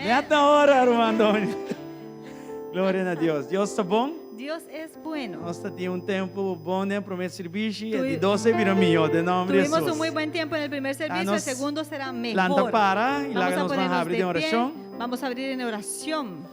Net na ora, ruman Donny. Gloria na Dios. Dios ta bon. Dios es bueno. Nos tatin un tempu bon den promé sirbishi, e di dos a bira mihó, den nòmber di Tuvimos Hesus. un muy buen tiempo en el primer servicio, el nos segundo será mejor. Lanta para i Vamos laga a nos ban ponernos habri de den pie, orashon. Vamos a abrir en oración.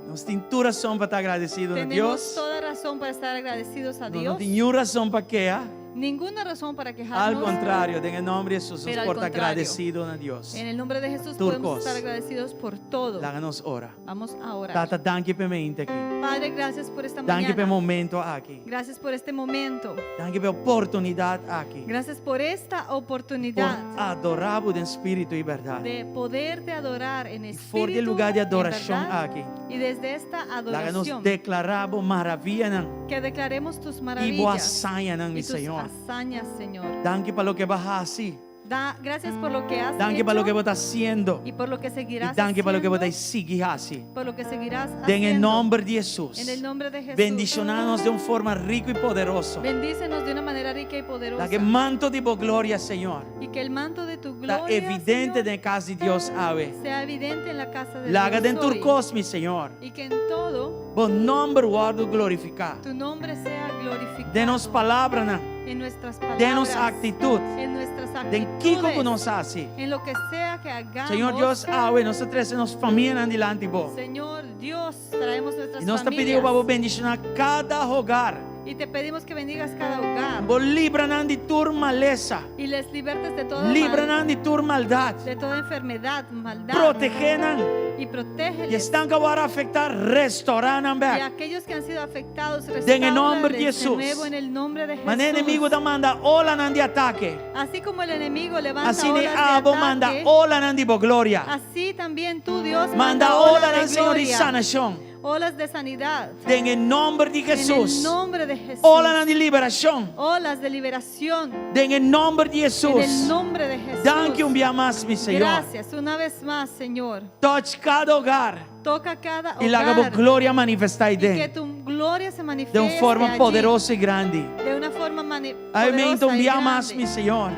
Nos tin tur rason pa ta agradesido na Tenemos Dios. toda razón para estar agradecidos a Nos no Dios. tin niun rason pa keha. Ninguna razón para Al quejarnos. kontrario, den e nòmber di Hesus nos Pero al por ta contrario. agradesido na Dios. En el nombre de Jesús Tur podemos kos. estar agradecidos por todo. Laga nos ora. Vamos a orar. Tata, danki p'e mente aki. Padre, gracias por esta Danki p'e mañana. momento aki. Gracias por este momento. Danki p'e oportunidat aki. Gracias por esta Por oportunidad adorá bo den spiritu i bèrdat. de poderte adorar en I for di e espíritu lugá di y en adorashon verdad. aki, Y desde esta laga nos adoración deklará bo maravianan que declaremos tus i bo maravillas hazañanan, mi y tus Señor. hazañas, Señor. Danki pa loke bo a hasi. Da gracias por lo que has Danki pa hecho loke bo ta hasiendo. y por lo que I seguirás danki pa loke bo ta haciendo, sigui hasi. por lo que seguirás Den e haciendo. nòmber di Hesus. En el nombre de Jesús. Bendishoná nos den un forma riku i poderoso. Bendícenos de una manera rica y poderosa. Laga e manto di bo gloria, Señor, Y que el manto de tu ta gloria, evidente Señor, den e kas di Dios awe. sea evidente en la casa de Laga Dios den tur hoy. kos, mi Señor, Y que en todo bo nòmber wòrdu glorifiká. tu nombre sea glorificado. Den nos palabranan, en nuestras palabras, den nos aktitut, en nuestras den kiko ku actitudes, nos hasi. en lo que sea que hagamos. Señor Dios, awe nos ta trese nos famianan dilanti bo. Señor Dios, traemos nuestras I nos ta pidi familias. bo pa bo bendishoná kada hogar. Y te pedimos que bendigas cada hogar. Bo libra nan di tur malesa. Y les libertes de toda Libra mal- nan di tur maldat. de toda enfermedad, maldad. Protegé nan. Y I protégeles. esnan ku a wòrdu afektá, restorá nan Y bèk. aquellos que han sido afectados, Den e nòmber di restáurales de Hesus. nuevo en el nombre de Manera Jesús. enemigu ta manda olanan di atake, Así como el enemigo levanta asina olas de abo manda ataque, olanan di bo gloria. así también tú, Dios, Manda olas olanan, de Señor, di gloria, sanashon. olas de sanidad. Den e nòmber di En el Hesus. nombre de Jesús. Olanan di liberashon. Olas de liberación. Den e nòmber di En el Hesus. nombre de Jesús. Danki un bia mas, mi Señor. Gracias una vez más, Señor. Touch kada hogar Toca cada i laga bo hogar gloria manifestá y que den. tu gloria se De manifieste un forma allí. poderoso i grandi. De una forma mani- Awe meinta poderosa un y bia grande. mas, mi Señor.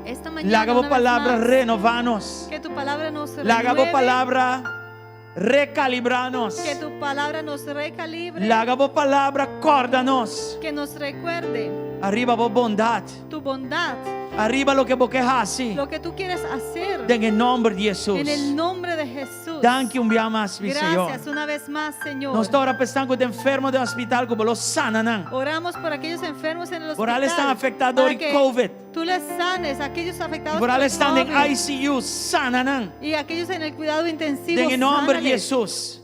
Esta mañana, Laga bo una vez palabra más, renová nos. que tu palabra nos Laga bo renueve, palabra recalibrá nos. que tu palabra nos recalibre, Laga bo palabra kòrda nos. que nos recuerde Ariba bo bondat. tu bondad, Ariba loke bo ke hasi. lo que tú quieres hacer Den e nòmber di en el Hesus. nombre de Jesús. Danki un bia mas, mi Señor. Gracias una vez más, Señor. Nos ta ora pa esnan ku ta enfermo den hospital ku bo lo sana nan. Oramos por aquellos enfermos en el Por al hospital. esnan afektá para dor di que COVID. Tú les sanes, aquellos afectados Por al por esnan den COVID. ICU, sana nan. Y aquellos en el cuidado intensivo. Den e nòmber di sánales. Hesus.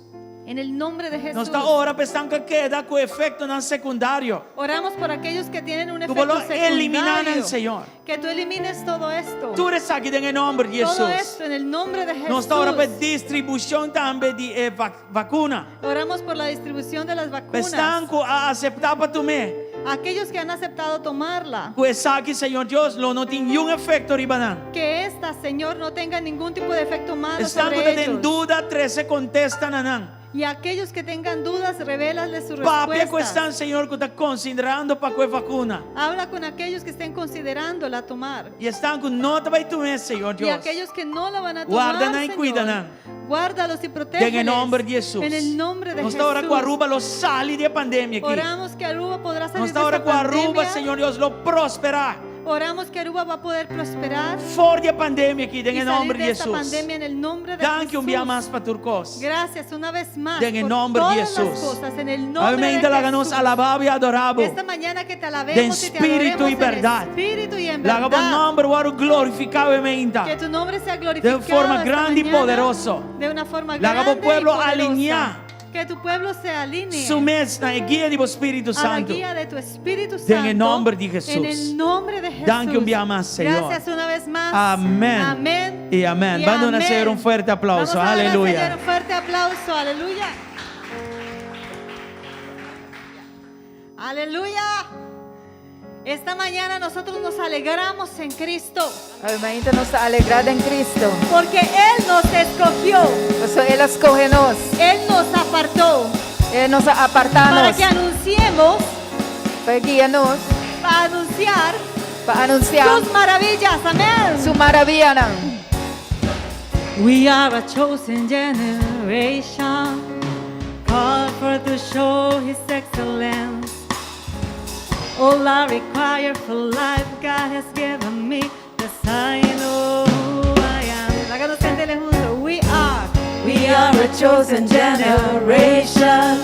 En el nombre de Jesús. Nos ta ora pa esnan ku a keda ku efektonan sekundario. Oramos por aquellos que tienen un Ku bo efecto lo eliminá nan, secundario. Señor. Que tú elimines todo esto. Tur esaki den e nòmber di Todo Hesus. esto en el nombre de Jesús. Nos ta ora pa e distribushon tambe di e vakuna. Oramos por la distribución de las Pa vacunas. esnan ku a aseptá pa tum'é. Aquellos que han aceptado tomarla. Ku esaki, Señor Dios, lo no tin niun efekto riba nan. Que esta, Señor, no tenga ningún tipo de efecto malo Esnan ku sobre ta den ellos. duda, trese kontesta na nan. Y aquellos que tengan dudas, revélales su Papia ku respuesta. esnan, Señor, ku ta konsiderando pa ku e vakuna. Habla con aquellos que estén considerándola tomar. I esnan ku no ta bai tum'é, Señor Y Dios. aquellos que no la van a tomar, Guarda nan y Señor, cuida nan. Guárdalos y protégeles. Den e nomber di Hesus. En el nombre de Nos ta ora Jesús. ku Aruba lo sali di e pandemia aki. Oramos que Aruba podrá salir Nos ta de ora esta ku Aruba, pandemia. Señor Dios, lo prosperá. Oramos que Aruba va a poder prosperar For di e pandemia aki, den y e salir nomber de di esta Hesus. pandemia en el nombre de Danki un bia Jesús. mas pa tur kos. Gracias una vez más Den e por nomber di todas las Hesus. cosas en el nombre Amen. de Laga nos Jesús. alabá bo i adorá bo. Esta mañana que te alabemos Den y te spiritu adoremos i en berdad. espíritu y en Laga bo verdad. nomber wòrdu glorifiká e meinta. Que tu nombre sea De glorificado un forma esta grandi i mañana, poderoso. De una forma Laga bo grande y pueblo poderosa. alineá. Que tu pueblo se alinee Su mes na e guia di bo Spiritu a la Santu. guía de tu Espíritu Den Santo. e nomber di Hesus. En el nombre de Jesús. Danki un bia mas, Señor. Gracias una vez más. Amén. Amén. Y amén. Y Ban duna amén. Señor un fuerte aplauso. Vamos a dar al Aleluya. Señor un fuerte aplauso. Aleluya. Aleluya. Esta mañana nosotros nos alegramos en Cristo Awe mainta nos ta alegrá den Cristo. porque Él nos escogió, Pasobra El a skohe nos. Él nos apartó E nos a apartá para nos. que anunciemos, Pa e guia nos. para anunciar Pa anunsiá sus maravillas. Amén. su maravianan. We are a chosen generation, called for to show His excellence. All I require for life, God has given me. Yes, I know who I am. Laga nos kant'é huntu. We are. We are a chosen generation,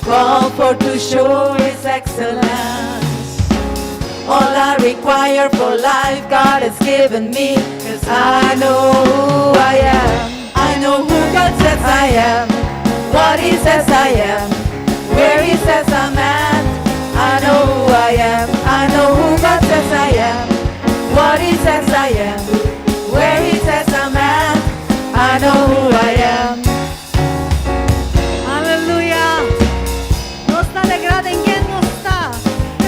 called for to show His excellence. All I require for life, God has given me, 'cause I know who I am. I know who God says I am, what He says I am, where He says I'm at. I know who I am, I know who God says I am, what He says I am, where He says I'm at. I know who I am. Aleluya. Nos ta alegrá den ken nos ta.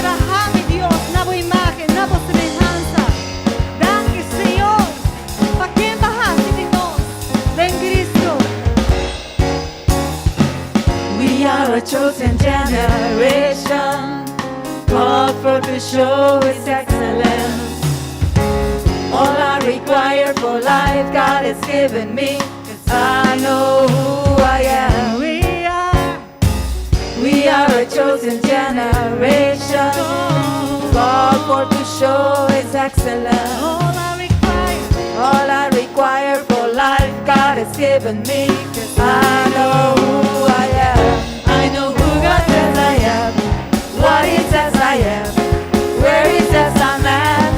Traha mi, Dios, na bo imagen, na bo semehansa. Danki, Señor. Pa ken B'a hasi di nos? Den Kristu. We are a chosen generation, called for to show His excellence. All I require for life, God has given me, 'cause I know who I am. We are We are a chosen generation, called for to show His excellence. All I require. All I require for life, God has given me, 'cause I know who I am. I know who God says I am, what He says I am, where He says I'm at.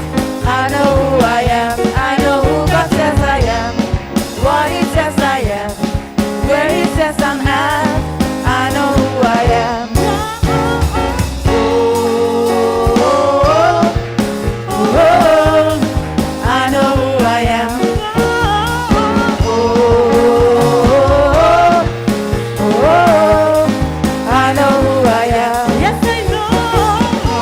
I know who I am. I know who God says I am, what He says I am, where He says I'm at. I know who I am. Oh, oh, oh, oh, I know who I am. Oh, oh, oh, I know who I am. Yes, I know. Oh,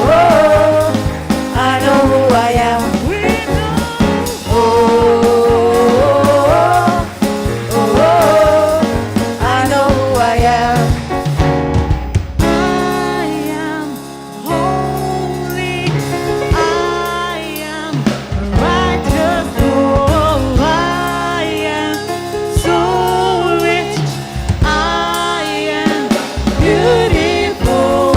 oh, I know who I am. We know. Oh, oh, oh, I know who I am. I am holy. I am righteous. Oh, I am so rich. I am beautiful.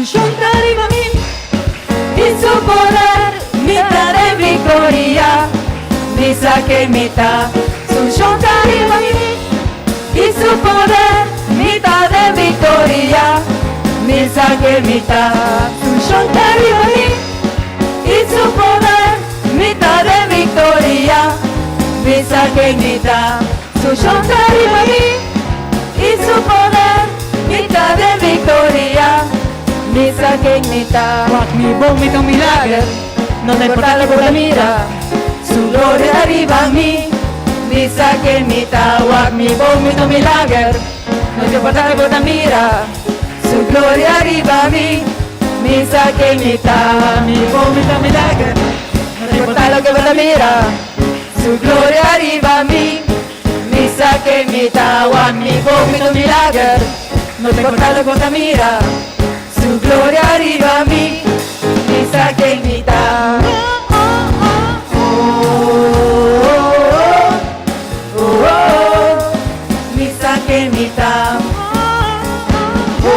Su riba mi i su poder, mi ta den viktoria, mi sa ken mi ta. Su riba mi i su poder, mi ta den viktoria, mi sa ken mi ta. Su riba mi i su poder, mi ta den viktoria, mi sa ken mi ta. Su riba mi i su poder, mi ta den viktoria, mi sa ken mi ta. Wak mi bon, mi ta un milager. No ta importá loke bo mira. Su gloria riba mi, mi sa ken mi ta. Wak mi bon, mi ta un milager. No ta importá loke bo mira. Su gloria riba mi, mi sa ken mi ta. Mi bon, mi ta un milager. No No importá loke bo mira. Su gloria riba mi, mi sa ken mi ta. Wak mi bon, mi ta un milager. No ta importá loke bo mira. Su gloria riba mi, mi sa ken mi ta. Oh, oh, oh, oh, mi sa ken mi ta. Oh,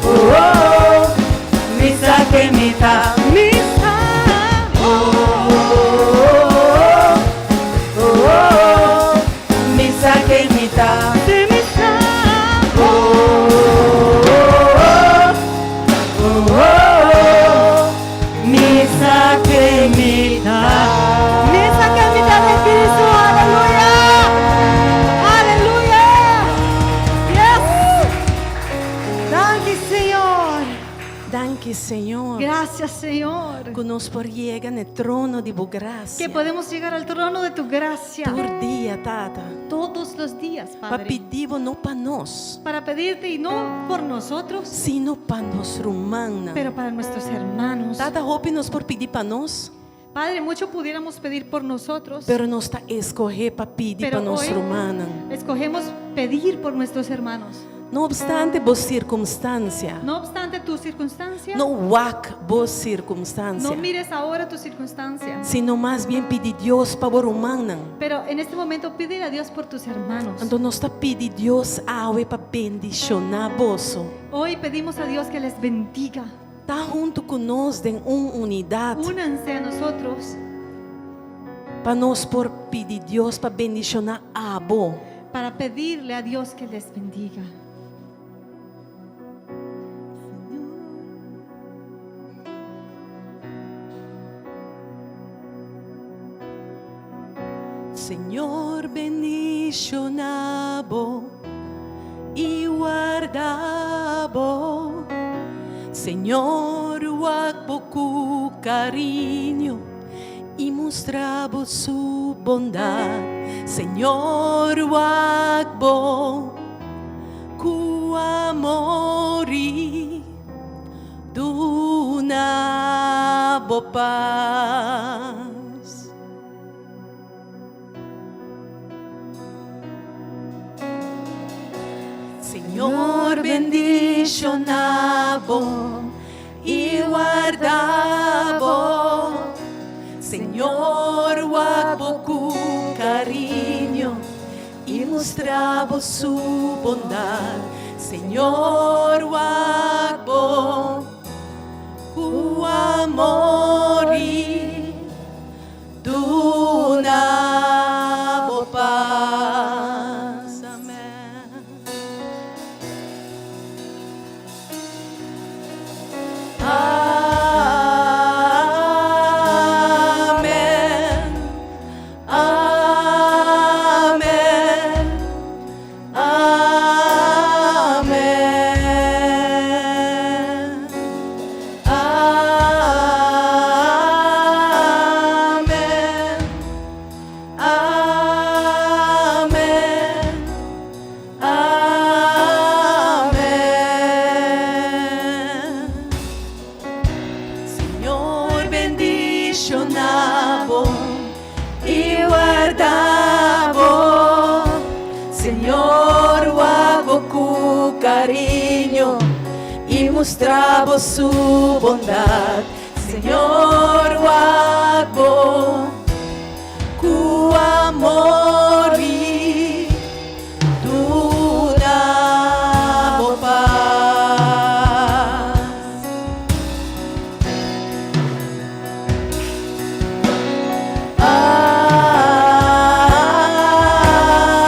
oh, oh, mi sa ken mi ta. Mi sa. Oh, oh, oh, mi sa ken mi ta. Si mi sa. Oh, oh, oh, oh, mi sa ken mi ta. Mi sa ken mi ta den Kristu. Aleluya. Aleluya. Yes. Danki, Señor. Danki, Señor. Gracias, Señor. Ku nos por yega na trono di bo grasia. Que podemos llegar al trono de tu gracia Tur dia, Tata. Todos los días, Pa Padre. pidi no pa nos, Para pedirte y no por nosotros, sino pa nos rumannan. Pero para nuestros hermanos. Tata, hopi nos por pidi pa nos, Padre, mucho pudiéramos pedir por nosotros. Pero nos ta skohe pa pidi Pero pa nos hoy rumannan. escogemos pedir por nuestros hermanos. No obstante bo sirkunstansia. No obstante tu circunstancia, No wak bo sirkunstansia. no mires ahora tu circunstancia. Sino mas bien pidi Dios pa bo rumannan. Pero en este momento pídele a Dios por tus hermanos. Anto nos ta pidi Dios awe pa bendishoná boso. Hoy pedimos a Dios que les bendiga. Ta huntu ku nos den un unidat. Únanse a nosotros Pa nos por pidi Dios pa bendishoná abo. para pedirle a Dios que les bendiga. Señor bendishoná bo i warda bo. Señor wak bo ku kariño i mustra bo su bondat. Señor wak bo ku amor i duna bo pas. Señor bendishoná bo i warda bo. Señor wak bo ku kariño i mustra bo su bondat. Señor wak bo ku amor i duna bo pas. Amèn. Amèn. Amèn. Amèn. Amèn. Amèn. Amèn. Señor bendishoná bo i warda bo. Señor wak bo ku kariño i mustra bo su bondat. Señor wak bo ku amor i duna bo pas.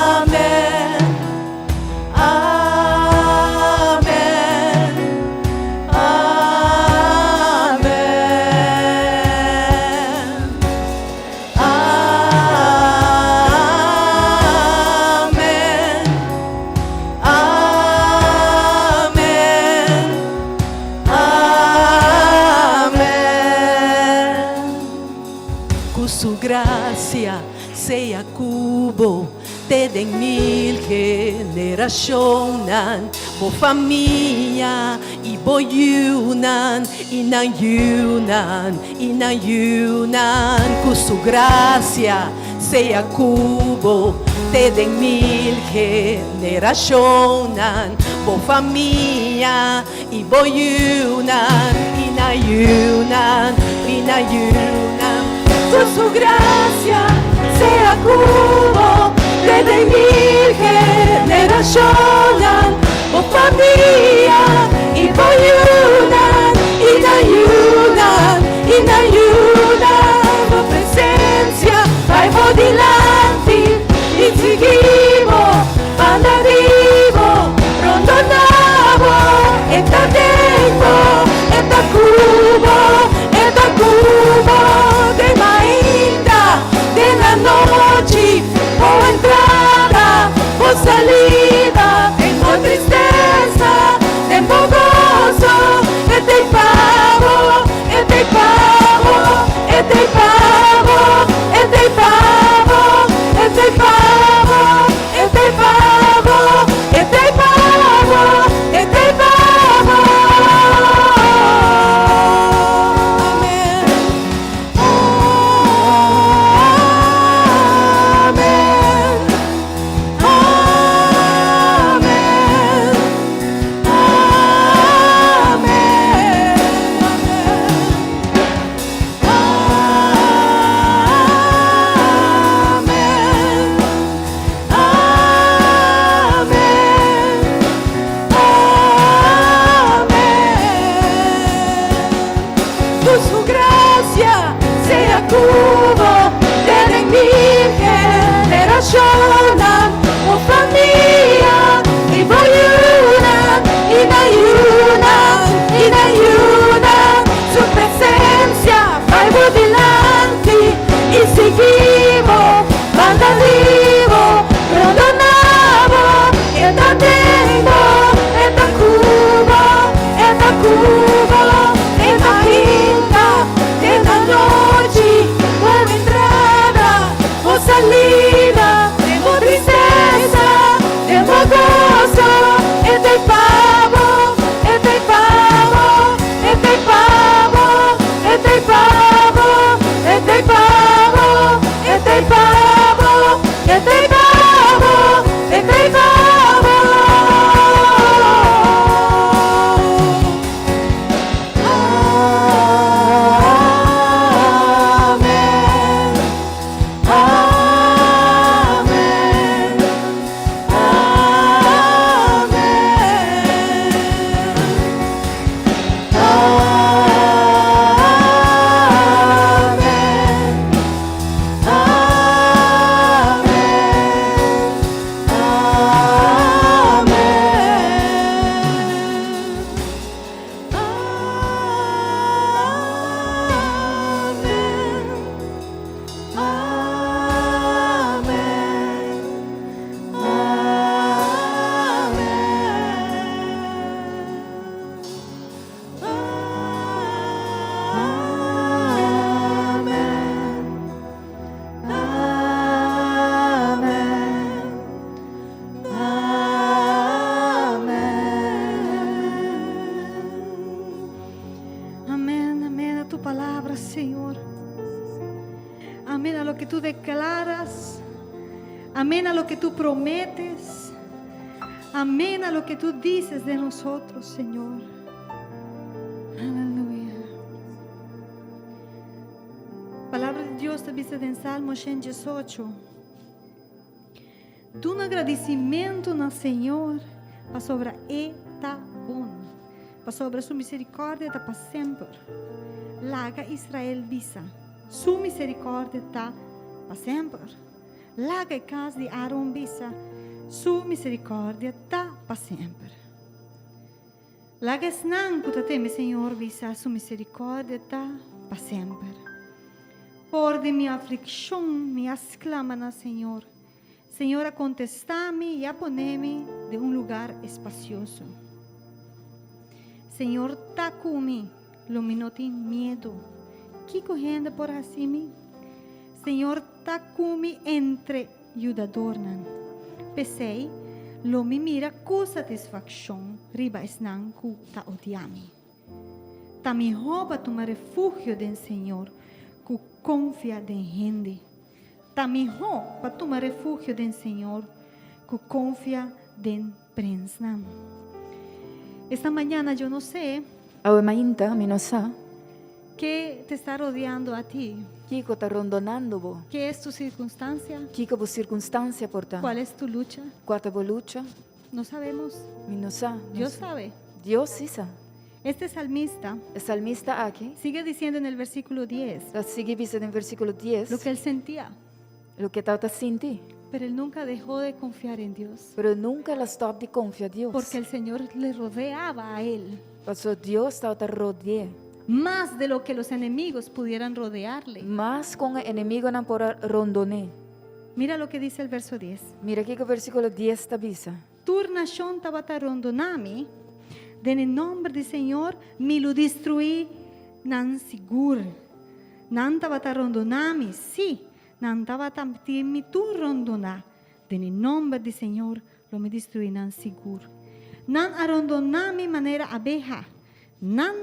Amèn. Amèn. Amèn. Amèn. Amèn. Amèn. Ku su grasia sea ku bo te den mil generashonnan, bo famia i bo yunan i nan yunan i nan yunan. Ku su grasia sea ku bo te den mil generashonnan, bo famia i bo yunan i nan yunan i nan yunan. Ku su grasia sea ku bo te den mil generashonnan, bo famia i bo yunan i nan yunan i nan yunan. Bo presensia bai bo dilanti i sigui bo, banda di bo, rondoná bo, e ta den bo, e ta ku bo, e ta ku bo, den mainta, den anochi. E t'ei pa bo, e t'ei pa bo. Amen. Amen. Amen. Amen. Amen. Amen. Amen. Amen. Amen. Amen. Amen. Amen. Amén, amén a tu palabra, Señor. Amén a lo que tú declaras. Amén a lo que tú prometes. Amén a lo que tú dices de nosotros, Señor. Aleluya. Palabra di Dios ta bisa den Salmo 118. Duna gradisimentu na Señor pasobra E ta bon, pasobra su miserikòrdia ta pa semper. Laga Israel bisa, Su miserikòrdia ta pa semper. Laga e kas di Aaron bisa, Su miserikòrdia ta pa semper. Laga esnan ku ta teme Señor bisa, Su miserikòrdia ta pa semper. For di mi aflikshon mi a sklama na Señor. Señor a kontestá mi i a pone mi den un lugar espasioso. Señor ta ku mi, lo mi no tin miedu. Kiko hende por hasi mi? Señor ta ku mi entre yudadornan. P'esei, lo mi mira ku satisfakshon riba esnan ku ta odia mi. Ta mihó pa tuma refugio den Señor ku konfia den hende. Ta mihó pa tuma refugio den Señor ku konfia den prensnan. Esta mañana yo no sé. Awe mainta mi no sa. Ke te sta rodeando a ti. Kiko ta rondonando bo. Ke es tu sirkunstansia. Kiko bo sirkunstansia por ta. Kual es tu lucha. Kua ta bo lucha. No sabemos. Mi no sa. Dios sabe. Dios sí sa. Este salmista. E salmista aki. Sigue diciendo en el versículo 10. Ta sigui bisa den versíkulo 10. Lo que él sentía. Loke e tabata sinti. Pero él nunca dejó de confiar en Dios. Pero nunka el a stòp di konfia Dios. Porque el Señor le rodeaba a él. Pasobra Dios tabata rode'é. Más de lo que los enemigos pudieran rodearle. Mas kon e enemigonan por a rondon'é. Mira lo que dice el verso 10. Mira kiko versíkulo 10 ta bisa. Tur nashon tabata rondoná mi, den e nòmber di Señor mi lo destruí nan sigur. Nan tabata rondoná mi, sí, nan tabata tin mi tur rondoná, den e nòmber di Señor lo mi destruí nan sigur. Nan a rondoná mi manera abeha, nan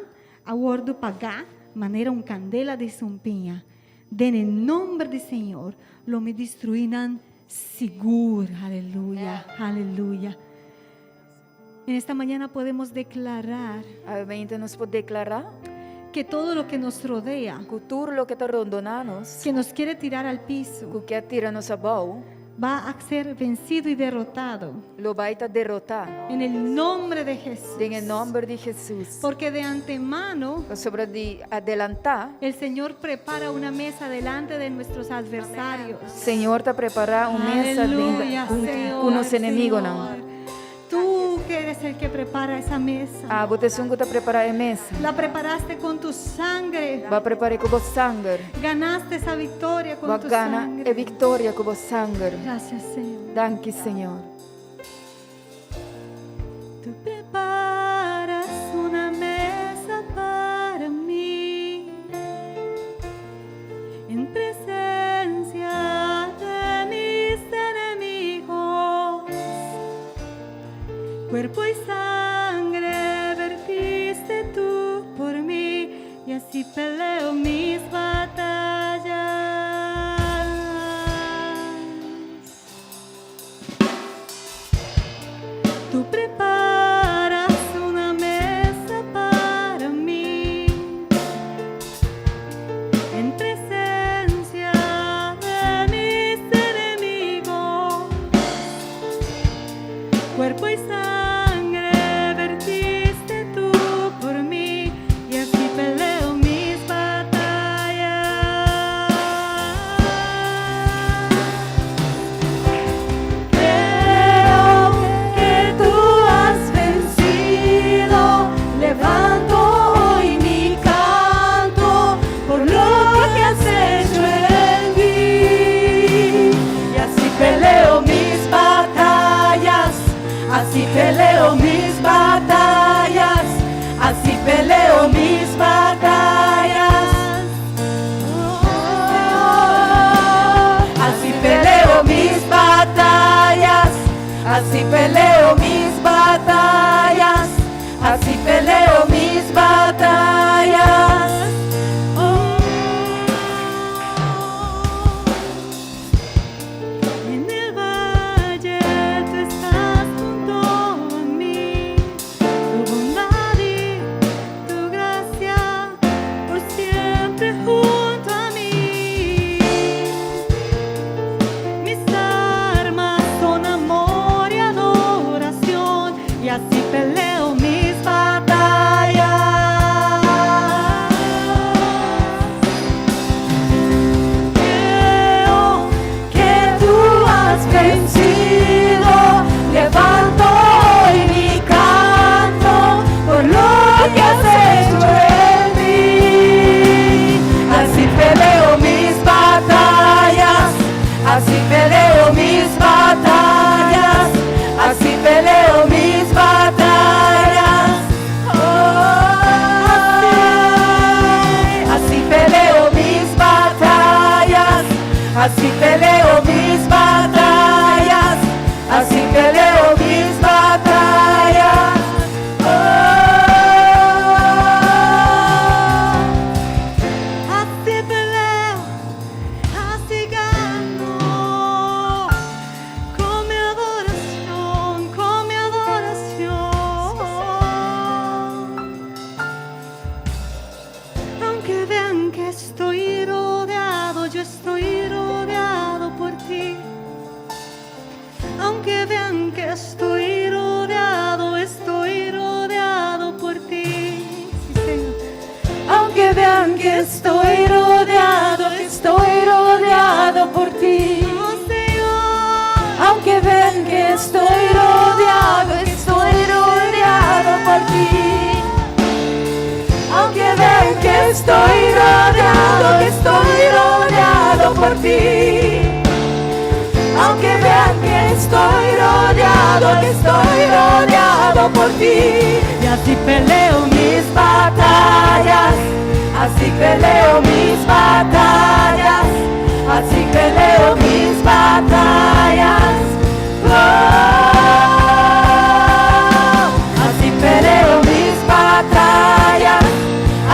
a wòrdu pagá manera un kandela di sumpiña, den e nòmber di Señor lo mi destruí nan sigur. Aleluya, aleluya. En esta mañana podemos declarar. Awe mainta nos por deklará. Que todo lo que nos rodea. Ku tur loke ta rondoná nos. Que nos quiere tirar al piso. Ku ke tira nos abou. Va a ser vencido y derrotado. Lo bai ta derotá. En el nombre de Jesús. Den e nòmber di Hesus. Porque de antemano. Pasobra di adelantá. El Señor prepara una mesa delante de nuestros adversarios. Señor ta prepará un mesa ku nos enemigonan. Tú que eres el que prepara esa mesa. Abo ta esun ku ta prepará e mesa. La preparaste con tu sangre. Bo a prepar'é ku bo sanger. Ganaste esa victoria con tu Bo a gana sangre. e viktoria ku bo sanger. Gracias, Señor. Danki, Señor. Tu preparas una mesa para mi en presencia de mis enemigos. Cuerpo y sangre vertiste tú por mi y así peleo mis batallas. Tú preparas una mesa para mí en presencia de mis enemigos. Cuerpo y sangre vertiste tú por mí y así peleo mis batallas. Creo que tú has vencido, levanto hoy mi canto por lo que has hecho en mí. Y así peleo mis batallas, así peleo mis batallas, así peleo mis batallas. Así peleo mis batallas, así peleo mis batallas, así peleo mis batallas. Oh. En el valle tú estás junto a mí, tu bondad y tu gracia por siempre junto a mí. Mis armas son amor y adoración, y así peleo mis batallas. Creo que tú has vencido, levanto hoy mi canto por lo que has hecho en mí. Así peleo mis batallas, así peleo mis batallas, así peleo mis batallas. Oh, así peleo mis batallas, así peleo mis batallas, así peleo mis batallas. Oh. Así peleo, así gano, con mi adoración, con mi adoración. Aunque vean que estoy rodeado, yo estoy rodeado por ti. Aunque vean que estoy rodeado, estoy rodeado por ti. Sí, Señor. Aunque vean que estoy rodeado, estoy rodeado por ti. Oh, Señor. Aunque vean que estoy rodeado, estoy rodeado por ti. Aunque vean que estoy rodeado, que estoy rodeado por ti. Aunque vean que estoy rodeado, que estoy rodeado por ti. Y así peleo mis batallas, así peleo mis batallas, así peleo mis batallas. Oh, así peleo mis batallas,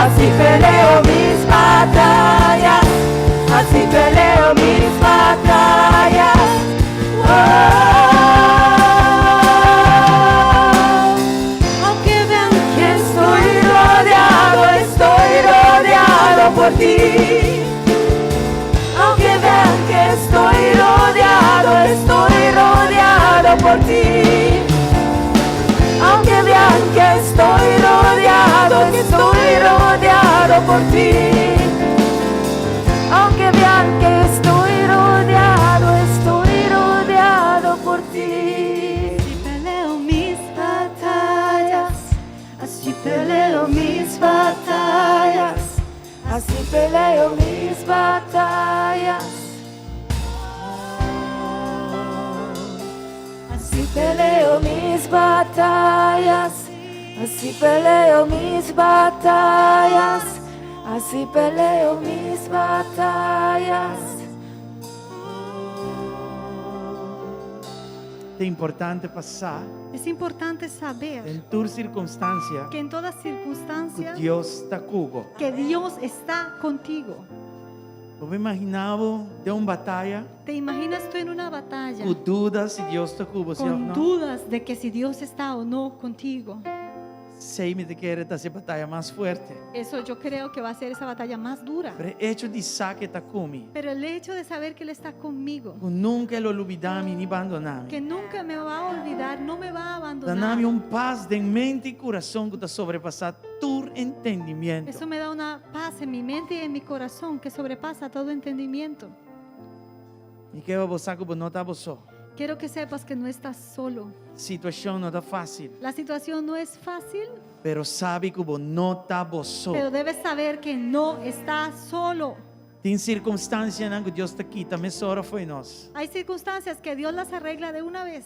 así peleo mis batallas, así peleo mis batallas. Oh, Aunque vean que estoy rodeado, estoy rodeado por ti. Aunque vean que estoy rodeado, estoy rodeado por ti. Aunque vean que estoy rodeado, que estoy rodeado por ti. Aunque vean que estoy rodeado, estoy rodeado por ti. Así peleo mis batallas, así peleo mis batallas, Así peleo mis batallas. Así peleo mis batallas. Así peleo mis batallas. Así peleo mis batallas. Ta importante pa sa Es importante saber den tur sirkunstansia que en toda ku circunstancia Dios ta ku bo. Que Dios está contigo. Bo por imaginá bo den un bataya ¿Te imaginas tú en una batalla ku duda si Dios ta ku bo, sí òf con no? dudas de que si Dios está o no contigo? Esei mi ta kere ta e bataya mas fuerte. Eso yo creo que va a ser esa batalla más dura. Pero e echo di sa ku e ta ku mi, Pero el hecho de saber que Él está conmigo, ku nunka e lo lubidá mi ni bandoná mi. que nunca me va a olvidar, no me va a Ta duna mi abandonar. un pas den mente i kurason ku ta sobrepasá tur entendimiento. Eso me da una paz en mi mente y en mi corazón que sobrepasa todo entendimiento. Mi ke pa bo sa ku bo no ta bo so. Quiero que sepas que no estás solo. Situashon no ta fásil, La situación no es fácil, pero sabi ku bo no ta bo so. pero debes saber que no estás solo. Tin sirkunstansianan ku Dios ta kita mesora fo'i nos. Hay circunstancias que Dios las arregla de una vez,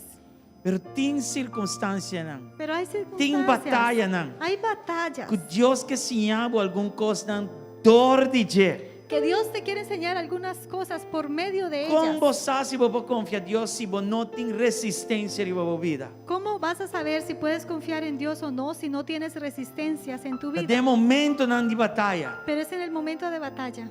Pero tin sirkunstansianan, pero hay tin circunstancias, batayanan hay batallas ku Dios ke siña bo algun kosnan dor di dje. que Dios te quiere enseñar algunas cosas por medio de Kon ellas. bo sa si bo por konfia Dios si bo no tin resistensia riba bo bida? ¿Cómo vas a saber si puedes confiar en Dios o no si no tienes resistencias en tu Ta vida? den momentonan di bataya, Pero es en el momento de batalla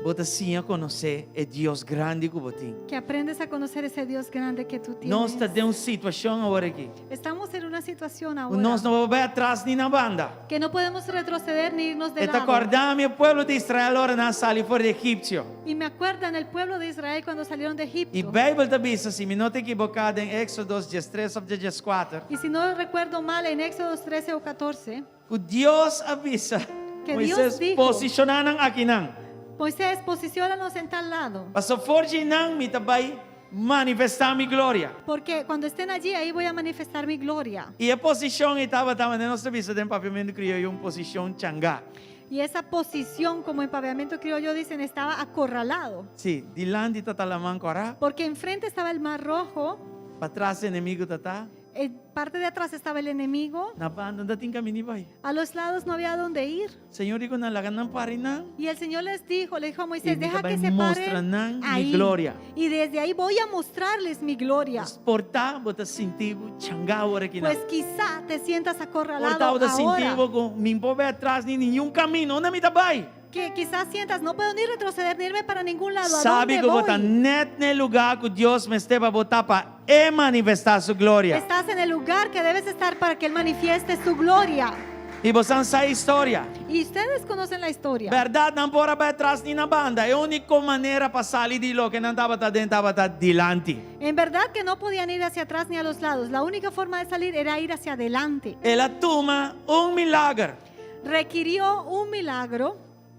bo ta siña konosé e Dios grandi ku bo tin. que aprendes a conocer ese Dios grande que tú Nos ta tienes. den un situashon awor aki. Estamos en una situación ahora Nos no por bai atras ni na banda. que no podemos retroceder ni irnos de E ta lado. kòrda mi e pueblo di Israel ora nan a sali for di Egipto. Y me acuerdan el pueblo de Israel cuando salieron de I Egipto. Beibel ta bisa, si mi no ta ekiboká, den Éksodo 13 òf 14, Y si no recuerdo mal, en Éxodo 13 o 14, ku Dios a bisa Que Dios Moisés, dijo. posishoná nan akinan. Moisés, posiciónanos en tal lado. Paso for di einan mi ta bai manifestá mi gloria. Porque cuando estén allí, ahí voy a manifestar mi gloria. I e posishon ei tabata, manera nos ta bisa den papiamentu krioyo, un posishon changá. Y esa posición, como en papiamento criollo dicen, estaba acorralado. Sí, dilanti tabata Laman Kòrá, Porque enfrente estaba el Mar Rojo, patras enemigu tabata, en parte de atrás estaba el enemigo, na banda no tin kaminda di bai. a los lados no había dónde ir. Señor di ku nan, laga nan para einan. Y el Señor les dijo, le dijo a Moisés, I mi deja ta bai que se mustra paren nan mi ahí. gloria. Y desde ahí voy a mostrarles mi gloria. Por ta bo ta sinti bo changá awor akinan. Pues quizá te sientas Por ta acorralado bo ta sinti ahora. bo ku mi'n por bai atras ni ningun kaminda. Unda mi ta bai? Que quizás sientas, no puedo ni retroceder ni irme para ningún lado. ¿A Sabi dónde ku bo ta voy? nèt na e lugá ku Dios mester pa bo ta pa E manifestá su gloria. Estás en el lugar que debes estar para que Él manifieste su gloria. I bo sa e historia. Y ustedes conocen la historia. Bèrdat, nan por a bai atras ni na banda. E úniko manera pa sali di loke nan tabata aden tabata dilanti. En verdad que no podían ir hacia atrás ni a los lados. La única forma de salir era ir hacia adelante. El a tuma un milager. Requirió un milagro.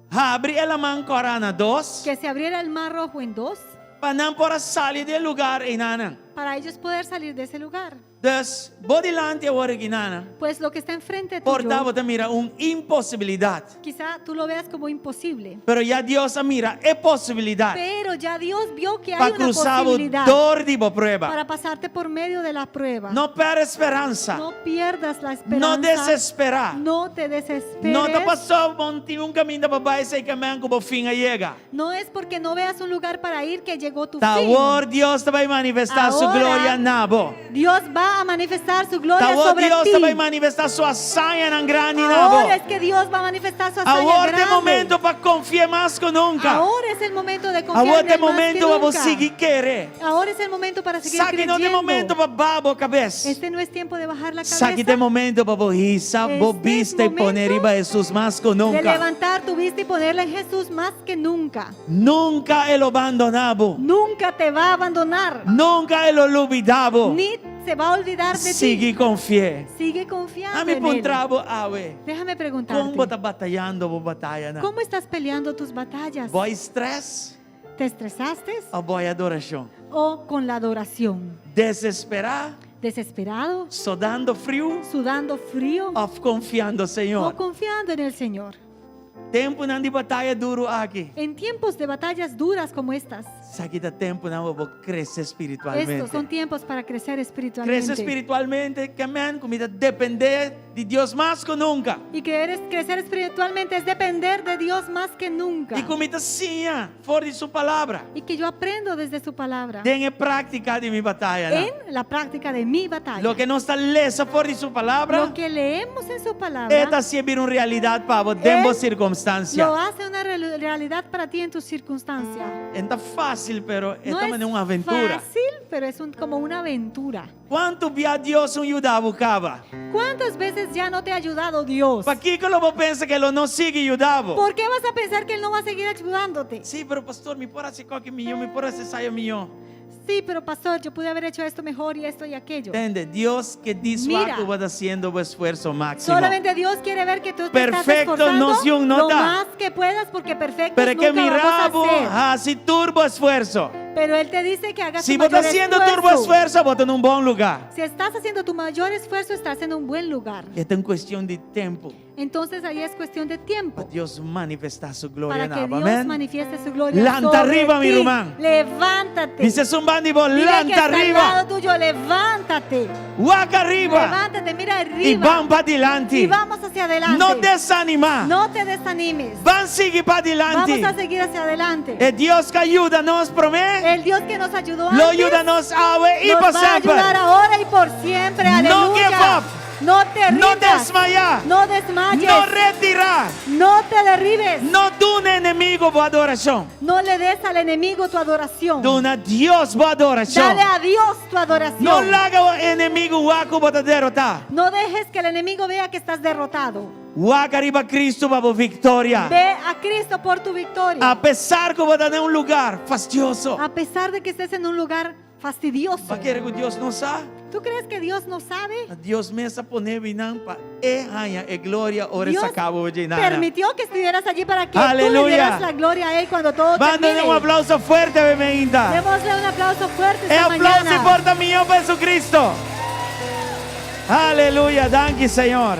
Habri e laman kòrá na dos. Que se abriera el mar rojo en dos. Pa nan por a sali di e lugá einan. Para ellos poder salir de ese lugar. Dus, bo dilanti awor akinan. Pues lo que está enfrente Por tuyo, ta bo ta mira un imposibilidat. quizá tú lo veas como imposible. Pero ya Dios a mira e posibilidat. Pero ya Dios vio que Pa hay una krusa bo posibilidad dor di bo prueba. para pasarte por medio de la prueba. No pèrdè speransa. No pierdas la esperanza. No desesperá. No te desesperes. No ta paso bo no tin un kaminda pa bai esei ke men ku bo fin a yega. No es porque no veas un lugar para ir que llegó tu Ta fin. awor Dios ta bai manifestá su Ahora, gloria na bo. Dios va a manifestar su gloria Ta awor sobre Dios ti. ta bai manifestá su hazañanan grandi na bo. Ahora es que Dios va a manifestar su hazaña Awor ta grande. momento pa konfia mas ku nunka. Ahora es el momento de confiar Awor en ta él más que momento pa bo nunca. sigui kere. Ahora es el momento para seguir Esaki no ta creyendo. momento pa baha bo kabes. Este no es tiempo de bajar la cabeza. Esaki ta momento pa bo hisa bo Este es bista i pone momento riba Hesus mas ku De nunka. levantar tu vista y ponerla en Jesús más que nunca. Nunka e lo bandoná bo. Nunca te va a abandonar. Nunka e lo lubidá bo. Ni se va a olvidar de ti. Sigui konfia. Sigue confiando Ami en él. puntra bo awe. Déjame Kon preguntarte. bo ta batayando bo batayanan? ¿Cómo estás peleando tus batallas? Bo a stress ¿Te estresaste òf bo adorashon? o con la adoración? Desesperá, ¿Desesperado? sodando friu ¿Sudando frío? òf konfiando ¿O Señor? confiando en el Señor? Tempunan di bataya duru aki. En tiempos de batallas duras como estas, Esaki ta temponan pa bo crece spiritualmente. Estos son tiempos para crecer espiritualmente. Crece spiritualmente, ke men ku mi ta depende di Dios mas ku nunka. Y que crecer espiritualmente es depender de Dios más que nunca. I ku mi ta siña for di su palabra. Y que yo aprendo desde su palabra. Den e práktika di mi batayanan. En la práctica de mi batalla. Loke nos ta lesa for di su palabra. Lo que leemos en su palabra. E ta hasié bira un realidat pa bo den bo sirkunstansia. Lo hace una realidad para ti en tu circunstancia. E no ta fásil, pero e No ta es manera un aventura. fácil, pero es un, como una aventura. Kuantu bia Dios un yuda bo kaba? ¿Cuántas veces ya no te ha ayudado Dios? Pakiko lo bo pensa ku e lo no sigui yuda bo? ¿Por qué vas a pensar que Él no va a seguir ayudándote? Sí, pero pastor, mi por hasi koki mihó, mi por hasi esaya mihó. Sí, pero pastor, yo pude haber hecho esto mejor y esto y aquello. Tende, Dios ke djis Mira. wak ku bo ta hasiendo bo esfuerso máksimo. Solamente Dios quiere ver que tú te estás Perfecto esforzando nos yu no lo ta. más que puedas porque perfectos Pero e ke nunca mira vamos a bo ser. hasi tur bo esfuerso. Pero Él te dice que hagas Si tu bo ta mayor hasiendo tur bo esfuerzo. esfuerso, bo ta na un bon lugá. Si estás haciendo tu mayor esfuerzo, estás en un buen lugar. E ta un kuestion di tempu. Entonces ahí es cuestión de tiempo. Pa Dios manifestá su gloria Para na que bo. Dios Amén. manifieste su gloria Lanta sobre riba, mi ti. ruman. Levántate. Bisa esun banda di bo, Dile que lanta está al riba. lado tuyo, levántate. Wak ariba. Levántate, mira I arriba. ban padilanti. Y vamos hacia adelante. No desanimá. No te desanimes. Ban sigui padilanti. Vamos a seguir hacia adelante. E Dios ku a yuda nos promé. El Dios que nos ayudó Lo antes, yuda nos awe i nos pa va a ayudar semper. ahora y por siempre. No Aleluya. give up. No te No rindas. desmayá. No desmayes. No retirá. No te derribes. No duna enemigu bo adorashon. No le des al enemigo tu adoración. Duna Dios bo adorashon. Dale a Dios tu adoración. No laga enemigu wak ku bo ta derotá. No dejes que el enemigo vea que estás derrotado. Wak riba Kristu pa bo viktoria. Ve a Cristo por tu victoria. Apesar ku bo ta den un lugá fastioso. A pesar de que estés en un lugar fastidioso. Bo ta kere ku Dios no sa? ¿Tú crees que Dios no sabe? Dios mes a pone bo einan pa e haña e gloria ora Dios saka bo di einan. permitió que estuvieras allí para que tú le Aleluya. dieras la gloria a Él cuando todo Ban duna termine. un aplauso fuerte, awe mainta. Démosle un aplauso fuerte E esta aplauso mañana. por ta mihó pa Jesucristo. Aleluya, danki Señor.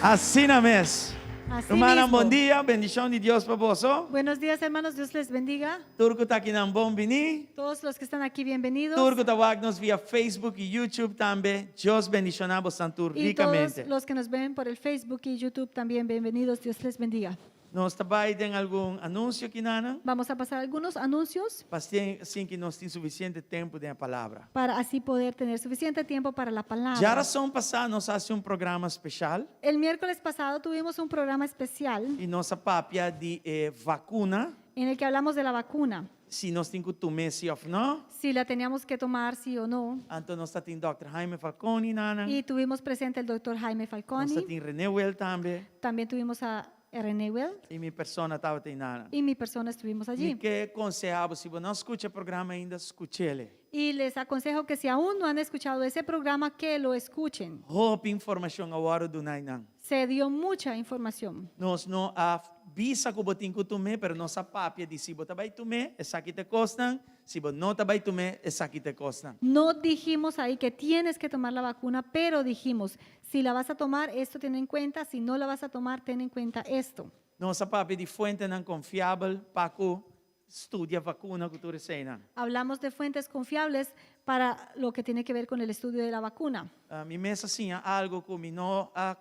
Asina mes. Así Rumannan, mismo. bon dia, bendishon di Dios pa boso. Buenos días, hermanos. Dios les bendiga. Tur ku ta akinan bon biní. Todos los que están aquí, bienvenidos. Tur ku ta wak nos via Facebook i YouTube tambe. Dios bendishoná boso tur Y todos rikamente. los que nos ven por el Facebook y YouTube también, bienvenidos. Dios les bendiga. Nos ta bai den algun anunsio akinan. Vamos a pasar algunos anuncios Pa asina ku nos tin sufisiente tempu den palabra. para así poder tener suficiente tiempo para la palabra. Djarason pasá nos a hasi un programa spesial El miércoles pasado tuvimos un programa especial i nos a papia di eh, vakuna, en el que hablamos de la vacuna, si nos tin ku tum'é si òf no. si la teníamos que tomar, sí o no. Anto nos tatin Dr. Jaime Falconi einan. Y tuvimos presente el doctor Jaime Nos Falconi, tatin René Well tambe también tuvimos a René Well i mi persona tabata einan. y mi persona estuvimos Mi allí. ke konsehá bo, si bo no a skucha e programa ainda, skuch'é. Y les aconsejo que si aún no han escuchado ese programa, que lo escuchen. Hopi informashon a wòrdu duná einan. Se dio mucha información. Nos no a bisa ku bo tin ku tum'é, pero nos a papia di si bo ta bai tum'é, esaki ta e kosnan, si bo no ta bai tum'é, esaki ta e kosnan. No dijimos ahí que tienes que tomar la vacuna, pero dijimos, si la vas a tomar, esto ten en cuenta, si no la vas a tomar, ten en cuenta esto. Nos a papia di fuentenan konfiabel pa ku studia vakuna ku tur eseinan. Hablamos de fuentes confiables para lo que tiene que ver con el estudio de la vacuna. Ah, mi mes a siña algu ku mi no a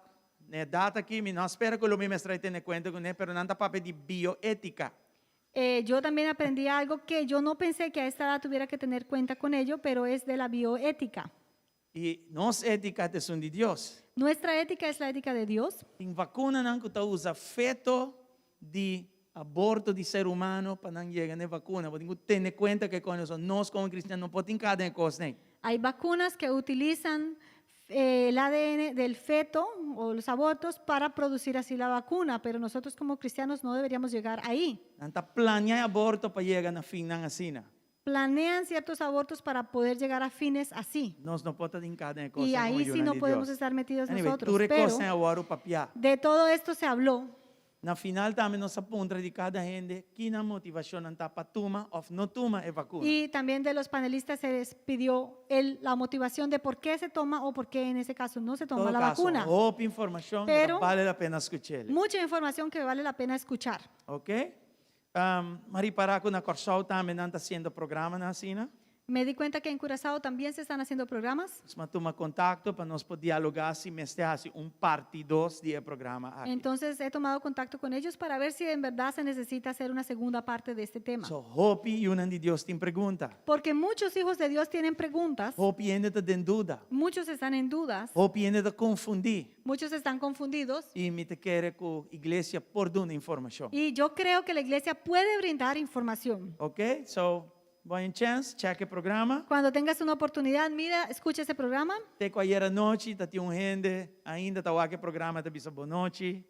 na e edat aki, mi no a spera ku lo mi mester a tene kuenta kuné, pero nan ta papia di bioétika. Eh, yo también aprendí algo que yo no pensé que a esta edad tuviera que tener cuenta con ello, pero es de la bioética. I nos étika ta esun di Dios. Nuestra ética es la ética de Dios. Tin vakunanan ku ta usa feto di aborto di ser humano pa nan yega na e vakuna. Bo tin ku tene kuenta ku e kos. Nos komo kristian no por tin kada den e kosnan. Hay vacunas que utilizan eh, el ADN del feto o los abortos para producir así la vacuna, pero nosotros como cristianos no deberíamos llegar ahí. Nan ta plania e aborto pa yega na finnan asina. Planean ciertos abortos para poder llegar a fines así. Nos no por ta den kada den e kosnan Y komo ahí sí yunan no di podemos Dios. estar metidos Anyway, nosotros. tur e Pero kosnan a wòrdu papiá. de todo esto se habló. Na final tambe nos a puntra di kada hende ki nan motivashonnan ta pa tuma òf no tuma e vakuna. Y también de los panelistas se les pidió el- la motivación de por qué se toma o por qué en ese caso no se toma Todo la kaso, vacuna. hopi informashon, Pero- bale la pena skuch'é. Mucha información que vale la pena escuchar. Ok? Um, m'a ripará ku na Kòrsou tambe nan ta hasiendo programanan asina. Me di cuenta que en Curazao también se están haciendo programas. Nos a tuma kontakto pa nos por dialogá si mester hasi un parti 2 di e programa aki. Entonces he tomado contacto con ellos para ver si en verdad se necesita hacer una segunda parte de este tema. So hopi yunan di Dios tin pregunta. Porque muchos hijos de Dios tienen preguntas, Hopi hende ta den duda. muchos están en dudas, Hopi hende ta konfundí. muchos están confundidos. I mi ta kere ku iglesia por duna informashon. Y yo creo que la iglesia puede brindar información. Ok? So, bo haña chèns, check e programa. Cuando tengas una oportunidad, mira, escucha ese programa. Te ku ayera nochi, tabatin un hende, ainda ta wak e programa, ta bisa bon nochi.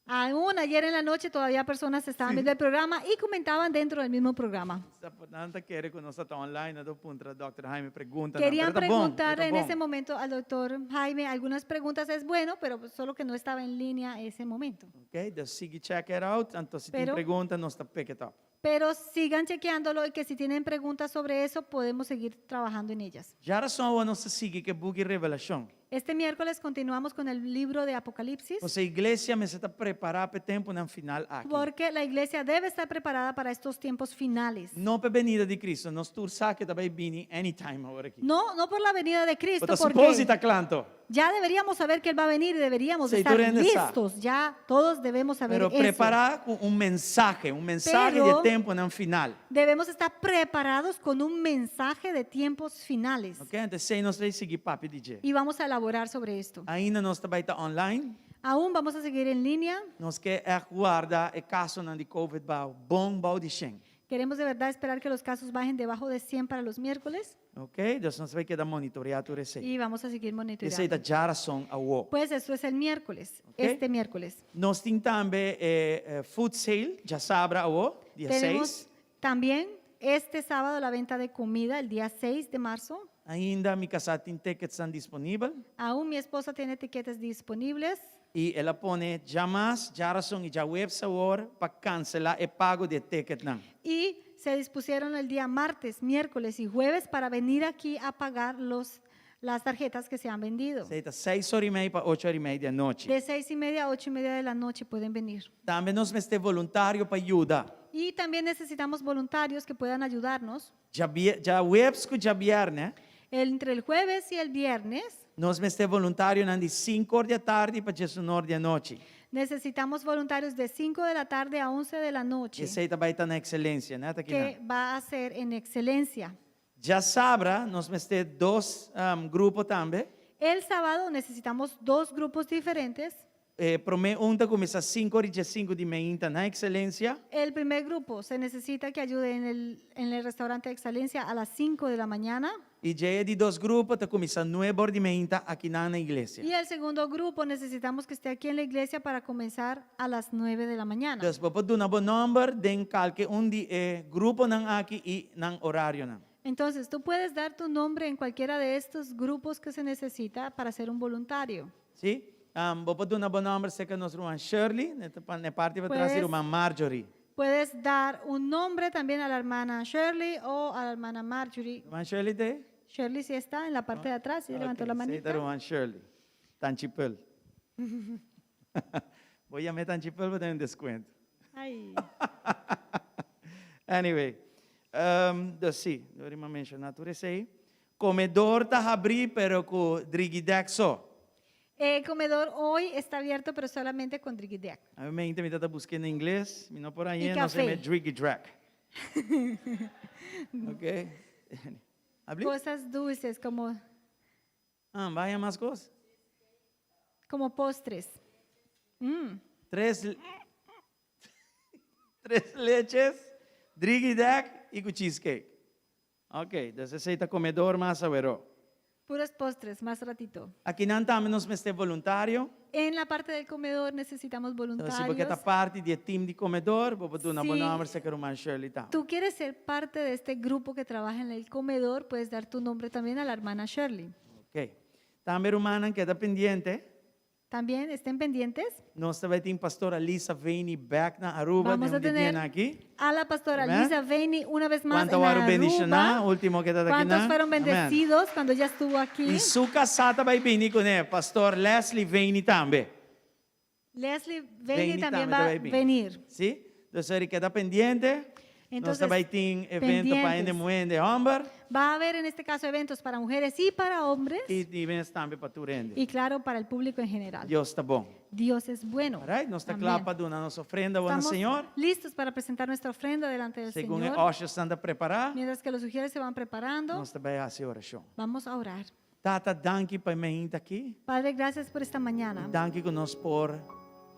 Aún ayer en la noche todavía personas estaban viendo el programa y comentaban dentro del mismo programa. Nan ta kere ku nos ta online, nan ta puntra Dr. Jaime pregunta. Querían preguntar en ese momento al doctor Jaime algunas preguntas, es bueno, pero solo que no estaba en línea ese momento. Ok, dus sigui check it out, anto si tin pregunta, nos ta pick it up. Pero sigan chequeándolo y que si tienen preguntas sobre eso, podemos seguir trabajando en ellas. Djárason nos ta sigui ku e buki Revelashon. Este miércoles continuamos con el libro de Apocalipsis. Pasobra iglesia mester ta prepará pa e tempunan final aki. Porque la iglesia debe estar preparada para estos tiempos finales. No pa e benida di Kristu, nos tur sa ku e ta bai bini anytime awor aki. No, no por la venida de Cristo, Bo ta porque supose ta kla anto. ya deberíamos saber que Él va a venir y deberíamos Sí, estar tur hende sa. listos. Ya todos debemos saber Pero eso. prepará ku un mensahe, un mensahe Pero di tempunan final. Debemos estar preparados con un mensaje de tiempos finales. Ok, anto esei nos ta bai sigui papia di dje. Y vamos a elaborar sobre esto. Ainda nos ta bai ta online. Aún vamos a seguir en línea. Nos ke echt warda e kasonan di COVID baha bon bou di 100. Queremos de verdad esperar que los casos bajen debajo de 100 para los miércoles. Ok, dus nos ta bai keda monitoriá tur esei. Y vamos a seguir Esei monitoreando. ta djárason awo. Pues eso es el miércoles, Ok. este miércoles. Nos tin tambe eh, food sale, djasabra awo, dia Tenemos 6. también este sábado la venta de comida, el día 6 de marzo. Ainda mi kasá tin ticketsnan disponibel. Aún mi esposa tiene tiquetes disponibles. I el a pone djamars, djárason i djaweps awor pa kanselá e pago di e ticketnan. Y se dispusieron el día martes, miércoles y jueves para venir aquí a pagar los, las tarjetas que se han vendido. Esei ta seis or i mei pa ocho or i mei di anochi. De 6:30 a 8:30 de la noche pueden venir. Tambe nos mester voluntario pa yuda. Y también necesitamos voluntarios que puedan ayudarnos. Djaweps ku djabièrnè. Entre el jueves y el viernes. Nos mester voluntarionan di sinku or di atardi pa diesun or di anochi. Necesitamos voluntarios de 5 de la tarde a 11 de la noche. Esei ta bai ta na Excelencia, né? Ta Que va a ser en Excelencia. Djasabra nos mester dos grupo tambe. El sábado necesitamos dos grupos diferentes. E promé un ta kuminsá sinku ora i diesinku di meinta na Excelencia. El primer grupo se necesita que ayude en el, en el restaurante Excelencia a las 5 de la mañana. I dje e di dos grupo ta kuminsá nuebe or di meinta akinan na iglesia. Y el segundo grupo necesitamos que esté aquí en la iglesia para comenzar a las 9 de la mañana. Dus bo por duna bo nòmber den kalke un di e gruponan aki i nan orarionan. Entonces, tú puedes dar tu nombre en cualquiera de estos grupos que se necesita para ser un voluntario. Sí? Bo por duna bo nòmber serka nos ruman Shirley, na e parti patras i Puedes ruman Marjorie. Puedes dar un nombre también a la hermana Shirley o a la hermana Marjorie. Ruman Shirley t'ei? Shirley sí está en la parte de atrás, sí levantó Ok, la esei ta manita. ruman Shirley. Tanchi Pearl. Bo yam'é Tanchi Pearl bo tin un deskuento. Ay. Anyway, um, dus sí, dor mi a menshoná tur esei. Komedor ta habrí pero ku drigidèk so. El comedor hoy está abierto, pero solamente con drigidek. Obviamente mi tabata busk'é na ingles, mi no por Y hañ'é, no se me café. drigidrek. Ok. Habli? Cosas dulces como, Ah, vaya mas kos. como postres. Tres, tres leches, drigidek i ku cheesecake. Ok, dus esei ta komedor mas aweró. Puros postres, más ratito. Akinan tambe nos mester voluntario. En la parte del comedor necesitamos Entonces, si bo ke ta voluntarios. parti di e team di comedor, bo por duna bo Si nomber serka ruman Shirley tambe. tú quieres ser parte de este grupo que trabaja en el comedor, puedes dar tu nombre también a la hermana Shirley. Ok. Tambe rumannan keda pendiente. También estén pendientes. Nos ta bai tin pastora Lisa Veni back na Aruba Vamos den a un di tener dianan aki. a la pastora Amen. Lisa Veni una vez más Cuánto en waru bendiciona, Aruba. último que ta aki ¿Cuántos na? fueron Amen. bendecidos cuando ella estuvo aquí? I su kasá ta bai bini kuné, pastor Leslie Veni tambe. Leslie Veini también va a venir. Si? Dus eri keda pendiente. Nos Entonces, ta bai tin evento pa hende pendientes. muhé hende hòmber. Va a haber en este caso eventos para mujeres y para hombres I di mes tambe pa tur hende. y claro para el público en general. Dios ta bon. Dios es bueno. Alright? Nos ta Amén. kla pa duna nos ofrenda awor na Estamos Señor. listos para presentar nuestra ofrenda delante del Segun e Señor. ushers ta prepará, Mientras que los ujieres se van preparando, nos ta bai hasi orashon. vamos a orar. Tata, danki pa e mainta aki. Padre, gracias por esta mañana. Danki ku nos por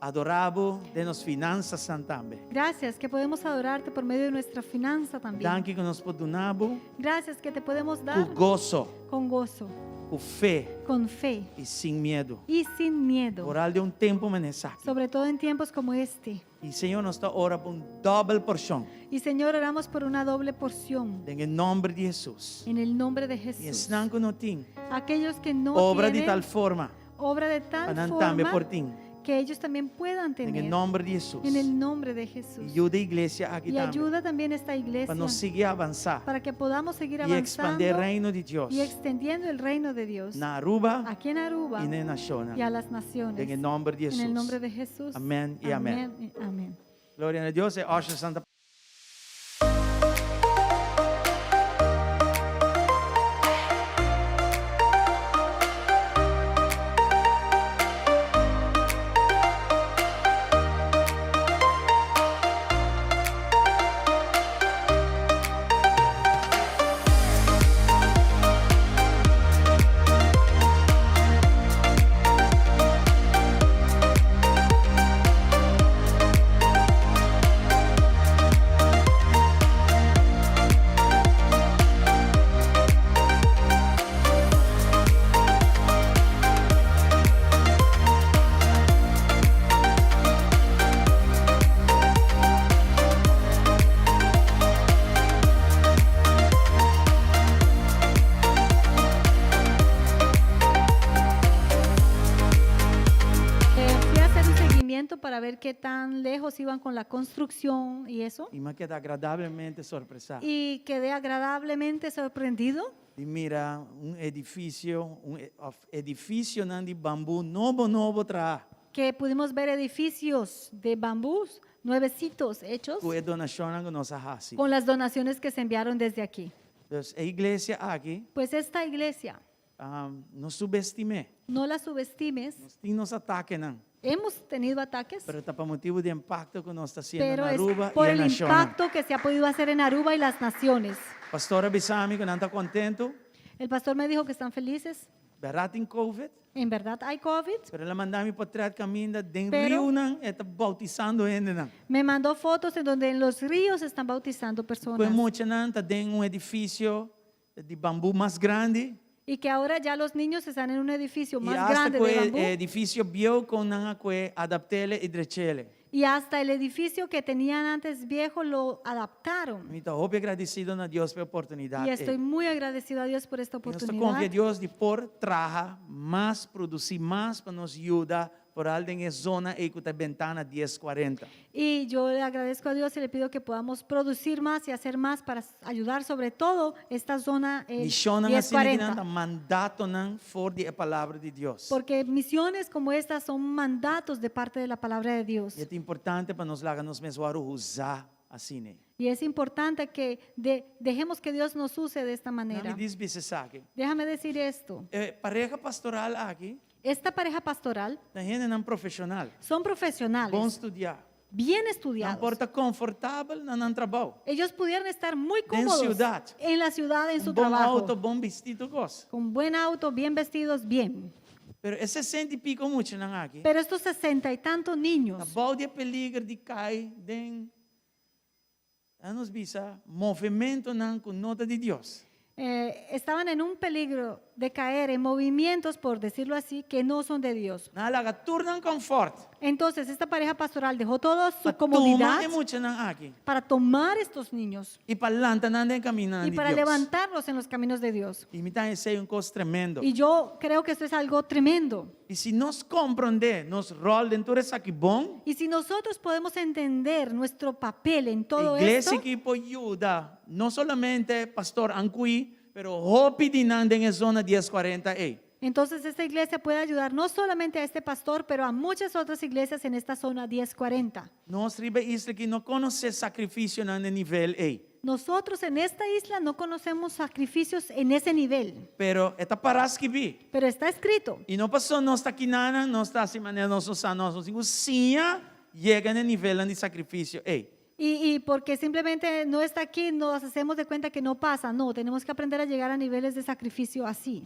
adorá bo den nos finansanan tambe. Gracias que podemos adorarte por medio de nuestra finanza también. Danki ku nos por duna bo Gracias que te podemos ku dar goso, con gozo, ku fe con fe i sin miedu. y sin miedo. Vooral den un tempu manera esaki. Sobre todo en tiempos como este. I Señor, nos ta ora pa un dòbel porshon. Y Señor, oramos por una doble porción. Den e nòmber di Hesus. En el nombre de I Jesús. esnan ku no tin, Aquellos que no obra di tienen, tal forma, obra de pa tal nan tambe forma por tin. que ellos también puedan Den e tener. nòmber di Hesus. En el nombre de Jesús. I yuda e iglesia aki Y tambe. ayuda también a esta iglesia Pa nos sigui avansá para que podamos seguir i ekspandé avanzando reino di Dios y extendiendo el reino de Dios na Aruba aquí en Aruba i na e nashonnan. y a las naciones. Den e nòmber di En el nombre Hesus. de Jesús. Amén y amén. Amén y amén. Gloria na Dios. E Osher Santa. Eh, fui a hacer un seguimiento para ver qué tan lejos iban con la construcción y eso. I m'a keda agradablemente sorpresá. Y quedé agradablemente sorprendido Di mira un edifisio, un òf edifisionan di bambú nobo nobo traha. que pudimos ver edificios de bambús nuevecitos hechos Ku e donashonnan ku nos a hasi. con las donaciones que se enviaron desde aquí. Dus e iglesia aki, Pues esta iglesia, no subestim'é. no la subestimes. Nos tin nos atakenan. Hemos tenido ataques, Pero ta pa motibu di impakto ku nos ta hasiendo pero na es Aruba por i e el nashonnan. impacto que se ha podido hacer en Aruba y las naciones. Pastor a bisa mi ku nan ta kontentu. El pastor me dijo que están felices. Bèrdat tin COVID, En verdad hay COVID. pero el a manda mi potrèt kaminda den Pero- riunan e ta boutisando hendenan. Me mandó fotos en donde en los ríos están bautizando Ku e personas. muchanan ta den un edifisio di bambú mas grandi. Y que ahora ya los niños están en un edificio I más hasta grande ku de e bambú. edifisio bieu kon nan a kue adapt'ele i drech'ele. Y hasta el edificio que tenían antes viejo lo adaptaron. Mi ta hopi agradesido na Dios pa e oportunidat Y estoy ei. muy agradecido a Dios por esta I nos ta konfia oportunidad. Dios di por traha mas, produsí mas pa nos yuda Vooral den e zona ei ku ta bentana 1040. Y yo le agradezco a Dios y le pido que podamos producir más y hacer más para ayudar sobre todo esta zona eh, Mishonnan asina ki nan 1040. ta mandatonan for di e palabra di Dios. Porque misiones como estas son mandatos de parte de la palabra de Dios. I ta importante pa nos laga nos mes wòrdu usá asina. Y es importante que de- dejemos que Dios nos use de esta Laga mi manera. dis bisa esaki. Déjame decir esto. E pareha pastoral aki Esta pareja pastoral ta hendenan profeshonal. son Bon profesionales, studiá. bien Nan estudiados. por ta konfortabel na nan trabou. Ellos pudieran estar muy Den cómodos siudat. en la ciudad, en su Un bon trabajo, outo, bon bistí, tur kos. con buen auto, bien vestidos, bien. Pero e sesenta i piko muchanan aki Pero estos sesenta y tantos ta niños bou di e peliger di kai den, nos bisa, movementonan ku no ta di Dios. eh, estaban en un peligro de caer en movimientos, por decirlo así, que no son de Dios. Nan a laga tur nan confort. Entonces, esta pareja pastoral dejó toda su Pa tuma comodidad e muchanan aki. para tomar estos niños I pa lanta nan den kamindanan y di para Dios. levantarlos en los caminos de Dios. I mi ta esei un kos tremendo. Y yo creo que esto es algo tremendo. I si nos komprondé nos ròl den tur esaki bon, Y si nosotros podemos entender nuestro papel en todo iglesia esto, aki por yuda no solamente Pastor Anqui, pero hopi di nan den e zona 1040 ei. Entonces esta iglesia puede ayudar no solamente a este pastor, pero a muchas otras iglesias en esta zona 1040. Nos riba e isla aki no konosé sakrifisionan na e nivel ei. Nosotros en esta isla no conocemos sacrificios en ese nivel, Pero e ta pará skibí. pero está escrito. I no pasó nos ta kinanan, nos ta hasi manera nos no sa nos, nos tin ku siña yega na e nivelnan di sakrifisio ei. Y, y porque simplemente no está aquí, nos hacemos de cuenta que no pasa. No, tenemos que aprender a llegar a niveles de sacrificio así.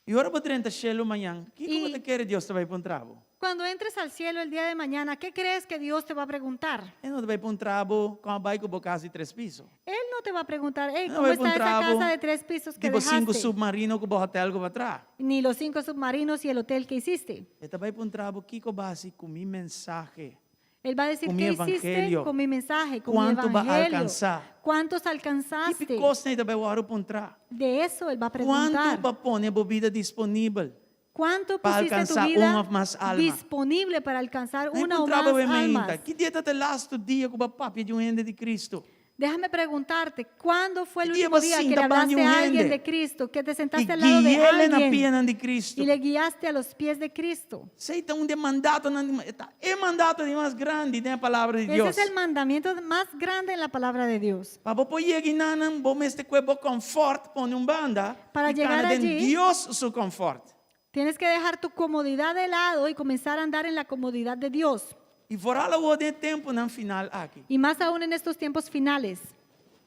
I ora bo drenta shelu mañan, kiko bo I- ta kere Dios ta bai puntra bo? Cuando entres al cielo el día de mañana, ¿qué crees que Dios te va a preguntar? E no ta bai puntra bo kon a bai ku bo kas di tres piso. Él no te va a preguntar, hey, E no ¿cómo bai está esa puntra bo casa de tres pisos que di bo sinku dejaste? submarino ku bo hotel ku bo a traha. Ni los cinco submarinos y el hotel que hiciste. E ta bai puntra bo kiko bo a hasi ku mi mensahe. Él va a decir, Ku mi ¿qué hiciste evangelio? con mi mensaje, con mi Kuantu bo a evangelio? alkansá? ¿Cuántos Ki alcanzaste? kosnan e ta bai wòrdu puntra? De eso él va a Kuantu preguntar. bo a pone bo bida disponibel? ¿Cuánto Pa pusiste tu alkansá vida un òf mas alma? disponible para alcanzar Nan una o puntra más bo mainta, almas? Ki dia ta e lastu dia ku bo a papia di un hende di Kristu? Déjame preguntarte, ¿cuándo fue el Ki dia último bo día que sinta le banda di hablaste un a alguien hende de Cristo, que te i sentaste al lado de gui'é na alguien pianan di Kristu? y le guiaste a los pies de Cristo? Esei ta un di e mandatonan di, ta e mandato di mas grandi den e Palabra di Ese Dios. es el mandamiento más grande en la palabra de Dios. Pa bo por yega enanan, bo mester kue bo confort pone un banda Para i kana llegar den allí, Dios su confort. Tienes que dejar tu comodidad de lado y comenzar a andar en la comodidad de Dios. I foral awor den e tempunan final aki. Y más aún en estos tiempos finales.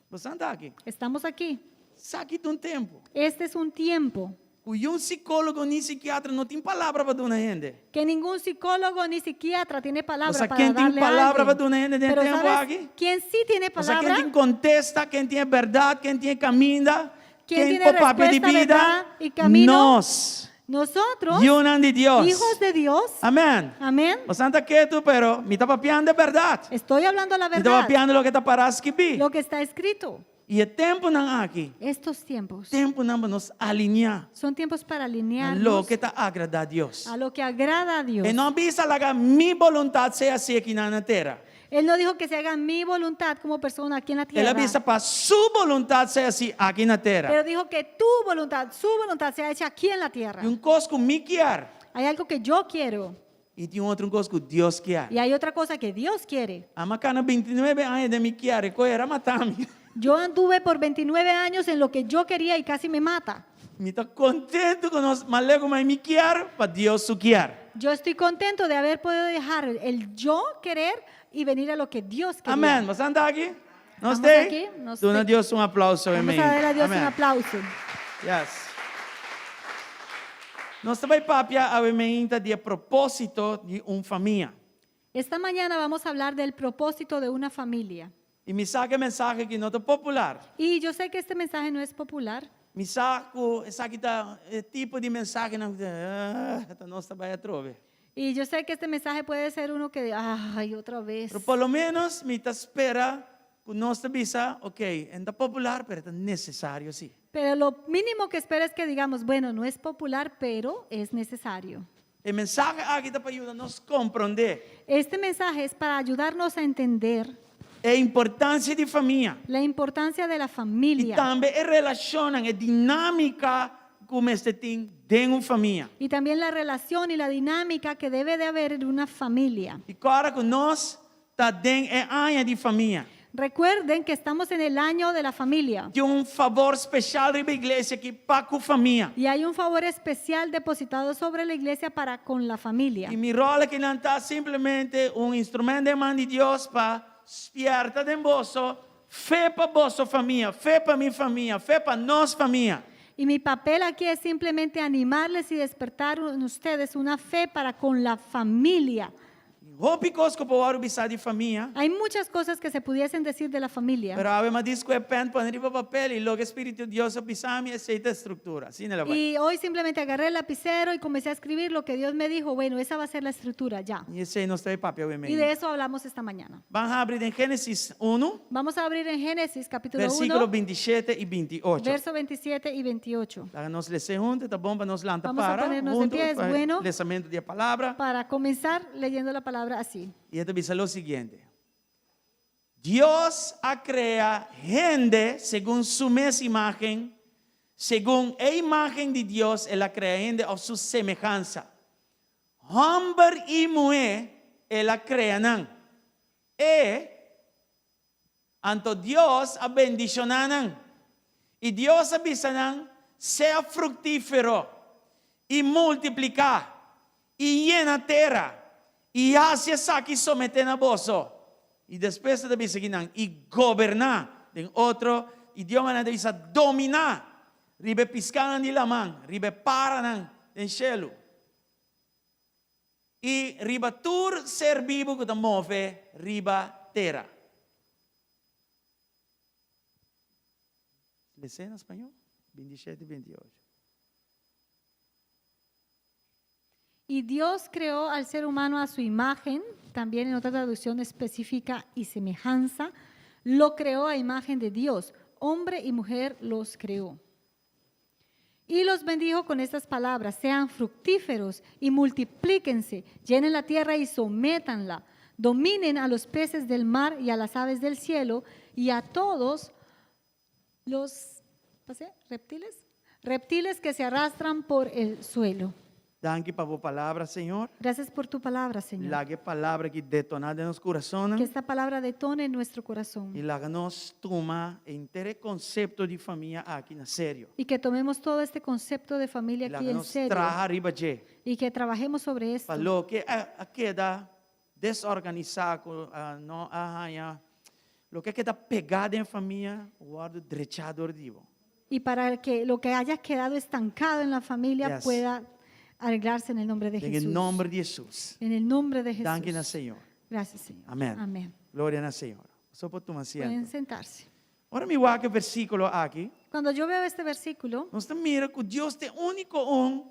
Bo ta aki. Estamos aquí. Esaki ta un tempu. Este es un tiempo Ku niun sikólogo ni sikiatra no tin palabra pa duna hende. que ningún psicólogo ni psiquiatra tiene palabra O sea, para ken tin darle a palabra alguien. pa duna hende den Pero tempu ¿sabes aki? quién sí tiene O sea, palabra? ken tin kontesta, ken tin e bèrdat, ken tin e kaminda, Ken ken tiene por papia di respuesta, bida? verdad y camino? Nos, Nosotros, yunan di Dios. hijos de Dios. Amèn. Amén. Bo ta ketu, pero mi ta papiando e bèrdat. Estoy hablando la Mi ta verdad. papiando loke ta pará skibí. Lo que está escrito. I e tempunan aki, Estos tiempos tempunan pa nos aliniá son tiempos para na alinearnos loke ta agradá Dios. a lo que agrada a Dios. E no a bisa laga mi boluntat sea hasí aki na tera. Él no dijo que se haga mi voluntad como persona aquí en la El a tierra. bisa pa su boluntat sea hasí aki na tera. Pero dijo que tu voluntad, su voluntad sea hecha aquí en la tierra. Tin un kos ku mi kier Hay algo que yo quiero i tin otro un kos ku Dios kier. y hay otra cosa que Dios quiere. Ami a kana bintinuebe aña den mi kier, e kos a mata mi. Yo anduve por 29 años en lo que yo quería y casi me mata. Mi ta kontentu ku nos malego mai mi kier pa Dios su kier. Yo estoy contento de haber podido dejar el yo querer y venir a lo que Dios quería. Amèn. Bo ta aki? Nos Estamos t'ei? aquí, nos Duna t'ei. Dios un aplauso. Vamos Amèn. a dar a Dios un Amèn. aplauso. Yes. Nos ta bai papia awe mainta di e propósito di un famia. Esta mañana vamos a hablar del propósito de una familia. I mi sa ku e mensahe aki no ta popular. Y yo sé que este mensaje no es popular. Mi sa ku esaki ta e tipo di mensahenan ah, ta nos ta bai atrobe. Y yo sé que este mensaje puede ser uno que, ay, otra vez. Pero por lo menos mi ta spera ku nos ta bisa, ok, e n' ta popular, pero ta nesesario sí. Pero lo mínimo que espero es que digamos, bueno, no es popular, pero es necesario. E mensahe aki ta pa yuda nos komprondé Este mensaje es para ayudarnos a entender e importansia di famia. la importancia de la I familia tambe e relashonnan, e dinámika ku mester tin den un famia. y también la relación y la dinámica que debe de haber en una familia. I kòrda ku nos ta den e aña di famia. Recuerden que estamos en el año de la familia Tin un fabor spesial riba e iglesia aki pa ku famia. y hay un favor especial depositado sobre la iglesia para con la familia. I mi ròl akinan ta simplemente un instrumènt den man di Dios pa spièrta den boso fe pa boso famia, fe pa mi famia, fe pa nos famia. Y mi papel aquí es simplemente animarles y despertar en ustedes una fe para con la familia. Hopi kos ku por wòrdu bisá di famia. Hay muchas cosas que se pudiesen decir de la familia. Pero awe m'a djis kohe pèn pone riba papel i loke Spiritu di Dios a bisa mi esei ta e struktura. Asina el a bai. Y hoy simplemente agarré el lapicero y comencé a escribir lo que Dios me dijo. Bueno, esa va a ser la estructura ya. I esei nos ta bai papia awe Y mainta. de eso hablamos esta mañana. Ban habri den Génesis 1, Vamos a abrir en Génesis capítulo versíkulo 1, 27 i 28. verso 27 y 28. Laga nos lesa huntu, ta bon pa nos lanta Vamos a para ponernos de huntu pie, es pa bueno. lesamentu di e palabra. Para comenzar leyendo la palabra así. I e ta bisa lo siguiente. Dios a krea hende segun su mes imágen. Segun e imágen di Dios el a krea hende òf su semehansa. Hòmber i muhé el a krea nan. E Anto Dios a bendishoná nan, i Dios a bisa nan, Sea fruktífero, i multipliká, i yena tera, i hasi esaki someté na boso. I despues e ta bisa ki nan, I goberná, den otro idiomanan e ta bisa dominá, riba e piskánan di laman, riba e paranan den shelu. I riba tur ser bibu ku ta move riba tera. Les'é na spañó, bintishete i bintiocho. Y Dios creó al ser humano a su imagen, también en otra traducción especifica y semejanza, lo creó a imagen de Dios, hombre y mujer los creó. Y los bendijo con estas palabras, sean fructíferos y multiplíquense, llenen la tierra y sométanla, dominen a los peces del mar y a las aves del cielo y a todos los reptiles, reptiles que se arrastran por el suelo. Danki pa bo palabra, Señor. Gracias por tu palabra, Señor. Laga e palabra aki detoná den nos kurasonnan. Que esta palabra detone en nuestro corazón. I laga nos tuma henter e konsepto di famia aki na serio. Y que tomemos todo este concepto de familia aquí en serio. Laga nos traha riba dje. Y que trabajemos sobre esto. Pa loke a keda desorganisá ku no a haña loke a keda pegá den famia wòrdu drechá dor di bo. Y para que lo que haya quedado estancado en la familia pueda arreglarse en el nombre de Den Jesús. e nomber di Hesus. En el nombre de Jesús. Danki na Señor. Gracias, Señor. Amén. Amén. Gloria na Señor. Boso por tuma asiento. Pueden sentarse. Ora mi wak e versíkulo aki, Cuando yo veo este versículo, nos ta mira ku Dios ta e úniko un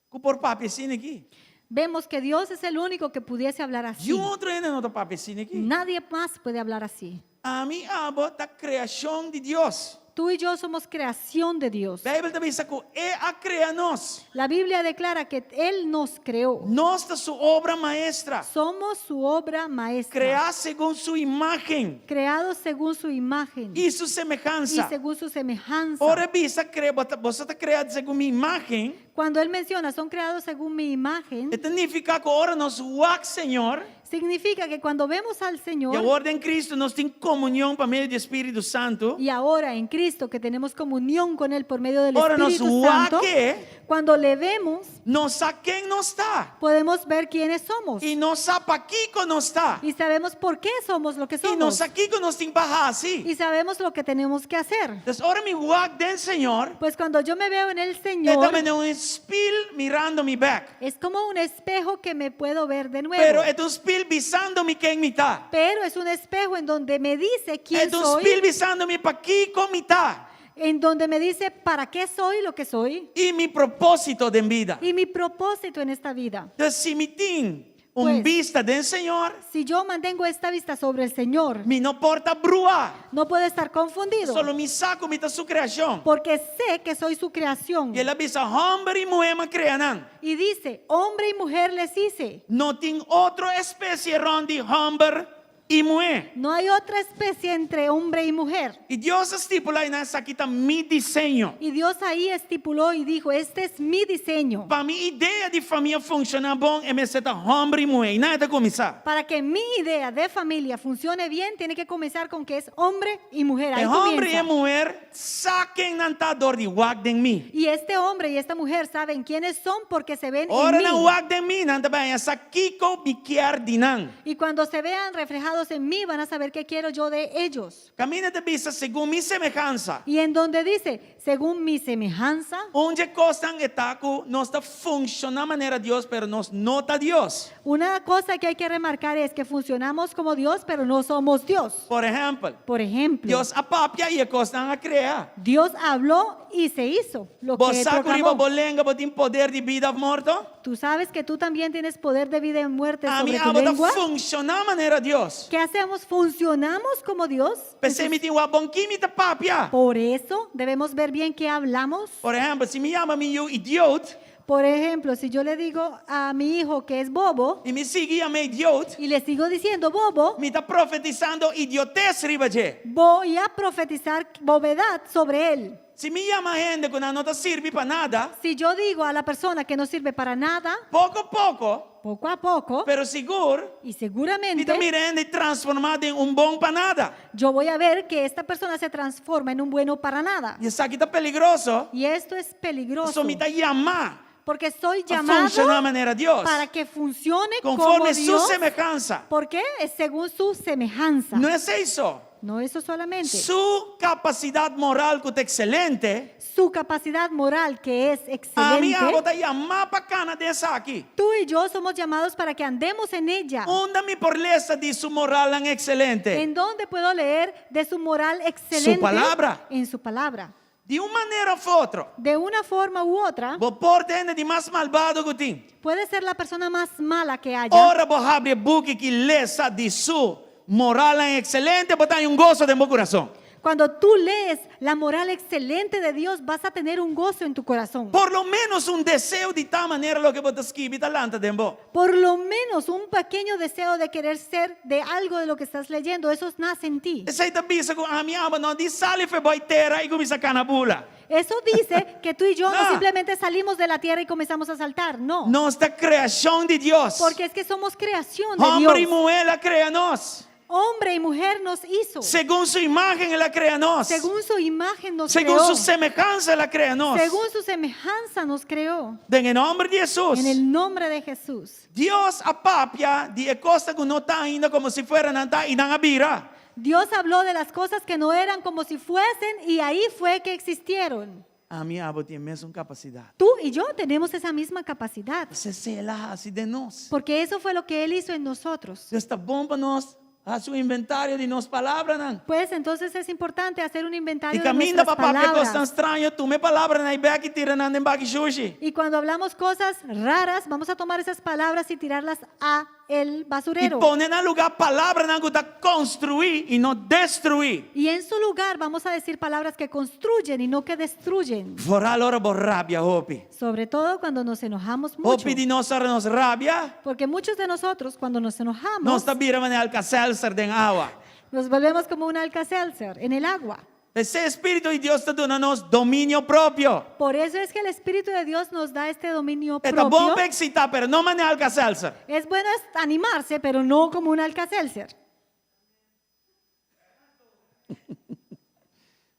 ku por papia asina aki. Vemos que Dios es el único que pudiese hablar así. Niun otro hende no ta papia asina aki. Nadie más puede hablar así. Ami abo ta kreashon di Dios. Tú y yo somos creación de Dios. Beibel ta bisa ku E a krea nos. La Biblia declara que Él nos creó. Nos ta su obra maestra. Somos su obra maestra. Kreá segun su imágen. Creados según su imagen. I su semehansa. Y según su semejanza. Ora e bisa krea, bo ta, boso ta kreá segun mi imágen. Cuando Él menciona, son creados según mi imagen. E ta nifiká ku ora nos wak Señor. Significa que cuando vemos al Señor. I awor den Cristo nos tin komunion pa medio di e Spiritu Santu. Y ahora en Cristo que tenemos comunión con Él por medio del Ora nos Espíritu Santo. wak E. Cuando le vemos. Nos sa ken nos ta. Podemos ver quiénes somos. I nos sa pakiko nos ta. Y sabemos por qué somos lo que I nos somos. sa kiko nos tin pa hasi. Y sabemos lo que tenemos que hacer. Entonces, ora mi wak den Señor. Pues cuando yo me veo en el E ta Señor. manera un spil mirando mi bek. Es como un espejo que me puedo ver de nuevo. Pero e ta un spil bisando mi ken mi ta. Pero es un espejo en donde me dice quién E ta un soy. spil bisando mi pakiko mi ta. En donde me dice para qué soy lo que soy. I mi propósito den bida. Y mi propósito en esta vida. Entonces, si mi tin un Pues, bista den Señor, si yo mantengo esta vista sobre el Señor, mi no por ta brua. No puedo estar confundido. Solo mi sa ku mi ta su kreashon. Porque sé que soy su creación. I el a bisa, Hòmber i muhé m'a krea nan. Y dice, hombre y mujer les hice. No tin otro espesie rònt di hòmber i muhé. No hay otra especie entre hombre y mujer. I Dios a stipulá i nan esaki ta mi diseño. Y Dios ahí estipuló y dijo, este es mi diseño. Pa mi idea di famia funshoná bon, e mester ta hòmber i muhé. I nan e ta kuminsá. Para que mi idea de familia funcione bien, tiene que comenzar con que es hombre y mujer. Ahí E hòmber i e comienza. muher sa ken nan ta dor di wak den mi. Y este hombre y esta mujer saben quiénes son porque se ven en Ora nan mí. wak den mi, nan ta bai haña sa kiko mi kier di nan. Y cuando se vean reflejados en mí, van a saber qué quiero yo de ellos. Kaminda ta bisa segun mi semehansa. Y en donde dice, según mi semejanza. Un dje kosnan e ta ku nos ta funshoná manera Dios, pero nos no ta Dios. Una cosa que hay que remarcar es que funcionamos como Dios, pero no somos Dios. Por ehèmpel, Por ejemplo, Dios a papia i e kosnan a krea. Dios habló y se hizo lo Bo que sa ku riba proclamó. bo lenga bo tin poder di bida òf morto? Tú sabes que tú también tienes poder de vida y muerte Ami sobre tu abo ta lengua. funshoná manera Dios. ¿Qué hacemos? ¿Funcionamos como Dios? P'esei mi tin wak bon ki mi ta papia. Por eso debemos ver bien qué hablamos. Por ehèmpel, si mi yama mi yu idiot, Por ejemplo, si yo le digo a mi hijo que es bobo, i mi sigui yam'é idiot, y le sigo diciendo bobo, mi ta profetisando idiotes riba dje. voy a profetizar bobedad sobre él. Si mi yama hende ku nan no ta sirbi pa nada. Si yo digo a la persona que no sirve para nada. Poko poko. Poco a poco. Pero sigur. Y seguramente. Mi ta mira e hende transformá den un bon pa nada. Yo voy a ver que esta persona se transforma en un bueno para nada. I esaki ta peligroso. Y esto es peligroso. Pasobra mi ta yamá. Porque soy Pa llamado funshoná manera Dios. para que funcione como Konforme su Dios. semehansa. Porque es según su semejanza. No esei so. No eso solamente. Su kapasidat moral ku ta ekselente. Su capacidad moral que es Ami excelente. abo ta yamá pa kana den esaki. Tú y yo somos llamados para que andemos en ella. Unda mi por lesa di su moralnan ekselente? ¿En dónde puedo leer de su moral excelente? Su palabra. En su palabra. Di un manera of otro. De una forma u otra. Bo por ta hende di mas malbado ku tin. Puede ser la persona más mala que haya. Ora bo habri e buki ki lesa di su moralnan excelente, bo ta haña un goso den bo kurason. Cuando tú lees la moral excelente de Dios, vas a tener un gozo en tu corazón. Por lo menos un deseo di ta manera loke bo ta skibi ta lanta den bo. Por lo menos un pequeño deseo de querer ser de algo de lo que estás leyendo, eso nace en ti. Esei ta bisa ku ami aba no di sali fe bai tera i kuminsá kana bula. Eso dice que tú y yo no No. simplemente salimos de la tierra y comenzamos a saltar, no. Nos ta kreashon di Dios. Porque es que somos creación de Homber i Dios. muhé el a krea nos. Hombre y mujer nos hizo. Segun su imágen el a krea nos. Según su imagen nos Segun creó. su semehansa el a krea nos. Según su semejanza nos creó. Den e nòmber di Hesus. En el nombre de Jesús. Dios a papia di e kosnan ku no ta ainda komo si fuera nan ta i nan a bira. Dios habló de las cosas que no eran como si fuesen y ahí fue que existieron. Ami abo tin e mesun kapasidat. Tú y yo tenemos esa misma capacidad. Esei el a hasi den nos. Porque eso fue lo que Él hizo en nosotros. Entonces ta bon pa nos hasi un inventario di nos palabranan. Pues entonces es importante hacer un inventario Di de kaminda nuestras pa papia palabras. kosnan straño, tuma e palabranan ei bek i tira nan den baki shushi. Y cuando hablamos cosas raras, vamos a tomar esas palabras y tirarlas a el I basurero. pone na lugá palabranan ku ta konstruí i no destruí. Y en su lugar vamos a decir palabras que construyen y no que destruyen. Foral ora bo rabia hopi. Sobre todo cuando nos enojamos mucho. Hopi di nos ora nos rabia, Porque muchos de nosotros cuando nos enojamos, nos ta bira manera Alka-Seltzer den awa. nos volvemos como un Alka-Seltzer en el agua. P'esei e Spiritu di Dios ta duna nos dominio propio. Por eso es que el Espíritu de Dios nos da este dominio E ta bon propio. pa eksitá, pero no manera Alka-Seltzer. Es bueno animarse, pero no como un Alka-Seltzer.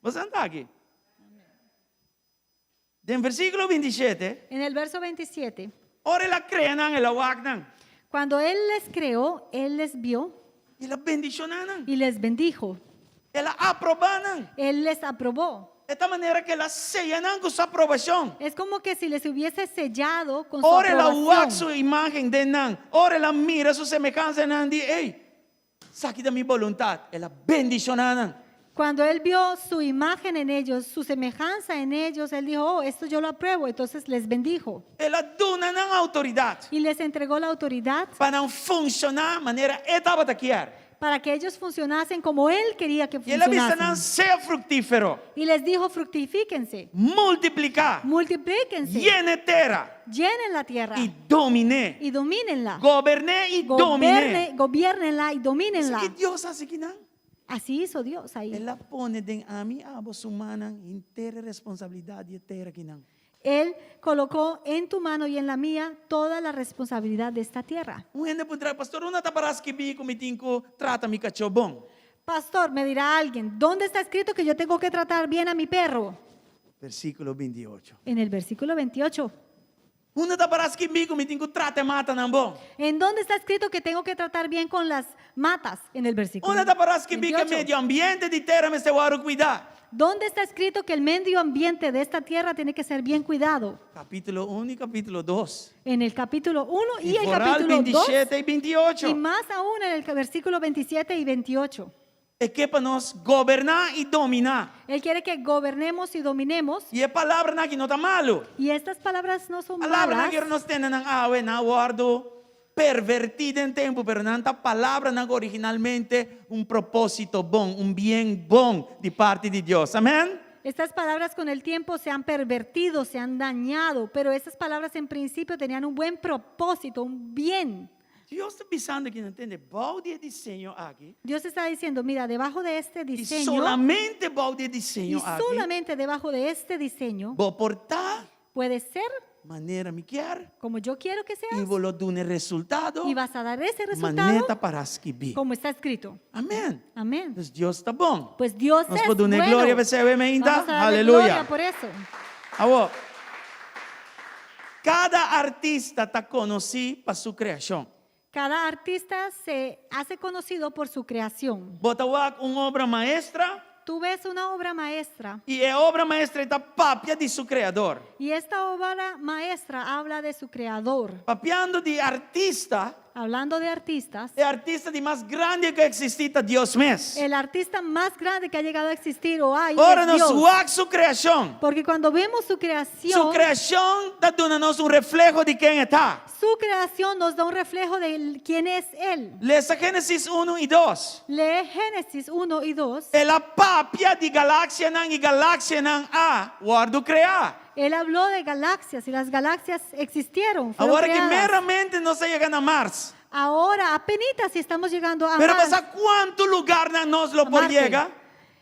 Bo santa aki. Den versíkulo 27. En el verso 27. Ora el a krea nan, el a wak nan. Cuando Él les creó, Él les vio. I el a bendishoná nan. Y les bendijo. El a aprobá nan. Él les aprobó. E ta manera ku el a seya nan ku su aprobashon. Es como que si les hubiese sellado con su Ora el a wak aprobación. su imágen den nan. Ora el a mira su semehansa den nan di, Ey, esaki ta mi boluntat. El a bendishoná nan. Cuando él vio su imagen en ellos, su semejanza en ellos, él dijo, oh, esto yo lo apruebo. Entonces les bendijo. El a duna nan outoridat. Y les entregó la autoridad. Pa nan funshoná manera e tabata kier. Para que ellos funcionasen como él quería que I el a bisa nan funcionasen. sea fruktífero. Y les dijo, fructifíquense. Multipliká. Multiplíquense. Yena e tera. Llenen la tierra. I domin'é. Y domínenla. Gobern'é i domin'é. Gobierne, gobiernenla y domínenla. Esaki Dios a hasi kinan. Así hizo Dios ahí. El a pone den ami abo su mannan henter e responsabilidat di e tera kinan. Él colocó en tu mano y en la mía toda la responsabilidad de esta tierra. Un hende puntra, Pastor, unda ta pará skibí ku mi tin ku trata mi kachó bon? Pastor, me dirá alguien, ¿dónde está escrito que yo tengo que tratar bien a mi perro? Versíkulo 28. En el versículo 28. Unda ta pará skibí ku mi tin ku trata e matanan bon? ¿En dónde está escrito que tengo que tratar bien con las matas? En el versículo Unda ta pará skibí ku e 28. medio ambiente di tera mester wòrdu kuidá? ¿Dónde está escrito que el medio ambiente de esta tierra tiene que ser bien cuidado? Capítulo 1 y capítulo 2. En el capítulo 1 y el Foral capítulo 2. 27 y 28. Y más aún en el versículo 27 y 28. E ke pa nos goberná i dominá. Él quiere que gobernemos y dominemos. I e palabranan aki no ta malu. Y estas palabras no son Palabranan malas. aki nos tende nan awe, nan a wòrdu pervertí den tempu, pero nan ta palabranan ku originalmente un propósito bon, un bien bon di parti di Dios. Amèn? Estas palabras con el tiempo se han pervertido, se han dañado, pero estas palabras en principio tenían un buen propósito, un bien. Dios ta bisando aki, tende, bou di e diseño aki. Dios está diciendo, mira, debajo de este I diseño solamente bou di e y diseño aki, solamente debajo de este diseño bo por ta puede ser manera mi kier como yo quiero que i seas bo lo duna e resultado y vas a dar ese manera resultado ta pará skibí. como está escrito. Amèn. Amén. Dus Dios ta bon. Pues Dios Nos es por duna bueno. gloria p'esei awe mainta. Vamos a darle Aleluya. gloria por eso. Awor, kada artista ta konosí pa su kreashon. Cada artista se hace conocido por su creación. Bo ta wak un obra maestra Tú ves una obra maestra i e obra maestra ta papia di su kreador. y esta obra maestra habla de su creador. Papiando di artista, Hablando de artistas, e artista di mas grandi ku a eksistí ta Dios mes. el artista más grande que ha llegado a existir o hay Ora es nos Dios. wak su kreashon, Porque cuando vemos su su creación, kreashon ta duna nos un refleho di ken e ta. su creación nos da un reflejo de quién es Él. Lesa Génesis 1 i 2. Lee Génesis 1 y 2. El a papia di galaksianan i galaksianan a wòrdu kreá. Él habló de galaxias y las galaxias existieron. Fueron Awor ku creadas. meramente nos a yega na Mars. Ahora, apenas si estamos llegando a Pero Mars, bo sa kuantu lugarnan nos lo a por Marte. yega?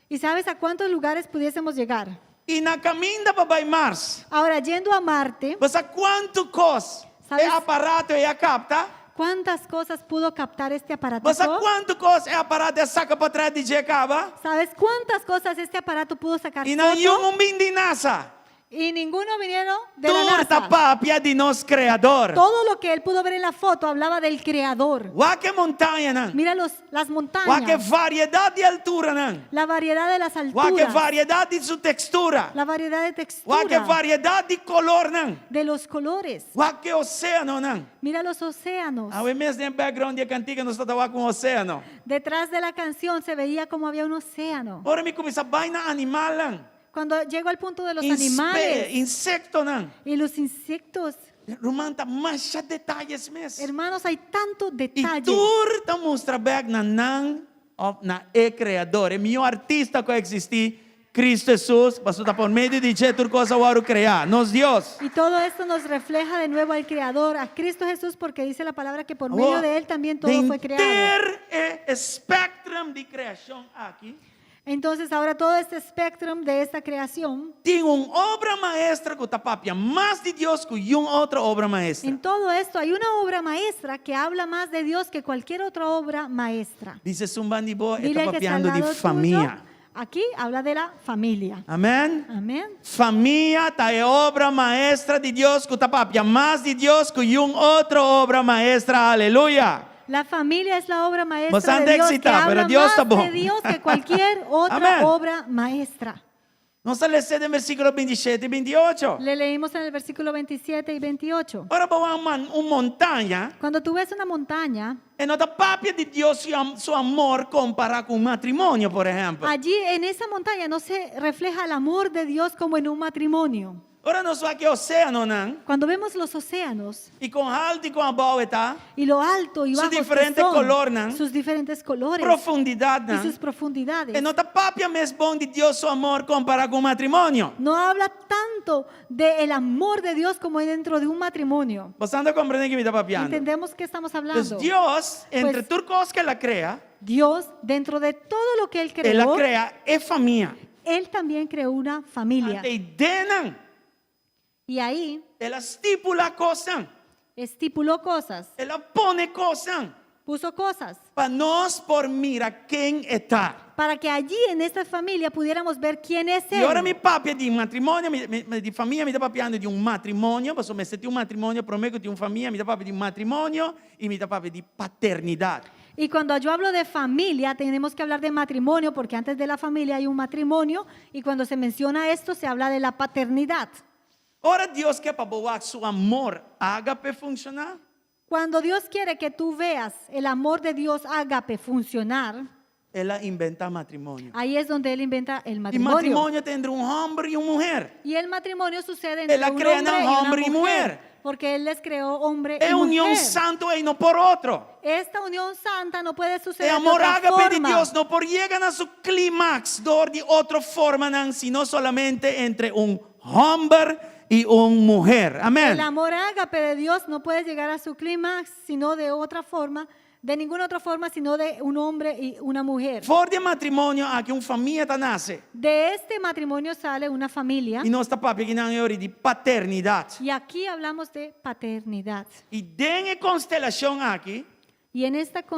¿Y sabes a cuántos lugares pudiésemos llegar? I na kaminda pa bai Mars. Ahora, yendo a Marte, Bo sa kuantu kos Sabes? e aparato ei a kapta? ¿cuántas cosas pudo captar este Bo sa aparatico? kuantu kos e aparato a saka potrèt di dje kaba? ¿Sabes cuántas cosas este aparato pudo sacar I nan foto? niun un bin di NASA. Y ninguno vinieron de la Tur ta NASA. papia di nos Kreador. Todo lo que él pudo ver en la foto hablaba del Creador. Wak e montañanan. Mira los, las Wak e montañas, variedat di alturanan. la variedad de las Wak e alturas, variedat di su tekstura. la variedad de Wak e textura, variedat di kolornan. de los colores. Wak e oséanonan. Mira los océanos. Awe mes den background di e kantika nos tabata wak un oséano. Detrás de la canción se veía como había un océano. Ora mi kuminsá bai na animalnan. Cuando llego al punto de los Inspe, animales insektonan. y los insectos, Ruman ta masha detayes mes. hermanos, hay tanto I detalle. tur ta mustra bèk na nan òf na e Kreador, e mihó artista ku a eksistí, Kristu Hesus, pasobra ta por medio di dje tur kos a wòrdu kreá, nos Dios. Y todo esto nos refleja de nuevo al Creador, a Cristo Jesús, porque dice la palabra que por medio Awor, de Él también todo den fue creado. henter e spectrum di kreashon aki, Entonces ahora todo este espectro de esta creación, tin un obra maestra ku ta papia mas di Dios ku niun otro obra maestra. en todo esto hay una obra maestra que habla más de Dios que cualquier otra obra maestra. Bisa esun banda di bo, e Dile ta al que está al papiando di lado tuyo, famia. aquí habla de la familia. Amèn? Amén. Famia ta e obra maestra di Dios ku ta papia mas di Dios ku niun otro obra maestra. Aleluya! La familia es la obra maestra Bastante de Dios que excitá, pero habla Dios más ta bon. de Dios que cualquier otra Amén. obra maestra. Nos a lesa den versíkulo 27 i 28. Le leímos en el versículo 27 y 28. Ora bo wak un montaña, Cuando tú ves una montaña, e no ta papia di Dios su amor kompará ku un matrimonio, por ehèmpel. allí en esa montaña no se refleja el amor de Dios como en un matrimonio. Ora nos wak e oséanonan, Cuando vemos los océanos i kon haltu i kon abou e ta, y lo alto y Su bajo que diferente son, colornan, sus diferentes colores y profundidatnan, sus profundidades, e no ta papia mes bon di Dios su amor kompará ku un matrimonio. no habla tanto del amor de Dios como dentro de un matrimonio. Bo ta komprondé kiko mi ta papiando? Entendemos que estamos Entonces, hablando. Dios, entre Pues, tur kos ku el a krea, Dios, dentro de todo lo que Él el a creó, krea e famia. Él también creó una familia. Anto einan, Y ahí el a stipulá kosnan, estipuló cosas, el a pone kosnan, puso cosas, pa nos por mira ken e ta. para que allí en esta familia pudiéramos ver quién es I ora Él. mi papia di matrimonio, mi, mi, di famia, mi ta papiando di un matrimonio, pasobra mester tin un matrimonio, promé ku tin un famia, mi ta papia di matrimonio i mi ta papia di paternidat. Y cuando yo hablo de familia, tenemos que hablar de matrimonio, porque antes de la familia hay un matrimonio, y cuando se menciona esto, se habla de la paternidad. Ora Dios ke pa bo wak su amor ágape funshoná, Cuando Dios quiere que tú veas el amor de Dios ágape funcionar, El a inventá matrimonio. ahí es donde Él inventa el I matrimonio. matrimonio ta entre un hòmber i un muhé. Y el matrimonio sucede entre El a un crea hombre un y una hombre y mujer, mujer. Porque Él les creó hombre E y union mujer. santu ei no por otro. Esta unión santa no puede E suceder de amor otra ágape di forma. Dios no por yega na su klímaks dor di otro formanan, sino solamente entre un hòmber. i un muher. Amen. El amor ágape de Dios no puede llegar a su clímax sino de otra forma, de ninguna otra forma sino de un hombre y una mujer. For di e matrimonio aki un famia ta nase. De este matrimonio sale una familia. I nos ta papia kinan e ora di paternidat. Y aquí hablamos de paternidad. I den e konstelashon aki, Y en esta den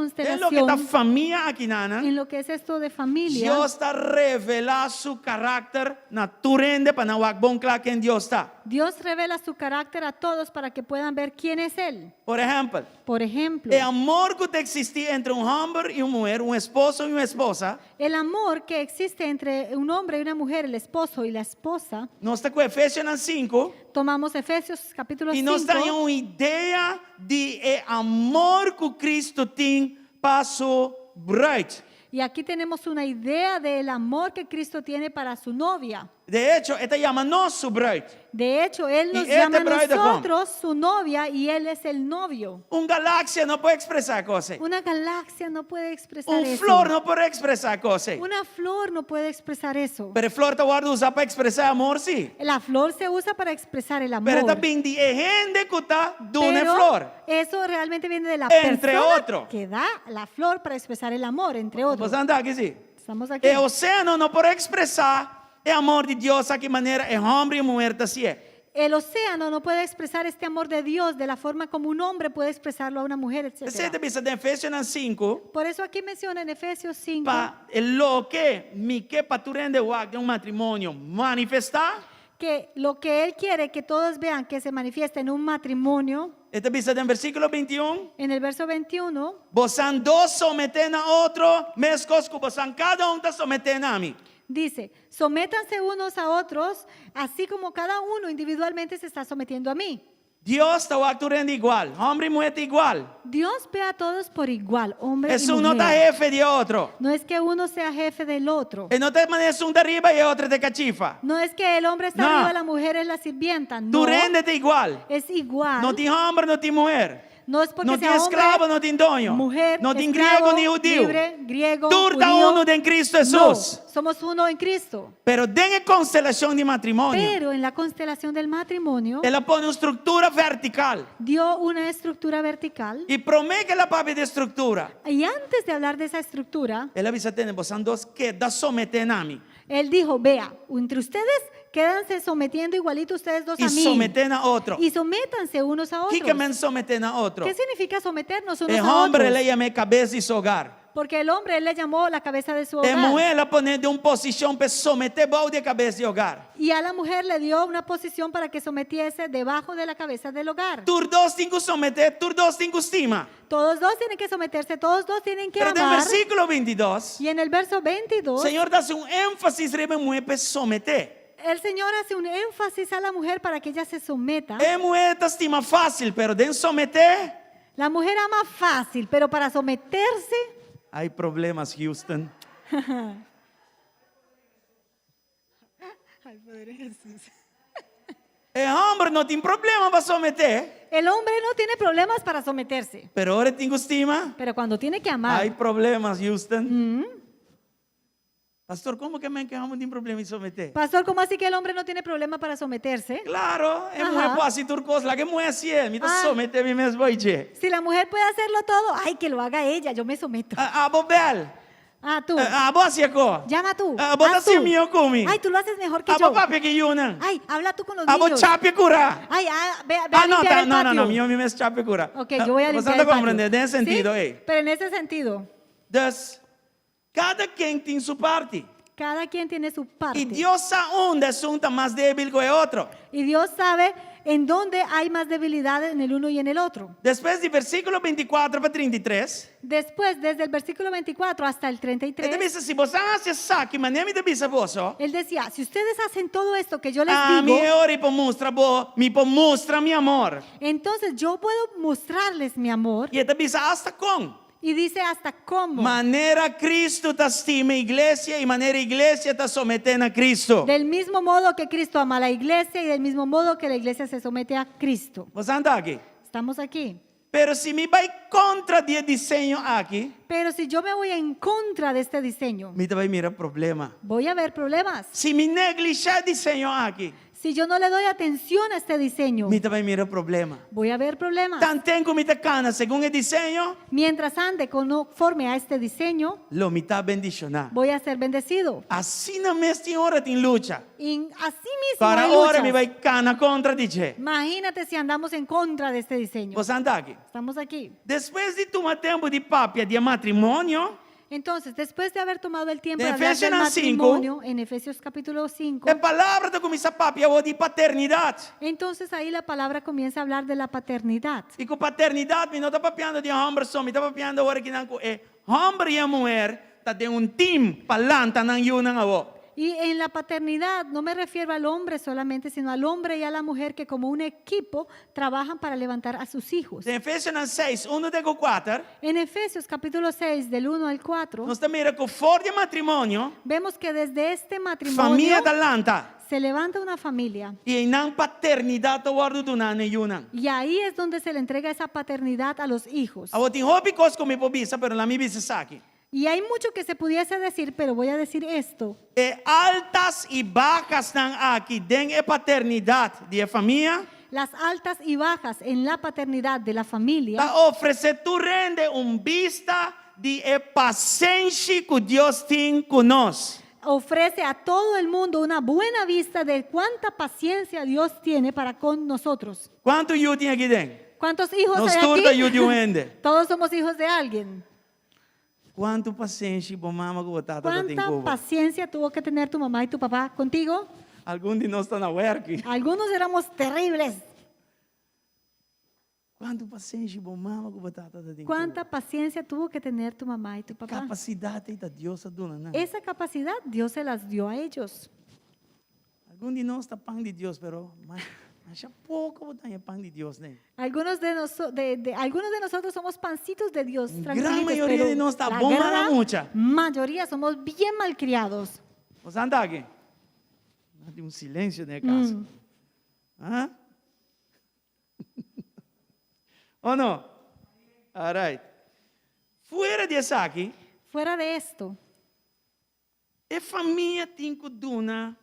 loke ta constelación, famia akinanan, en lo que es esto de familia, Dios ta revelá su karakter na tur hende pa nan wak bon kla ken Dios ta. Dios revela su carácter a todos para que puedan ver quién es Él. Por ehèmpel, Por ejemplo, e amor ku ta eksistí entre un hòmber i un muher, un esposo i un esposa, el amor que existe entre un hombre y una mujer, el esposo y la esposa, nos ta ku Efesionan sinku, tomamos Efesios capítulo i nos ta 5 haña un idea di e amor ku Kristu tin pa su bruid. Y aquí tenemos una idea del amor que Cristo tiene para su novia. De echo, e ta yama nos su bruid. De hecho, Él nos Y este llama a bruidegom. nosotros su novia y Él es el novio. Un galaxia no por expresá kos ei. Una galaxia no puede expresar Un eso. flor no por expresá kos ei. Una flor no puede expresar eso. Pero e flor ta wòrdu usá pa expresá amor, sí. La flor se usa para expresar el amor. Pero e ta bin di e hende ku ta duna e Pero flor. eso realmente viene de la Entre persona otro. que da la flor para expresar el amor, entre otros. Bo ta aki, sí? Estamos aquí. E oséano no por ekspresá e amor di Dios aki manera e hòmber i e muher ta hasié. El océano no puede expresar este amor de Dios de la forma como un hombre puede expresarlo a una mujer, Esei etcétera. ta bisa den Efesionan sinku, Por eso aquí menciona en Efesios 5 pa e loke mi ke pa tur hende wak den un matrimonio manifestá. que lo que él quiere que todos vean que se manifiesta en un matrimonio, E ta bisa den versíkulo bintiun, en el verso 21, Bosan dos someté na otro, meskos ku bosan kada un ta someté na mi. Dice, sométanse unos a otros, así como cada uno individualmente se está sometiendo a mí. Dios ta wak tur hende igual, homber i muher ta igual. Dios ve a todos por igual, hombre y Esun no ta mujer. hefe di e otro. No es que uno sea jefe del otro. E no ta manera esun ta riba i e otro ta kachifa. No es que el hombre está No. arriba, la mujer es la sirvienta. No. Tur hende ta igual. Es igual. No tin homber, no tin muher. No es porque No sea tin hombre, esklabo, no tin doño. mujer, No tin esclavo, griego ni hudiu. libre, griego, Tur ta judío. uno den Cristo No, Hesus. somos uno en Cristo. Pero den e konstelashon di matrimonio, Pero en la constelación del matrimonio el a pone un struktura vertikal. dio una estructura vertical. I promé ku el a papia di e struktura, Y antes de hablar de esa estructura, el a bisa tende, bosan dos keda someté na mi. él dijo, vea, entre ustedes quédanse sometiendo igualito ustedes dos I a mí. someté na otro. Y sométanse unos a otros. Kiko men someté na otro? ¿Qué significa someternos unos E a homber otros? el a yam'é kabes di su hogar. Porque el hombre él le llamó la cabeza de su E hogar. muher el a pon'é den un posishon pa e someté bou di e kabes di hogar. Y a la mujer le dio una posición para que sometiese debajo de la cabeza del hogar. Tur dos tin ku someté, tur dos tin ku stima. Todos dos tienen que someterse, todos dos tienen que Pero den amar. versíkulo bintidos, Y en el verso 22, Señor ta hasi un énfasis riba e muher pa e someté. el Señor hace un énfasis a la mujer para que ella se someta. E muher ta stima fásil, pero den someté, La mujer ama fácil, pero para someterse, Hay problemas, Houston. Ay, poder Jesús. E homber no tin problema pa someté. El hombre no tiene problemas para someterse. Pero ora e tin ku stima, Pero cuando tiene que amar. hay problemas, Houston. Pastor, como ke men ke homber no tin problema di someté? Pastor, ¿cómo así que el hombre no tiene problema para someterse? Claro, e Ajá. muhé por hasi tur kos, laga e muhé hasié, mi ta Ah. someté mi mes bai dje. Si la mujer puede hacerlo todo, ay, que lo haga ella, yo me someto. Abo bèl. Ah, tú. Abo hasi e kos. Llama tú. Abo ta Haz tú. hasi mihó ku mi. Ay, tú lo haces mejor que Abo yo. papia ku yunan. Ay, habla tú con los Abo niños. chapia kura. Ay, ah, ve, ve a Ah, no, limpiar ta, el no, no, no, patio. mihó mi mes chapia kura. Ok, yo voy a Bo limpiar ta el patio. komprendé den ¿Sí? sentido ei. Pero en ese sentido, Dus, kada ken tin su parti. cada quien tiene su parte. I Dios sa unda esun ta mas débil ku e otro. Y Dios sabe en dónde hay más debilidad en el uno y en el otro. Despues di versíkulo bintikuater pa trintitres, Después, desde el versículo 24 hasta el e ta 33, bisa, si boso a hasi esaki, manera mi ta bisa boso, él decía, si ustedes hacen todo esto que yo les ami digo, e ora ei por mustra bo, mi por mustra mi amor. entonces yo puedo mostrarles mi amor. I e ta bisa asta kon. Y dice hasta cómo. Manera Cristo ta stima iglesia i manera iglesia ta someté na Cristo. Del mismo modo que Cristo ama a la iglesia y del mismo modo que la iglesia se somete a Cristo. Bo ta aki? Estamos aquí. Pero si mi bai kontra di e diseño aki, Pero si yo me voy en contra de este diseño, mi ta bai mira problema. voy a ver problemas. Si mi neglishá e diseño aki, Si yo no le doy atención a este diseño, mi ta bai mira problema. voy a ver problemas. Tanten ku mi ta kana segun e diseño, Mientras ande conforme a este diseño, lo mi ta bendishoná. voy a ser bendecido. Asina mes tin ora tin lucha. Y así mismo Para hay ora mi luchas. bai kana kontra di dje. Imagínate si andamos en contra de este diseño. Boso ta aki. Estamos aquí. Despues di tuma tempu di papia di e matrimonio, Entonces, después de haber tomado el tiempo De de hablar del Efesionan 5, matrimonio en Efesios capítulo 5, e palabra ta kuminsá papia awor di paternidat. entonces ahí la palabra comienza a hablar de la paternidad. I ku paternidat mi no ta papiando di hòmber so, mi ta papiando awor akinan ku e hòmber i e muher ta den un tim pa lanta nan yunan awor. Y en la paternidad no me refiero al hombre solamente, sino al hombre y a la mujer que como un equipo trabajan para levantar a sus hijos. Den Efesionan seis, unu te ku kuater, En Efesios capítulo 6, del 1 al 4, nos ta mira ku for di e matrimonio, vemos que desde este matrimonio famia ta lanta se levanta una familia. i einan paternidat ta wòrdu duná na e yunan. Y ahí es donde se le entrega esa paternidad a los hijos. Awor tin hopi kos ku mi por bisa, pero la mi bisa esaki. Y hay mucho que se pudiese decir, pero voy a decir esto. E altas i bahasnan aki den e paternidat di e famia. Las altas y bajas en la paternidad de la familia. Ta ofresé tur hende un bista di e pasenshi ku Dios tin ku nos. Ofrece a todo el mundo una buena vista de cuánta paciencia Dios tiene para con nosotros. Kuantu yu tin aki den? ¿Cuántos hijos Nos hay tur ta aquí? yu di un hende. Todos somos hijos de alguien. Kuantu pasenshi bo mama ku bo tata ta tin ¿Cuánta ku bo? paciencia tuvo que tener tu mamá y tu papá contigo? Algun di nos ta na wèrki. Algunos éramos terribles. Kuantu pasenshi bo mama ku bo tata ta tin ku bo? ¿Cuánta paciencia tuvo que tener tu mamá y tu papá? Kapasidat ei ta Dios a duna nan. Esa capacidad Dios se las dio a ellos. Algun di nos ta pan di Dios, pero masha poko bo ta haña pan di Dios ne. Algunos de, noso- de, de- algunos de nosotros somos pancitos de Dios, Gran tranquilitos, mayoria pero di nos ta la bon mala gran mucha. mayoría somos bien malcriados. Bo sa anda aki? Tin un silencio den e cas. Ah? O no? All right. Fuera di esaki, Fuera de esto, E famia tin ku duna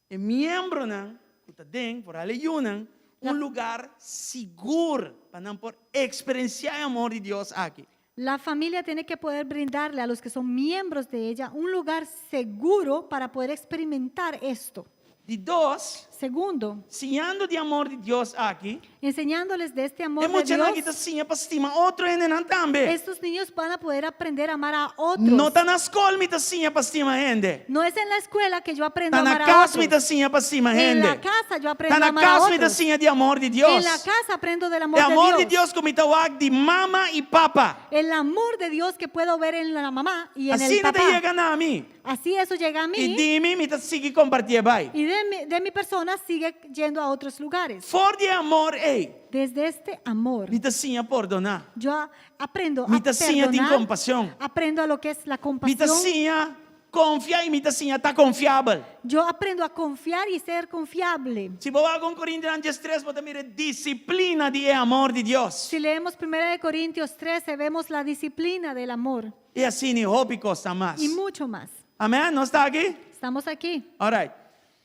e miembronan ku ta den, foral e yunan, un lugar sigur pa nan por eksperensiá e amor di Dios aki. La familia tiene que poder brindarle a los que son miembros de ella un lugar seguro para poder experimentar esto. Di dos, Segundo, siñando di amor di Dios aki, enseñándoles de este amor e de muchanan aki ta Dios, siña pa stima otro hendenan tambe. estos niños van a poder aprender a amar a otros. No ta na skol mi ta siña pa stima hende. No es en la escuela que yo aprendo Ta a na amar a kas mi ta otros. siña pa stima En hende. la casa yo aprendo Ta na a amar a kas mi ta otros. siña di amor di Dios. En la casa aprendo del amor E amor de di Dios. Dios ku mi ta wak di mama i papa. El amor de Dios que puedo ver en la mamá y en el Asina ta papá. yega na mi. Así eso llega a I mí di mi, mi ta sigui kompartié bai. y de mi persona sigue yendo a otros lugares. For di e amor ei, Desde este amor, mi ta siña pordoná. yo aprendo Mi a ta siña tin perdonar, kompashon. aprendo a lo que es la Mi ta compasión. siña konfia i mi ta siña ta konfiabel. Yo aprendo a confiar y ser confiable. Si bo wak un Korintianan diestres, bo ta mira e disiplina di e amor di Dios. Si leemos 1 de Corintios 13, vemos la disciplina del amor I asina i hopi kos ta mas. y mucho más. Amèn? Nos ta aki? Estamos aquí. Alright.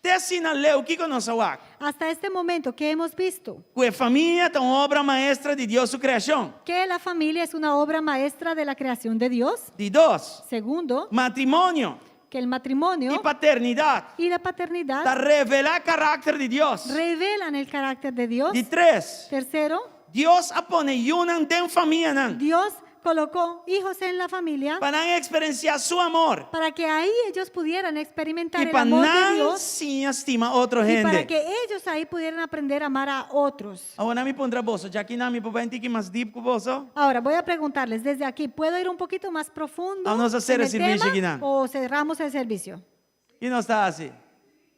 Te asina leu, kiko nos a wak? Hasta este momento, ¿qué hemos visto? Ku e famia ta un obra maestra di Dios su kreashon. Que la familia es una obra maestra de la creación de Dios. Di dos, Segundo, matrimonio que el matrimonio i paternidat y la paternidad ta revelá karakter di Dios. revelan el carácter de Dios. Di tres, Tercero, Dios a pone yunan den famianan Dios colocó hijos en la familia pa nan eksperensiá su amor para que ahí ellos pudieran experimentar i el pa amor de nan Dios siña stima otro y para hende. que ellos ahí pudieran aprender a amar a otros. Awor mi puntra boso, djaki nan mi por bai un tiki mas dip ku boso? Ahora voy a preguntarles desde aquí, ¿puedo ir un poquito más profundo Vamos a hacer en el el servicio tema aquí, nan. o cerramos el servicio? Ki nos ta hasi?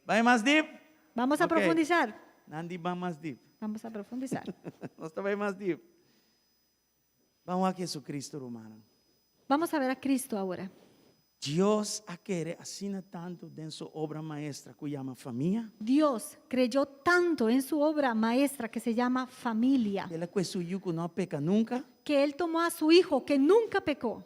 Bai mas dip? Vamos a Ok. profundizar. Nan di ban mas dip. Vamos a profundizar. Nos ta bai mas dip. Ban wak Jesucristo, rumannan. Vamos a ver a Cristo ahora. Dios a kere asina tantu den su obra maestra ku yama famia. Dios creyó tanto en su obra maestra que se llama familia, El a kue su yu ku no a peka nunka. que Él tomó a su hijo que nunca pecó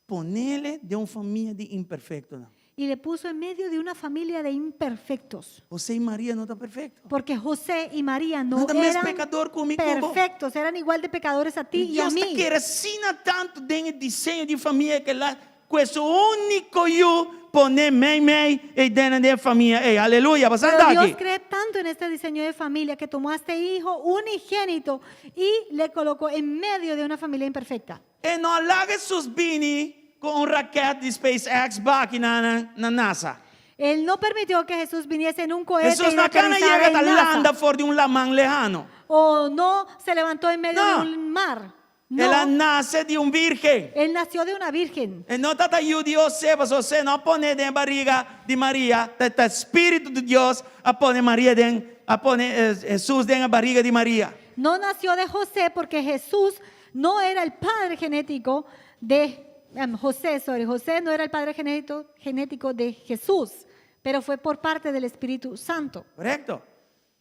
Ponele den un famia di imperfektonan. Y le puso en medio de una familia de imperfectos. José i Maria no ta perfekto. Porque José y María no Nan ta mes eran pekadó ku mi ku bo. perfectos, eran igual de pecadores a ti y a Dios ta mí. kere asina tantu den e diseño di famia ku el a kue su úniko yu pone mei mei ei den e famia ei. Aleluya! Bo sa Pero anda Dios aki? cree tanto en este diseño de familia que tomó a este hijo unigénito y le colocó en medio de una familia imperfecta. E no a laga Hesus bini ku un raket di SpaceX baki na na NASA. Él no permitió que Jesús viniese en un cohete Hesus y no a kana aterrizara yega en ta NASA. landa for di un laman lehano. O no se levantó en medio No. de un mar. El a No, nase di un virgen. él nació de una virgen. E no tabata yu di José, pasobra José no a pone den bariga di Maria, ta ta Spiritu di Dios a pone Maria den, a pone Hesus den e bariga di Maria. No nació de José porque Jesús no era el padre genético de José, sorry, José no era el padre genético, genético de Jesús, pero fue por parte del Espíritu Santo. Korekto.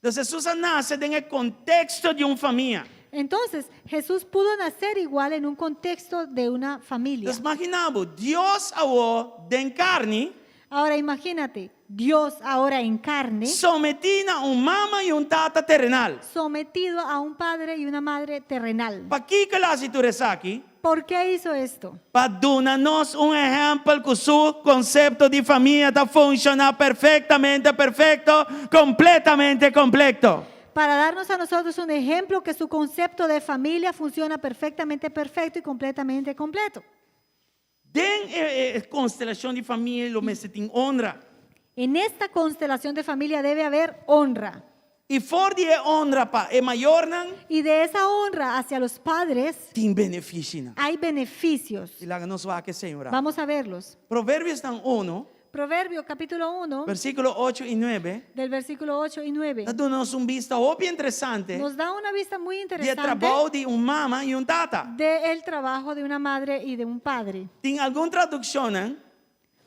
Entonces Jesús a nase den e konteksto di un famia. Entonces, Jesús pudo nacer igual en un contexto de una familia. Entonces imagina bo, Dios awor den karni. Ahora imagínate, Dios ahora en carne. Sometí na un mama i un tata terenal. Sometido a un padre y una madre terrenal. Pakiko el a hasi tur esaki? ¿Por qué hizo esto? Pa duna nos un ehèmpel ku su konsepto di famia ta funshoná perfektamente perfekto, kompletamente kompleto. Para darnos a nosotros un ejemplo que su concepto de familia funciona perfectamente perfecto y completamente completo. Den e konstelashon di famia lo mester tin honra. En esta constelación de familia debe haber honra. I for di e honra pa e mayornan. Y de esa honra hacia los padres. Tin benefisionan. Hay beneficios. I laga nos wak esei ora. Vamos a verlos. Proverbiosnan uno. Proverbio capítulo uno. Versíkulo ocho i nuebe. Del versículo ocho y nuebe. Ta duna nos un bista hopi interesante. Nos da una vista muy Di e interesante. trabou di un mama i un tata. De el trabajo de una madre y de un padre. Tin algun tradukshonnan.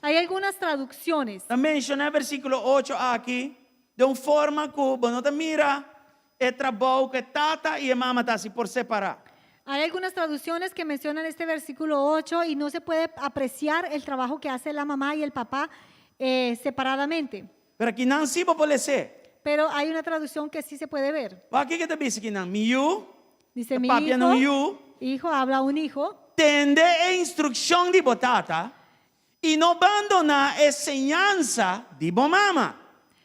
Hay algunas traducciones. Ta menshoná e versíkulo ocho aki den un forma ku bo no ta mira e trabou ku e tata i e mama ta hasi por separá. Hay algunas traducciones que mencionan este versículo ocho y no se puede apreciar el trabajo que hace la mamá y el papá eh, separadamente. Pero akinan sí bo por les'é. Pero hay una traducción que sí se puede ver. Wak kiko ta bisa akinan, Mi yu, Dice ta mi papia na un hijo, yu, hijo, habla un hijo. Tende e instrukshon di bo tata i no bandoná e señansa di bo mama.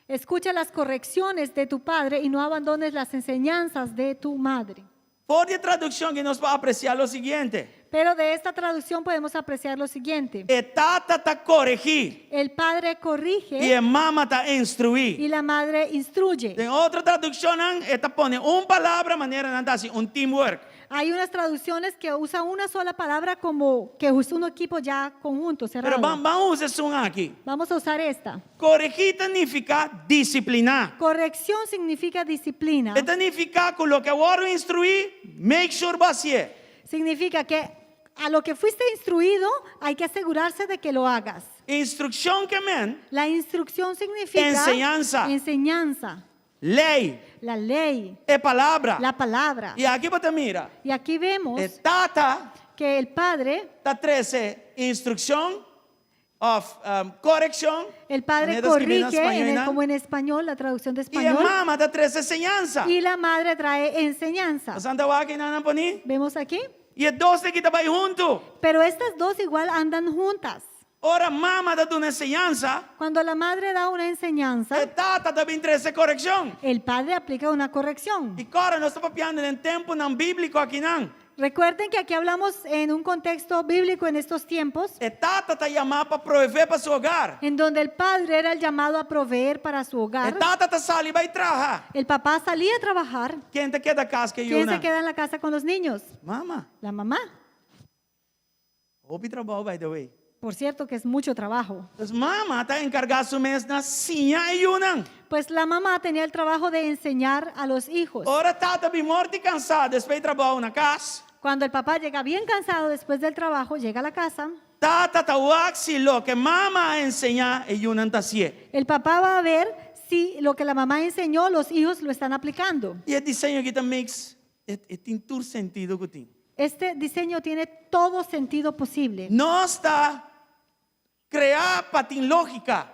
Escucha las correcciones de tu padre y no abandones las enseñanzas de tu madre. For di e tradukshon aki nos por apresiá lo siguiente. Pero de esta traducción podemos apreciar lo siguiente. E tata ta koregí. El padre corrige. I e mama ta instruí. Y la madre instruye. Den otro tradukshonnan e ta pone un palabra manera nan ta hasi un teamwork. Hay unas traducciones que usan una sola palabra como que es un equipo ya conjunto, Pero cerrado. ban ban usa esun aki. Vamos a usar esta. Koregí ta nifiká disipliná. Corrección significa disciplina. E ta nifiká ku loke a wòrdu instruí, make sure bo hasié. Significa que a lo que fuiste instruido hay que asegurarse de que lo hagas. Instrukshon ke men. La instrucción significa Enseñansa. enseñanza. Lei. La ley. E palabra. La palabra. I aki bo ta mira. Y aquí vemos E tata que el padre ta trese instrukshon òf korekshon. El padre Manera ta skirbi na corrige, spañó en el, einan. como en español, la traducción de I e español. mama ta trese enseñansa. Y la madre trae enseñanza. Nos ta wak einan nan poni? Vemos aquí. I e dos aki ta bai huntu. Pero estas dos igual andan juntas. Ora mama ta duna enseñansa, Cuando la madre da una enseñanza, e tata ta bin trese korekshon. el padre aplica una corrección. I kòrda nos ta papiando den tempunan bíbliko akinan. Recuerden que aquí hablamos en un contexto bíblico en estos tiempos, E tata ta yamá pa proveé pa su hogar. en donde el padre era el llamado a proveer para su E hogar. tata ta sali bai traha. El papá salía a trabajar. Ken ta keda kas ku e ¿Quién se yunan? queda en la casa con los niños? Mama. La mamá. Hopi trabou, by the way. Por cierto que es mucho trabajo. Pues mama ta enkargá su mes na siña e yunan. Pues la mamá tenía el trabajo de enseñar a los hijos. Ora tata bin morto i kansá despues di trabou na kas. Cuando el papá llega bien cansado después del trabajo, llega a la casa. Tata ta wak si loke mama a enseñá e yunan ta hasié. El papá va a ver si lo que la mamá enseñó, los hijos lo están aplicando. I e diseño aki ta makes, e e tin tur sentido ku tin. Este diseño tiene todo sentido posible. Nos ta. Kreá pa tin lógika.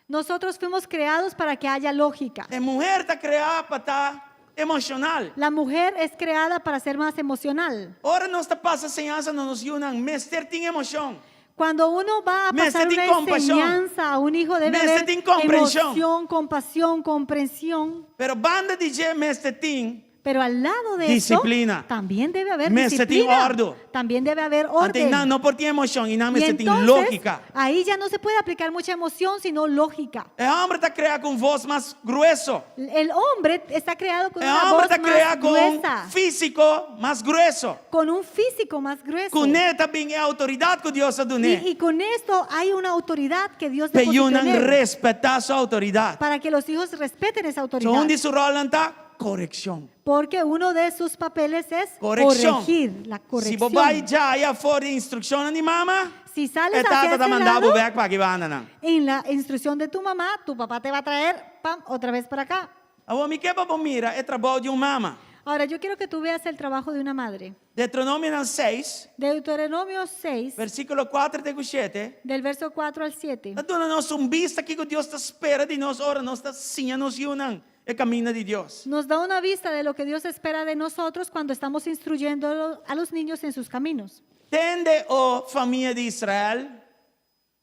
Nosotros fuimos creados para que haya lógica. E muher ta kreá pa ta emoshonal. La mujer es creada para ser más emocional. Ora nos ta pasa señansa na nos yunan, mester tin emoshon. Cuando uno va a Mester pasar tin una kompashon. enseñanza a un hijo debe Mester haber tin komprenshon. emoción, compasión, comprensión. Pero banda di dje mester tin Pero al lado de eso, Disciplina. también debe haber Mester tin disciplina. ordu. También debe haber Anto orden. nan no por tin emoshon, i nan Y mester tin entonces, lógika. ahí ya no se puede aplicar mucha emoción, sino lógica. E hòmber ta kreá ku un vos mas grueso. El hombre está creado con E una hòmber voz ta más kreá ku un gruesa, físiko mas grueso. con un físico más grueso. Kuné ta bin e outoridat ku Dios a dun'é. Y, y con esto hay una autoridad que Dios P'e depositó en yunan él, respetá su outoridat. para que los hijos respeten esa So autoridad. un di su ròlnan ta korekshon. Porque uno de sus papeles es Korekshon. corregir, la Si corrección. bo bai djaya for di instrukshonnan di mama, Si e sales tata hacia ta ese manda bo lado, bèk pa aki bandanan. en la instrucción de tu mamá, tu papá te va a traer, pam, otra vez para acá. Awor mi ke pa bo mira e trabou di un mama. Ahora, yo quiero que tú veas el trabajo de una madre. Deuteronomionan seis, Deuteronomio 6, versíkulo kuater te ku shete, del verso 4 al 7. ta duna nos un bista kiko Dios ta spera di nos ora nos ta siña nos yunan e kaminda di Dios. Nos da una vista de lo que Dios espera de nosotros cuando estamos instruyendo a los niños en sus caminos. Tende, o famia di Israel,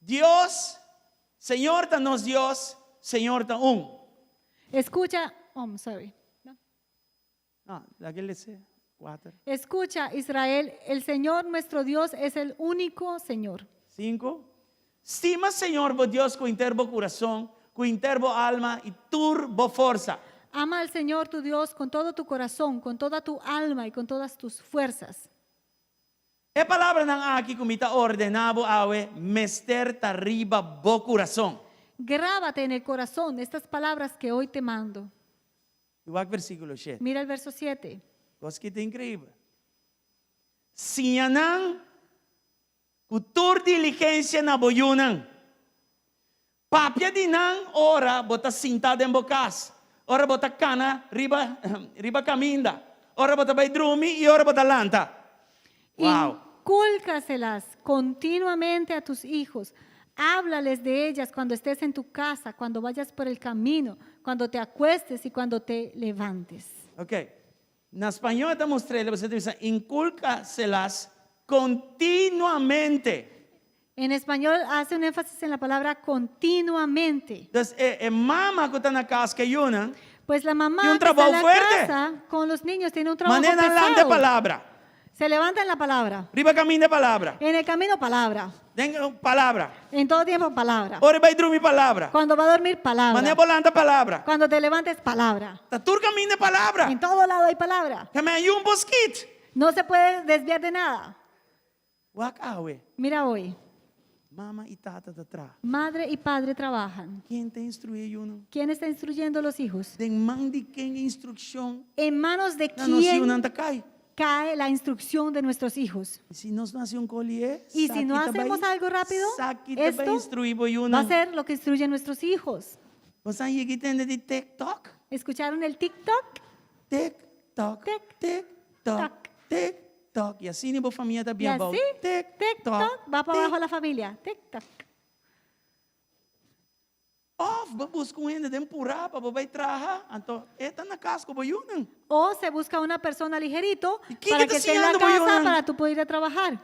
Dios, Señor ta nos Dios, Señor ta un. Escucha, oh, I'm sorry. No. No, laga lesa kuater. Escucha, Israel, el Señor nuestro Dios es el único Señor. Sinku, Stima Señor bo Dios ku henter bo kurason, ku henter bo alma i tur bo forsa. Ama al Señor tu Dios con todo tu corazón, con toda tu alma y con todas tus fuerzas. E palabranan aki ku mi ta ordená bo awe mester ta riba bo kurason. Grábate en el corazón estas palabras que hoy te mando. I wak versíkulo shete. Mira el verso 7. Kos ki ta inkreibel. Siña nan ku tur diligensia na bo yunan. Papia di nan ora bo ta sinta den bo kas, ora bo ta kana riba riba kaminda, ora bo ta bai drumi i ora bo ta lanta. Wow! Incúlcaselas continuamente a tus hijos. Háblales de ellas cuando estés en tu casa, cuando vayas por el camino, cuando te acuestes y cuando te levantes. Ok. Na spañó e ta mustr'é, bo ta bisa, Incúlcaselas continuamente. En español hace un énfasis en la palabra continuamente. Dus e, e mama ku ta na kas ku e yunan, Pues la mamá Tin un que está trabou en la fuerte. casa con los niños tiene un trabajo Manera nan lanta e pesado. palabra. Se levanta en la palabra. Riba kaminda palabra. En el camino palabra. Den palabra. En todo tiempo palabra. Ora e bai drumi palabra. Cuando va a dormir palabra. Manera bo lanta palabra. Cuando te levantes palabra. Ta tur kaminda palabra. En todo lado hay palabra. Ke men yu no por skit. No se puede desviar de nada. Wak awe. Mira hoy. Mama i tata ta traha. Madre y padre trabajan. Ken ta instruí e yunan? ¿Quién está instruyendo a los hijos? Den man di ken e instrukshon En manos de na nos quién yunan ta kai? cae la instrucción de nuestros hijos? I si nos no hasi un kos lihe, Y si no esaki ta bai, hacemos algo rápido, esaki ta bai esto instruí bo va a yunan. ser lo que instruyen nuestros hijos. Bo sa yega i tende di TikTok? ¿Escucharon el TikTok? Tik tok, Tik tik tok, tok. tik tok. I asina bo famia ta Y bien bou. así, Tik tic tok, toc, va para tik. abajo la familia. Tic toc. Òf bo buska un hende den purá pa bo bai traha, anto e ta na kas ku bo yunan. O se busca una persona ligerito ¿Y quién para que que está esté en la enseñando, bo casa yunan? para tú poder ir a trabajar.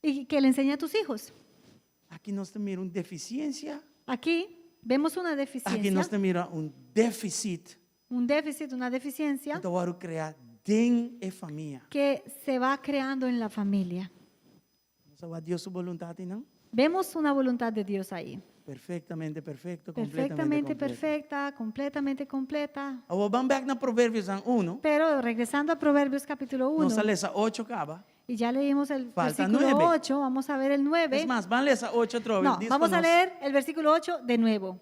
Y que le enseñe a tus hijos. Aki nos ta mira un defisiensia. Aquí vemos una Aki deficiencia, nos ta mira un déficit. un déficit, una deficiencia Ku ta wòrdu kreá den e famia. que se va creando en la familia. Nos a wak Dios su boluntat einan? Vemos una voluntad de Dios ahí. Perfectamente perfecto, completamente Perfectamente completo. perfecta, completamente completa. Awor ban bèk na Proverbionan 1. Pero regresando a Proverbios capítulo 1, Nos a lesa 8 kaba. y ya leímos el Falta versículo 9. 8, vamos a ver el 9. Es mas, ban lesa 8 atrobe. No, vamos a leer el versículo 8 de nuevo.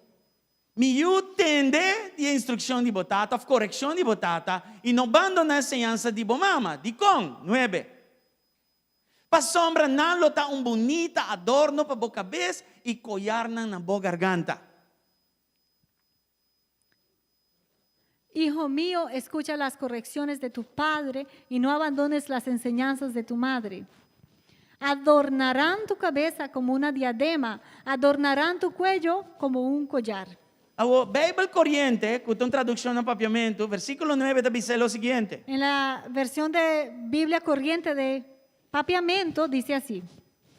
Mi yu tende di e instrukshon di bo tata òf korekshon di bo tata i no bandoná e señansa di bo mama. Dikon? 9. Pasobra nan lo ta un bunita adorno pa bo kabes i koyarnan na bo garganta. Hijo mío, escucha las correcciones de tu padre y no abandones las enseñanzas de tu madre. Adornarán tu cabeza como una diadema, adornarán tu cuello como un collar. Awor, Beibel Koriente, ku ta un tradukshon na papiamentu, versíkulo nuebe ta bisa lo siguiente. En la versión de Biblia Corriente de Papiamento dice así.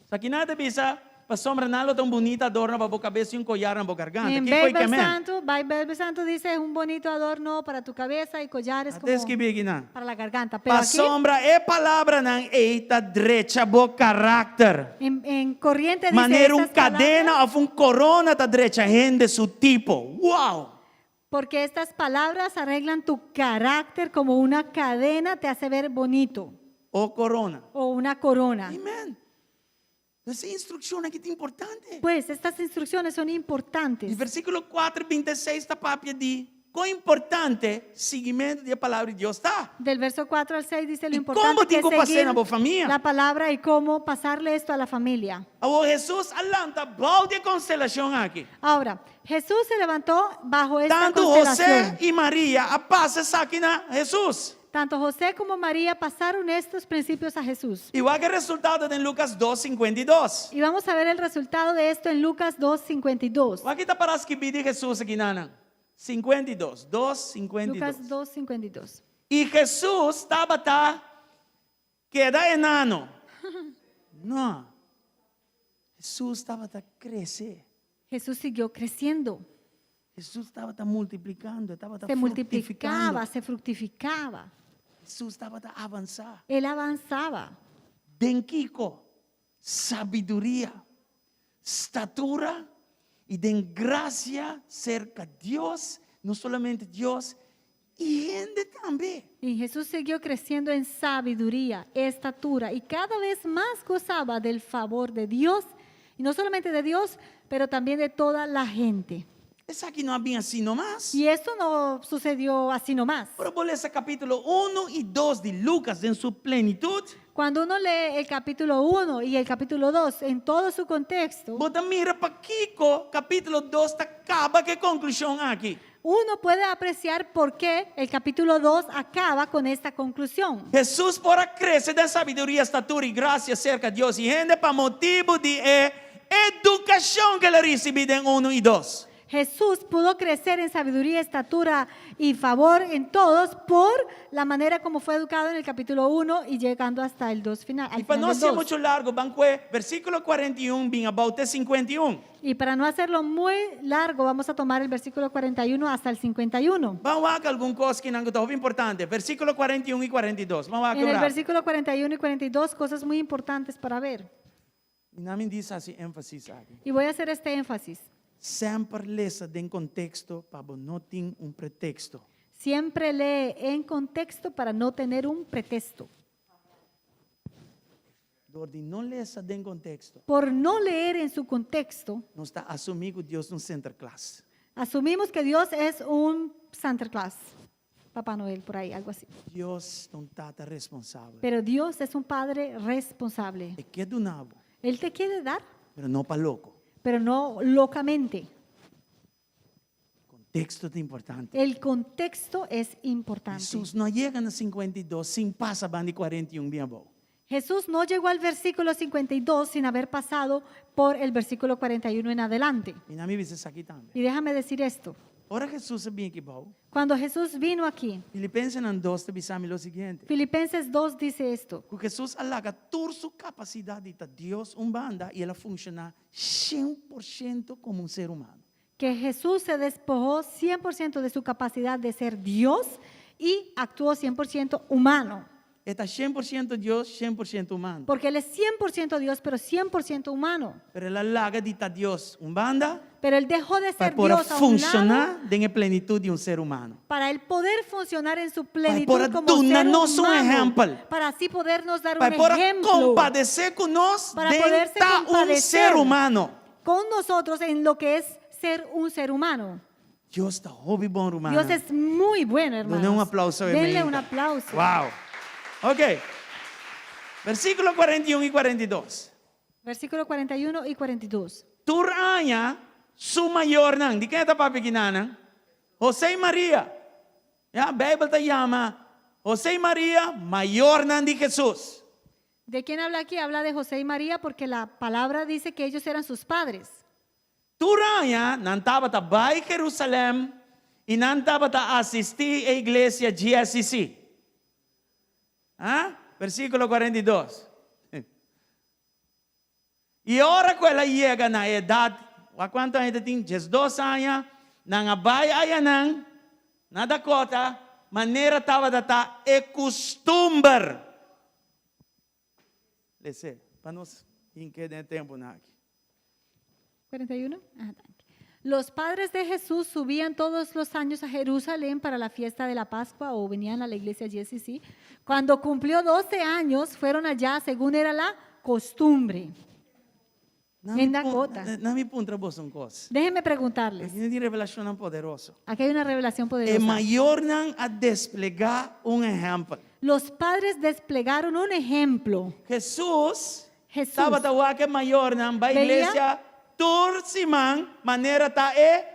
Esakinan ta bisa, Pasobra nan lo ta un bunita adorno pa bo kabes i un koyar na bo garganta. En Kiko i Beibel kemen? Santu, Beibel Santu dice es un bonito adorno para tu cabeza y collares A ta como skibi akinan. para la garganta. Pero aquí Pasobra e palabranan ei ta drecha bo karakter. en, en Corriente dice Manera un estas palabras kadena òf un korona ta drecha hende su tipo. Wow! porque estas palabras arreglan tu carácter como una cadena te hace ver bonito O korona. o una corona. Amen. Entonces, e instrukshon aki ta importante. Pues estas instrucciones son I importantes. versíkulo 4 26 ta papia di kon importante siguimentu di e Palabra di Dios ta. Del verso 4 al 6 dice lo ¿Y importante cómo que es tengo pasé seguir na bo famia? la palabra y cómo pasarle esto a la familia. Awor Hesus a lanta bou di e konstelashon aki. Ahora, Jesús se levantó bajo esta Tantu José constelación. i Maria a pasa esaki na Hesus. Tanto José como María pasaron estos principios a Jesús. I wak e resultado den Lucas dos 52. Y vamos a ver el resultado de esto en Lucas 2.52. Wak ki ta para skibí di Hesus aki nan. 52, dos Lucas 52. 2.52. I Hesus tabata keda enano. No. Hesus tabata krese. Jesús siguió creciendo. Hesus tabata multiplikando, e tabata Se fruktifikando. multiplicaba, se fructificaba. Hesus tabata avansá. Él avanzaba. Den kiko? Sabiduria, statura i den grasia serka Dios, no solamente Dios, i hende tambe. Y Jesús siguió creciendo en sabiduría, estatura y cada vez más gozaba del favor de Dios, y no solamente de Dios, pero también de toda la gente. Esaki no a bin así nomás. Y esto no sucedió así nomás. Ora bo lesa capítulo 1 y 2 di Lucas den su plenitud, Cuando uno lee el capítulo 1 y el capítulo 2 en todo su contexto, bo ta mira pakiko capítulo 2 ta caba cu e conclusion aki. uno puede apreciar por qué el capítulo 2 acaba con esta conclusión. Hesus por a crece den sabiduria, statura y gracia cerca Dios y hende pa motibu di e educacion cu el a ricibi den 1 y 2. Jesús pudo crecer en sabiduría, estatura y favor en todos por la manera como fue educado en el capítulo 1 y llegando hasta el 2 final. al I pa final no del hasié 2. muchu largu, ban kue versíkulo 41 bin abou te 51. Y para no hacerlo muy largo, vamos a tomar el versículo 41 hasta el 51. Ban wak algun kos kinan ku ta hopi importante. Versíkulo 41 i 42. Ban wak En el ora. versículo 41 y 42, cosas muy importantes para ver. I nan mi di hasi énfasis aki. Y voy a hacer este énfasis. Semper lesa den konteksto pa bo no tin un preteksto. Siempre lee en contexto para no tener un pretexto. Dor di no lesa den konteksto, Por no leer en su contexto, nos ta asumí ku Dios ta un Sinterklaas. asumimos que Dios es un Santa Claus, Papá Noel, por ahí, algo así. Dios ta un Tata responsabel. Pero Dios es un Padre responsable. E ke duna bo, Él te quiere dar, pero no pa loko. pero no locamente. Konteksto ta importante. El contexto es importante. Hesus no a yega na 52 sin pasa banda di 41 bien abou. Jesús no llegó al versículo 52 sin haber pasado por el versículo 41 en adelante. I na mi bisa esaki tambe. Y déjame decir esto. Ora Hesus a bin aki bou, Cuando Jesús vino aquí, Filipensenan 2 ta bisa mi lo siguiente. Filipenses 2 dice esto. Ku Hesus a laga tur su kapasidat di ta Dios un banda i el a funshoná 100% komo un ser humano. Que Jesús se despojó 100% de su capacidad de ser Dios y actuó 100% humano. E ta 100% Dios, 100% humano. Porque Él es 100% Dios, pero 100% humano. Pero el a laga di ta Dios un banda Pero Él dejó de pa ser por a Dios a un lado funciona den e plenitud di un ser humano. para Él poder funcionar en su Pa plenitud por a como duna ser nos un humano. ehempel. Para así podernos dar Pa un por a ejemplo. compadece cu nos Para den poderse ta un compadecer ser humano. con nosotros en lo que es ser un ser humano. Dios ta hopi bon, rumannan. Dios es muy bueno, hermanos. Duna un aplauso, Denle Emelinda. un aplauso. Wow. Ok. Versículo 41 y 42. Versículo 41 y 42. Tur aña su mayornan. Di ken ta papia kinanan? José y Maria. Ya, Bijbel ta yama José y Maria mayornan di Jesús. ¿De quién habla aquí? Habla de José y María porque la palabra dice que ellos eran sus padres. Tur aña nan tabata bai Jerusalèm i nan tabata asistí e iglesia GSCC. A Versíkulo 42. I ora ku el a yega na e edat, wak kuantu aña ta tin? 12 aña, nan a bai ayanan na Dakota manera tabata ta e kustumber. Lese, pa nos hinke den e tempunan aki. 41? Ajá, danki. Los padres de Jesús subían todos los años a Jerusalén para la fiesta de la Pascua o venían a la iglesia GSCC. Cuando cumplió 12 años, fueron allá según era la costumbre. Na En mi pun- Dakota. Na mi puntra boso un kos. Déjenme preguntarles. Aki tin revelashonnan poderoso. Aquí hay una revelación E poderosa. mayornan a desplegá un ehèmpel. Los padres desplegaron un ejemplo. Hesus Hesus tabata wak e mayornan bai veía iglesia tur siman manera ta e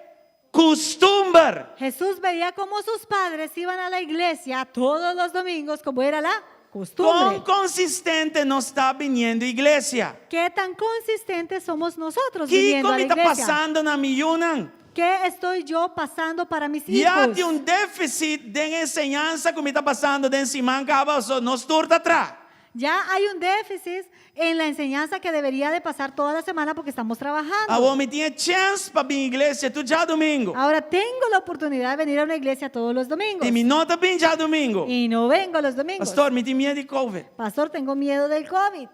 kustumber. Jesús veía cómo sus padres iban a la iglesia todos los domingos, como era la costumbre. Kon konsistente nos ta biniendo iglesia? ¿Qué tan consistentes somos nosotros viniendo Kiko a la mi ta iglesia? pasando na mi yunan? ¿Qué estoy yo pasando para mis Ya hijos? tin un déficit den enseñansa ku mi ta pasando den siman kaba, so nos tur ta tra. Ya hay un déficit en la enseñanza que debería de pasar toda la semana porque estamos trabajando. Awor mi tin e chèns pa bin iglesia tur djadumingu. Ahora tengo la oportunidad de venir a una iglesia todos los domingos. I mi no ta bin djadumingu. Y no vengo los domingos. Pastor, mi tin miedu di COVID. Pastor, tengo miedo del COVID.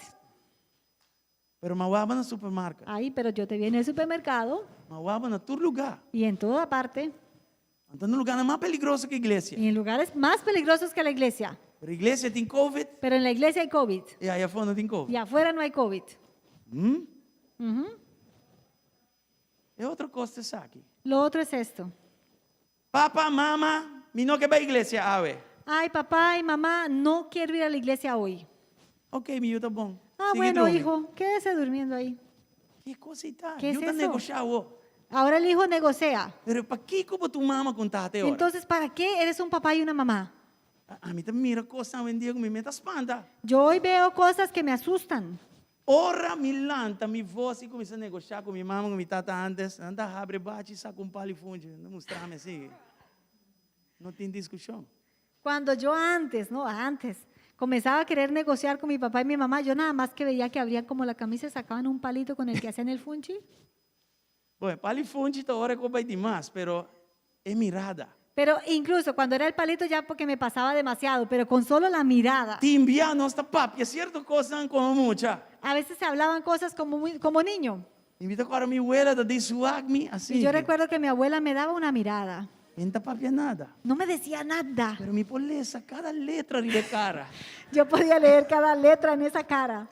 Pero m'a wak bo na supermarket. Ay, pero yo te vi en el supermercado M'a wak bo na tur lugá. y en toda parte. Anto na lugánan mas peligroso ku iglesia. Y en lugares más peligrosos que la iglesia. Pero iglesia tin COVID Pero en la iglesia hay COVID. i aya afó no tin COVID. Y afuera no hay COVID. Hmm? Ujú. E otro kos ta esaki. Lo otro es esto. Papa, mama, mi no ke bai iglesia awe. Ay, papá y mamá, no quiero ir a la iglesia hoy. Ok, mi yu ta bon. Ah, Sigui bueno, drumi. hijo, quédese durmiendo ahí. Ki kos ei ta? Ke es Yu ta eso? negoshá awo. Ahora el hijo negocia. Pero pakiko bo ta un mama ku un tata e ora? Entonces, ¿para qué eres un papá y una mamá? Ami ta mira kosnan awendia ku mi mes ta spanta. Yo hoy veo cosas que me asustan. Ora mi lanta mi vos i kuminsá negoshá ku mi mama ku mi tata antes, nan ta habri bachi sa ku un pal i funchi, nan ta mustra mi así. No tin diskushon. Cuando yo antes, no, antes, comenzaba a querer negociar con mi papá y mi mamá, yo nada más que veía que abrían como la camisa y sacaban un palito con el que hacían el funchi. Bon, e pal i funchi ta ora ku bai dimas, pero e mirada. Pero incluso cuando era el palito ya porque me pasaba demasiado, pero con solo la mirada. Tin bia nos ta papia sierto kosnan komo mucha. A veces se hablaban cosas como, muy- como niño. I mi ta kòrda mi wela ta djis wak mi asina. Y yo recuerdo que mi abuela me daba una mirada. Mi no ta papia nada. No me decía nada. Pero mi por lesa kada letra riba e kara. Yo podía leer cada letra en esa cara.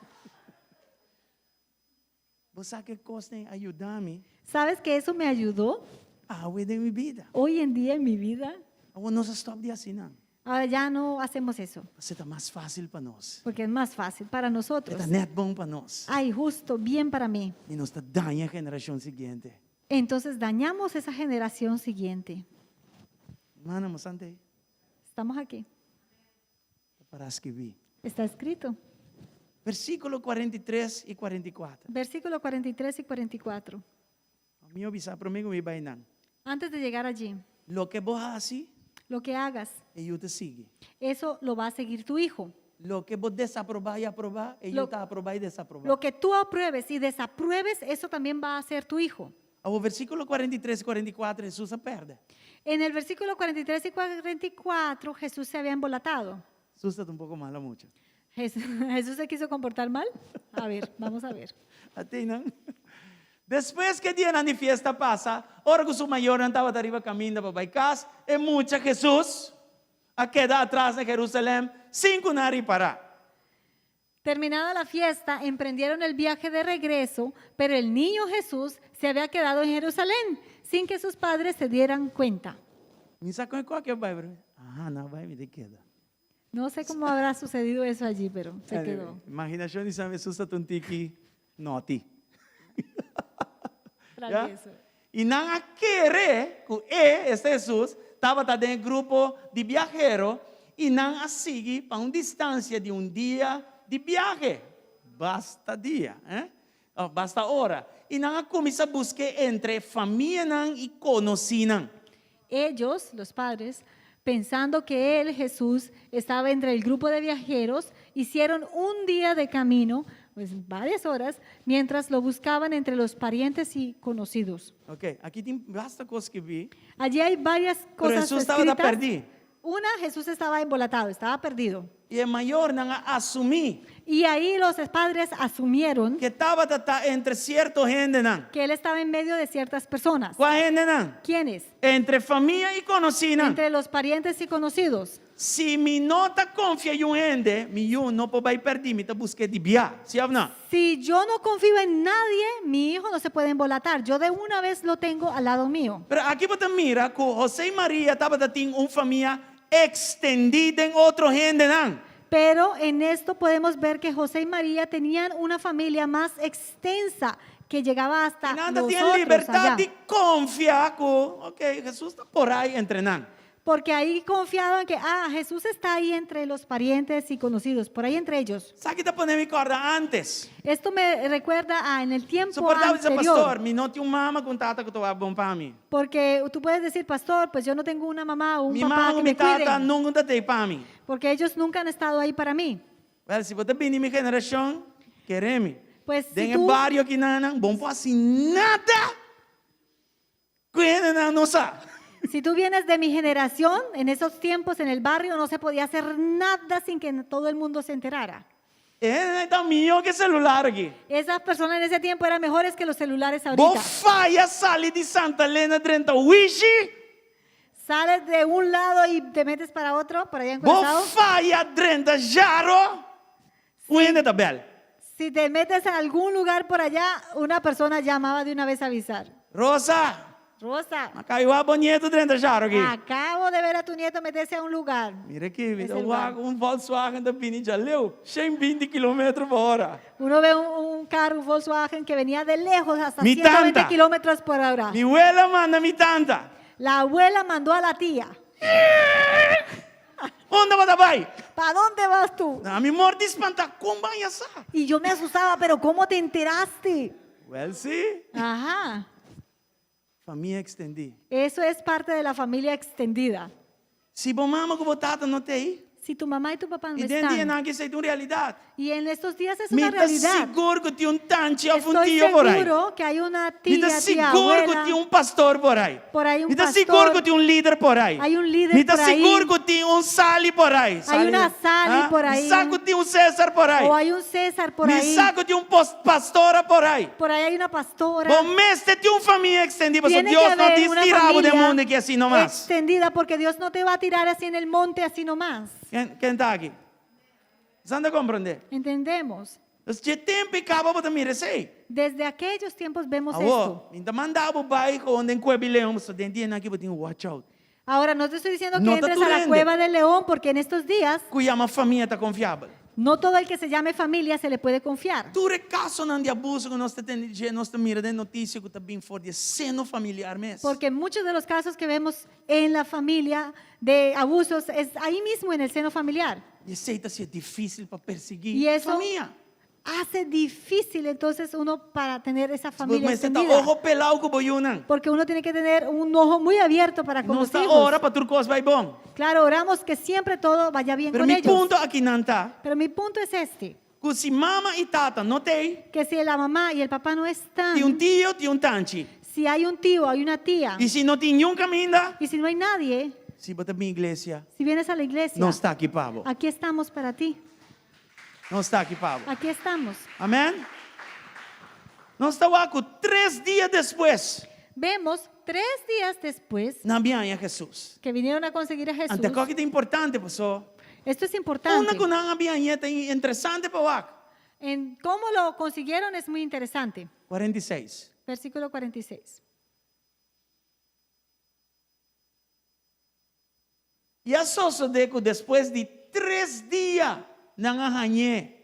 Bo sa ku e kosnan a yuda mi ¿Sabes que eso me ayudó awe den mi bida? hoy en día en mi vida? Awor nos a stòp di hasi nan. Ahora ya no hacemos eso, Pasobra ta mas fásil pa nos. porque es más fácil para E nosotros. ta nèt bon pa nos. Ay, justo, bien para mí. I nos ta daña e generashon siguiente. Entonces dañamos esa generación siguiente. Mana, mosante ei. Estamos aquí. Ta para skibí. Está escrito. Versíkulo 43 i 44. Versículo 43 y 44. Mi a bisa promé ku mi bai nan. Antes de llegar allí, Loke bo hasi, lo que hagas, e yu ta sigui. eso lo va a seguir tu hijo. Loke bo desaprobá i aprobá, e yu ta aprobá i desaprobá. Lo que tú apruebes y desapruebes, eso también va a hacer tu hijo. Awor versíkulo 43 i 44 Hesus a pèrdè. En el versículo 43 y 44, Jesús se había embolatado. Jesús ta un poko malo mucha. Jesús se quiso comportar mal. A ver, vamos a ver. Ate nan. Despues ku e dianan di fiesta pasa, ora ku su mayornan tabata riba kaminda pa bai kas, e mucha Hesus a keda atras na Jerusalèm sin ku nan a ripará. Terminada la fiesta, emprendieron el viaje de regreso, pero el niño Jesús se había quedado en Jerusalén sin que sus padres se dieran cuenta. Mi sa kon e koke bai, pero aha, nan bai mi ta keda. No sé cómo habrá sucedido eso allí, pero se quedó. Imaginashon di San Hesus ta un tiki noti. Travieso. I nan a kere ku e, esta Hesus, tabata den e grupo di biahero i nan a sigui pa un distansia di un dia. di biahe basta dia, eh, òf basta ora, i nan a kuminsá busk'é entre famianan i konosínan. Ellos, los padres, pensando que él, Jesús, estaba entre el grupo de viajeros, hicieron un día de camino, pues varias horas, mientras lo buscaban entre los parientes y conocidos. Ok, aki tin basta kos skibí. Allí hay varias Pero cosas Jesús tabata escritas. perdí. Una, Jesús estaba embolatado, estaba perdido. I e mayornan a asumí. Y ahí los padres asumieron Ku e tabata ta entre sierto hendenan. que él estaba en medio de ciertas personas. Kua hendenan? ¿Quiénes? Entre famia i konosínan. Entre los parientes y conocidos. Si mi no ta konfia un hende, mi yu no por bai pèrdí, mi ta busk'é di bia. Sí òf no? Si yo no confío en nadie, mi hijo no se puede embolatar. Yo de una vez lo tengo al lado mío. Pero aki bo ta mira ku José i Maria tabata tin un famia ekstendí den otro hendenan. Pero en esto podemos ver que José y María tenían una familia más extensa que llegaba hasta I nan ta los tin otros libertat allá. di konfia ku, ok, Hesus ta por ai entre nan. Porque ahí confiaban que, ah, Jesús está ahí entre los parientes y conocidos, por ahí entre ellos. Esaki ta pone mi kòrda ántes. Esto me recuerda a en el tiempo Su por ta bisa, anterior. Pastor, mi no tin un mama ku un tata ku ta wak bon pa mi. Porque tú puedes decir, pastor, pues yo no tengo una mamá o un Mi papá mama que ku mi me tata cuiden. nunka ta tei pa mi. Porque ellos nunca han estado ahí para mí. Wèl, si bo ta bini mi generashon, kere mi. Pues si Den e tú, bario akinan, bo no por hasi nada ku hendenan no sa. si tú vienes de mi generación, en esos tiempos en el barrio no se podía hacer nada sin que todo el mundo se enterara. E hendenan ta mihó ku e celular aki. Esas personas en ese tiempo eran mejores que los celulares Bo ahorita. faya sali di Santa Elena drenta Wishi. Sales de un lado y te metes para otro, por allá en Bo Curazao. faya drenta Jaro. Un hende ta bel. Si te metes en algún lugar por allá, una persona llamaba de una vez a avisar. Rosa, Rosa, m'a kai wak bo nieto drenta Jaro aki. acabo de ver a tu nieto meterse a un lugar. Mira aki, mi Ese ta lugar. wak un Volkswagen ta bini djaleu, 120 kilometro pa ora. Uno ve un, un carro, un Volkswagen que venía de lejos hasta Mi 120 tanta. kilómetros por hora. Mi wela manda mi tanta. La abuela mandó a la tía. Unda bo ta bai? ¿Para dónde vas tú? Ami mor di spantá, kon bo a haña sa? Y yo me asustaba, pero ¿cómo te enteraste? Wèl sí. Ajá. Famia ekstendí. Eso es parte de la familia extendida. Si bo mama ku bo tata no ta ei, Si tu mamá y tu papá no i den están. dianan aki esei ta un realidat. Y en estos días es Mi una ta realidad. sigur ku tin un tanchi òf un Estoy tio por ai. seguro que hay una Mi tía, ta tía, sigur ku abuela. tin un pastor por ai. Por ahí un Mi ta pastor. sigur ku tin un lider por ai. Hay un líder Mi ta por ahí. sigur ku tin un Sally por ai. Hay una Sally por ahí. Mi sa ku tin un César por ai. O hay un César por Mi ahí. sa ku tin un pastora por ai. Por ahí hay una pastora. Bo mester tin un famia ekstendí pasobra Tiene Dios que no haber ta una tira bo den familia mundu aki asina nomás. extendida porque Dios no te va a tirar así en el monte así nomás. Ken, ken ta aki? San ta komprendé? Entendemos. Dus dje tempu ei kaba bo ta mira esei. Desde aquellos tiempos vemos Awor, esto. mi ta manda bo bai gewoon den Cueva di Leon, pasobra den dianan aki bo tin watch out. Ahora, no te estoy diciendo que No ta entres tur a la hende. cueva del león porque en estos días Ku yama famia ta konfiabel. no todo el que se llame familia se le puede confiar. Tur e kasonan di abuso ku nos ta tende dje, nos ta mira den notisia ku ta bin for di e seno familiar mes. Porque muchos de los casos que vemos en la familia de abusos es ahí mismo en el seno familiar. I esei ta hasié difísil pa persiguí Y eso famia. hace difícil entonces uno para tener esa Bo familia mester ta extendida. ojo pelao ku bo yunan. Porque uno tiene que tener un ojo muy abierto para con Nos los ta hijos. ora pa tur kos bai bon. Claro, oramos que siempre todo vaya bien Pero con mi ellos. punto akinan ta Pero mi punto es este, ku si mama i tata no t'ei, que si la mamá y el papá no están, tin un tio, tin un tanchi. si hay un tío, hay una tía, I si no tin niun kaminda, y si no hay nadie, si bo ta bin iglesia, si vienes a la iglesia, nos ta aki pa bo. aquí estamos para ti. Nos ta aki pa bo. Aquí estamos. Amèn? Nos ta wak ku tres dia despues, Vemos tres días después nan a bin haña Hesus. que vinieron a conseguir a Jesús. Ante kòke ta importante, pasó. Esto es importante. Unda ku nan a bin hañ'é ta interesante pa wak. En cómo lo consiguieron es muy interesante. 46. Versículo 46. I a sosodé ku despues di tres dia nan a hañ'é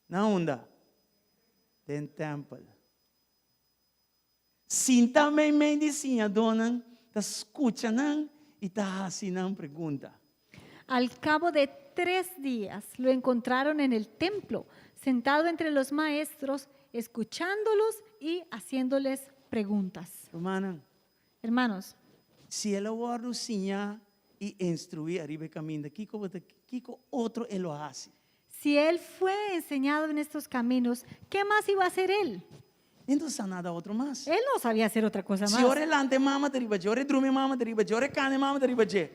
na unda? Den tèmpel. Sintá meimei di siñadónan ta skucha nan i ta hasi nan pregunta. Al cabo de 3 días lo encontraron en el templo, sentado entre los maestros, escuchándolos y haciéndoles preguntas. Rumannan, Hermanos, si el a wòrdu siñá i instruí riba e kaminda, kiko, kiko otro e lo hasi? Si él fue enseñado en estos caminos, ¿qué más iba a hacer él? E no sa nada otro mas. Él no sabía hacer otra cosa Si más. ora e lanta mama ta riba dje, ora e drumi mama ta riba dje, ora e kana mama ta riba dje.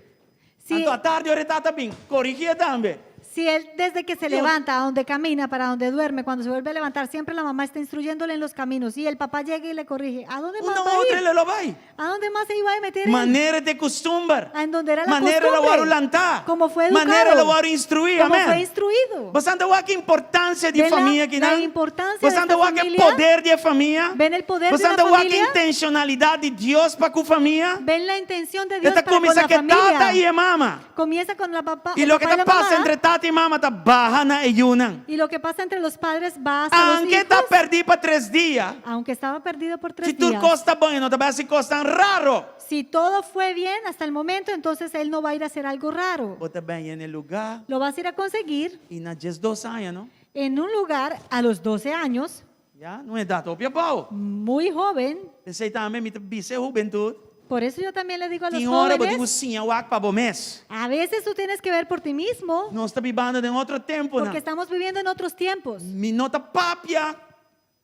Si, Anto atardi ora tata bin, korigié tambe. Si él desde que se Dios. Levanta, a donde camina, para donde duerme, cuando se vuelve a levantar, siempre la mamá está instruyéndole en los caminos y el papá llega y le corrige. ¿A dónde más Unda va a otro ir? e lo bai. ¿A dónde más se iba a meter él? Manera di kustumber. A en donde era la Manera costumbre. el a wòrdu lantá. Como fue educado. Manera el a wòrdu instruí. Como Amèn. fue instruido. Boso ta wak e importansia di ¿Ven la- famia aki, la no? importancia de Boso ta esta wak e familia? poder di famia. ¿Ven el poder de Boso ta una wak e familia? intenshonalidat di Dios pa ku famia. ¿Ven la intención de Dios E ta para con kuminsá la ku tata familia? i mama. Comienza con la papá, I el loke papá y ta la pasa mamá. entre tata i mama ta baha na e yunan. Y lo que pasa entre los padres va hasta los Aunke ta hijos. pèrdí pa 3 dia. Aunque estaba perdido por 3 Si tur días. kos ta bon, no ta bai hasi kos tan raro. Si todo fue bien hasta el momento, entonces él no va a ir a hacer algo raro. Bo ta bai na lugá Lo vas a ir a conseguir i na 12 aña, no? en un lugar a los 12 años, Ya, na un edat hopi abou. Muy joven. P'esei tambe mi ta bisa hubentut. Por eso yo también le digo a los Tin ora bo tin jóvenes, siña wak pa bo mes. A veces tú tienes que ver por ti mismo, Nos ta bibando den otro tempu, porque no? estamos viviendo en otros tiempos. Mi no ta papia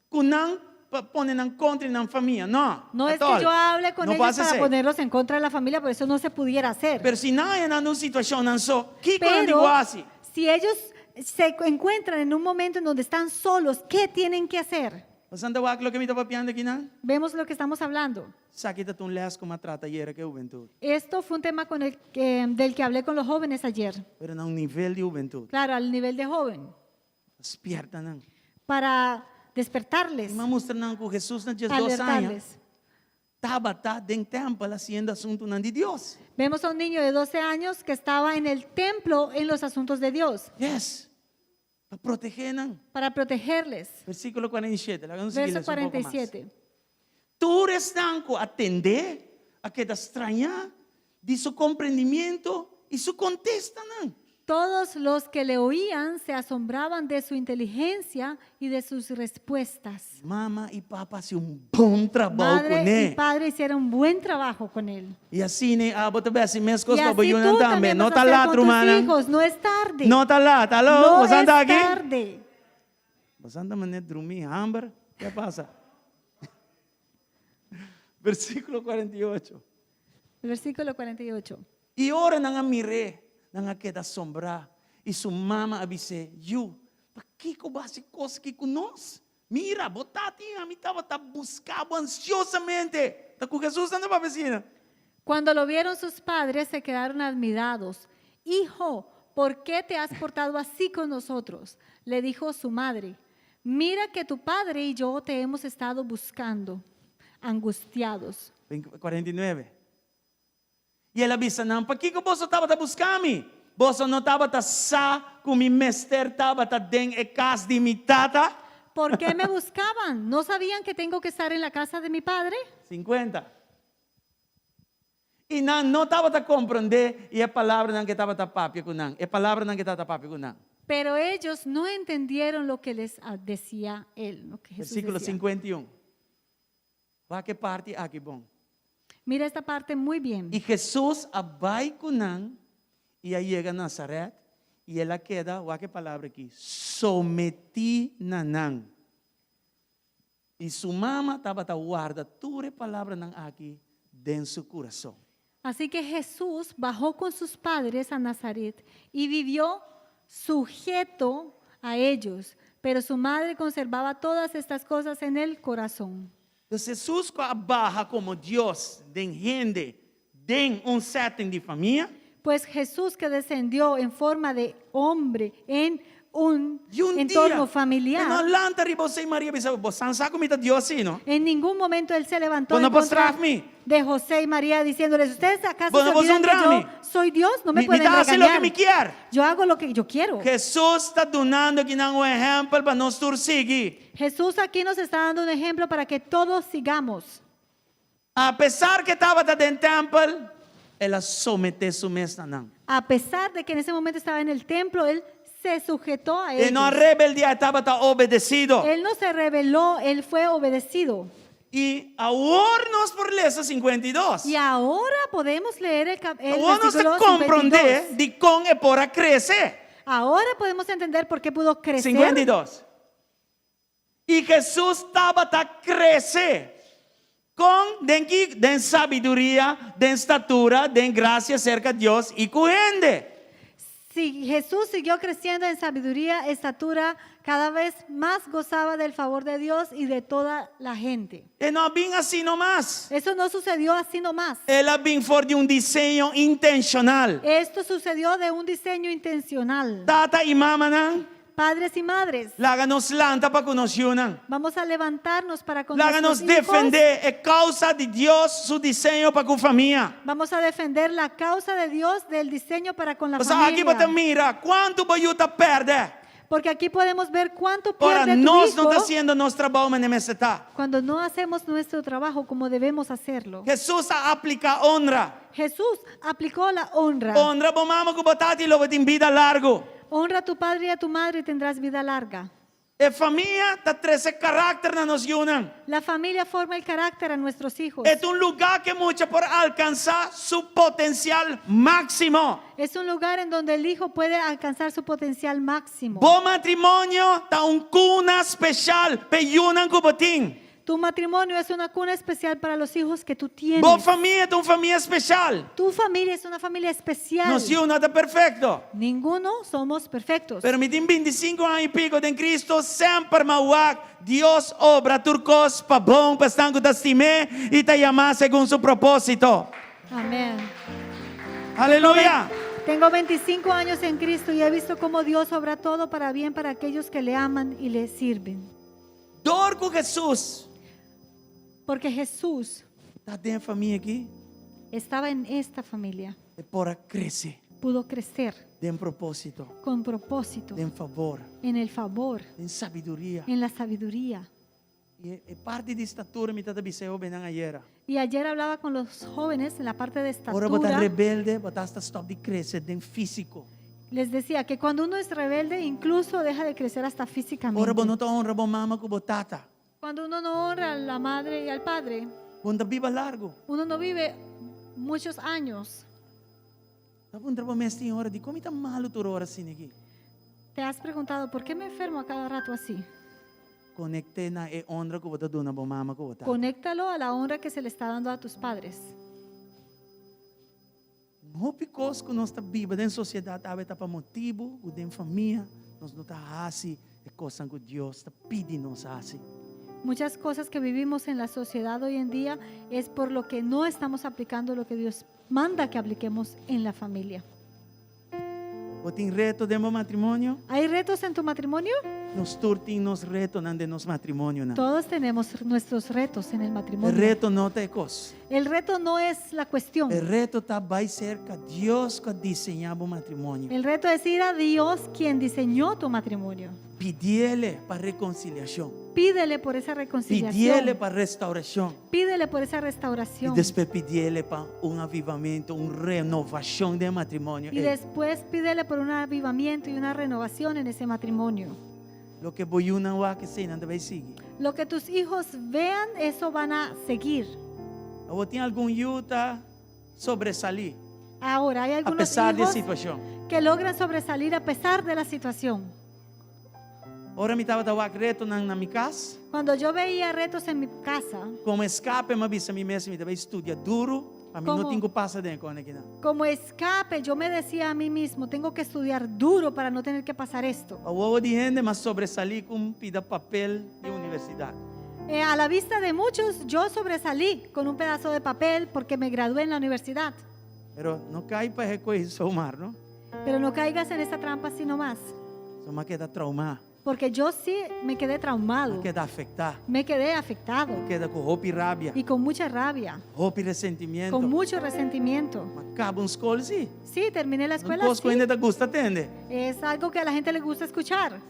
ku nan pa pone nan kontra nan famia, no. No at es que all. yo hable con No ellos pasa para esei. ponerlos en contra de la familia, por eso no se pudiera hacer. Pero si nan ta den un situashon nan so, kiko nan Pero di hasi? Si ellos se encuentran en un momento en donde están solos, ¿qué tienen que hacer? Boso ta wak loke mi ta papiando aki, no? Vemos lo que estamos hablando. Esaki ta un les ku m'a trata ayera ku hubentut. Esto fue un tema con el que- del que hablé con los jóvenes ayer. Pero na un nivel di hubentut. Claro, al nivel de joven. Spièrta nan. Para despertarles, I m'a mustra nan ku Jesus na 12 aña. Alertarles. Tabata den tèmpel hasiendo asuntunan di Dios. Vemos a un niño de 12 años que estaba en el templo en los asuntos de Dios Yes. Pa protehá nan. Para protegerles. Versíkulo 47. Laga nos sigui Verso un poko mas. 47. Tur esnan ku a tend'é, a keda strañá di su komprendementu i su kontestanan. Todos los que le oían se asombraban de su inteligencia y de sus respuestas. Mama i papa a hasi un bon trabou Madre kuné. y padre hicieron un buen trabajo con él. I asina, abo tambe hasi mesun Y pa así yunan tú tambe. también No vas a ta hacer lat, con tus rumannan. hijos. No es tarde. No ta lat. Aló, No bo es ta aki? tarde. Boso ta manera drumi, hamber. Kiko a pasa? Versíkulo 48. Versículo 48. I ora nan a mir'é, nan a keda asombrá. I su mama a bis'é: "Yu, pakiko bo a hasi e kos aki ku nos? Mira, bo tata i ami tabata buska bo ansiosamente." Ta ku Jesus nan ta bisiña. Cuando lo vieron sus padres se quedaron admirados. "Hijo, ¿por qué te has portado así con nosotros?", le dijo su madre. "Mira que tu padre y yo te hemos estado buscando, angustiados." 49. I el a bisa nan: "Pakiko boso tabata buska mi? Boso no tabata sa ku mi mester tabata den e kas di mi tata?" ¿Por qué me buscaban? ¿No sabían que tengo que estar en la casa de mi padre? 50. I nan no tabata komprondé e palabranan ku e tabata papia ku nan. E palabranan ku e tabata papia ku nan. Pero ellos no entendieron lo que les decía él, lo que Jesús Versíkulo decía. 51. Wak e parti aki bon. Mira esta parte muy bien. I Jesus a bai ku nan i a yega Nazaret i el a keda, wak e palabra aki, sometí na nan. I su mama tabata warda tur e palabranan aki den su kurason. Así que Jesús bajó con sus padres a Nazaret y vivió sujeto a ellos, pero su madre conservaba todas estas cosas en el corazón. Anto, Jesus a baha komo Dios, den hende, den un setting di famia. Pues Jesús, que descendió en forma de hombre en un I un entorno dia, familiar, e no a lanta riba José i Maria, bisa, "Boso sa ku mi ta Dios, sí, no?" En ningún momento él se levantó Bueno, en pues, contra straf mi. De José y María diciéndoles: "¿Ustedes acaso Bueno, se pues, olvidan que yo un drama. soy Dios? No me Mi, mi pueden ta hasi loke regañar. mi ke." Yo hago lo que yo quiero." Jesus ta dunando aki un ehèmpel pa nos tur sigui. Jesús aquí nos está dando un ejemplo para que todos sigamos. Apesar ku e tabata den tèmpel, El a someté su mes na nan. A pesar de que en ese momento estaba en el templo, él se sujetó a E no a ellos. rebeldiá, e tabata obedesido. Él no se rebeló, él fue obedecido. I awor nos por lesa 52. Y ahora podemos leer el, cap- el Awor nos ta versículo komprondé 52. dikon e por a krese. Ahora podemos entender por qué pudo crecer. 52. I Hesus tabata krese kon den ki den sabiduria, den statura, den grasia serka Dios i ku hende. Si Jesús siguió creciendo en sabiduría, estatura, cada vez más gozaba del favor de Dios y de toda la gente. E no a bin asina nomas. Eso no sucedió así nomás. El a bin for di un diseño intenshonal. Esto sucedió de un diseño intencional. Tata i mamanan, Padres y madres, laga nos lanta pa ku nos yunan. vamos a levantarnos para con Laga nos nuestros hijos. defendé e kousa di Dios su diseño pa ku famia. Vamos a defender la causa de Dios del diseño para con la Pasobra aki bo ta familia. mira kuantu bo yu ta pèrdè. Porque aquí podemos ver cuánto Ora pierde tu nos no ta hijo hasiendo nos trabou manera mester ta. cuando no hacemos nuestro trabajo como debemos hacerlo. Hesus a apliká honra. Jesús aplicó la honra. Honra bo mama ku bo tata i lo bo tin bida largu. Honra a tu padre y a tu madre y tendrás vida larga. E famia ta trese karakter na nos yunan. La familia forma el carácter a nuestros hijos. E ta un lugá ku e mucha por alkansá su potensial máksimo. Es un lugar en donde el hijo puede alcanzar su potencial máximo. Bo matrimonio ta un kuna speshal p'e yunan ku bo tin. Tu matrimonio es una cuna especial para los hijos que tú tienes. Bo famia ta un famia speshal. Tu familia es una familia especial. Nos yu no ta perfekto. Ninguno somos perfectos. Pero mi tin bintisinku aña i piko den Cristo, semper m'a wak Dios obra tur kos pa bon pa esnan ku ta stim'é i ta yamá segun su propósito. Amén. Aleluya! Tengo 25 años en Cristo y he visto cómo Dios obra todo para bien para aquellos que le aman y le sirven. Dor ku Hesus Porque Jesús ta den e famia aki, estaba en esta familia. e por a krese Pudo crecer den propósito, con propósito, den fabor, en el favor, den sabiduria. en la sabiduría. I e parti di statura mi tabata bisa e hóbennan ayera. Y ayer hablaba con los jóvenes en la parte de Ora bo ta estatura. rebelde, bo ta hasta stòp di krese den físiko. Les decía que cuando uno es rebelde, incluso deja de crecer hasta físicamente. Ora bo no ta honra bo mama ku bo tata. Cuando uno no honra a la madre y al padre, Bo no ta biba largu. uno no vive muchos años. Ta puntra bo mes tin ora, dikon mi ta malu tur ora asina aki? ¿Te has preguntado por qué me enfermo a cada rato así? Konekt'é na e honra ku bo ta duna bo mama ku bo tata. Conéctalo a la honra que se le está dando a tus padres. Hopi kos ku nos ta biba den sosiedat awe ta pa motibu ku den famia nos no ta hasi e kosnan ku Dios ta pidi nos hasi. Muchas cosas que vivimos en la sociedad hoy en día es por lo que no estamos aplicando lo que Dios manda que apliquemos en la familia. Bo tin reto den bo matrimonio? ¿Hay retos en tu matrimonio? Nos tur tin nos retonan den nos matrimonionan. Todos tenemos nuestros retos en el E matrimonio. reto no ta e kos. El reto no es la cuestión. E reto ta bai serka Dios ku a diseñá bo matrimonio. El reto es ir a Dios quien diseñó tu matrimonio. Pidiele pa rekonsiliashon. Pídele por esa reconciliación. Pidiele pa restaurashon. Pídele por esa I restauración. despues pidiele pa un avivamentu, un renovashon den e matrimonio Y ei. después pídele por un avivamiento y una renovación en ese matrimonio. Loke bo yunan wak esei nan ta bai sigui. Lo que tus hijos vean, eso van a seguir. Awor tin algun yu ta sobresalí Ahora, hay a algunos pesar di e hijos situashon. que logran sobresalir a pesar de la situación. Ora mi tabata wak retonan na mi kas. Cuando yo veía retos en mi casa, Komo eskape mi a bisa mi mes mi ta bai studia duru pa mi no Komo? tin ku pasa den e kòne kinan. Como escape, yo me decía a mí mismo, tengo que estudiar duro para no tener que pasar esto. Pa wowo di hende mi a sobresalí ku un pida papel di universidat. Eh, a la vista de muchos, yo sobresalí con un pedazo de papel porque me gradué en la universidad. Pero no kai pa e koi zomaar, no? Pero no caigas en esta trampa así nomás, So m'a keda traumá. porque yo sí me quedé traumado, M'a keda afektá. me quedé afectado M'a keda ku hopi rabia, y con mucha rabia, hopi resentimiento. con mucho resentimiento. M'a kaba un skol sí. Sí, terminé la Un escuela. kos ku sí. hende ta gusta tende. Es algo que a la gente le gusta escuchar,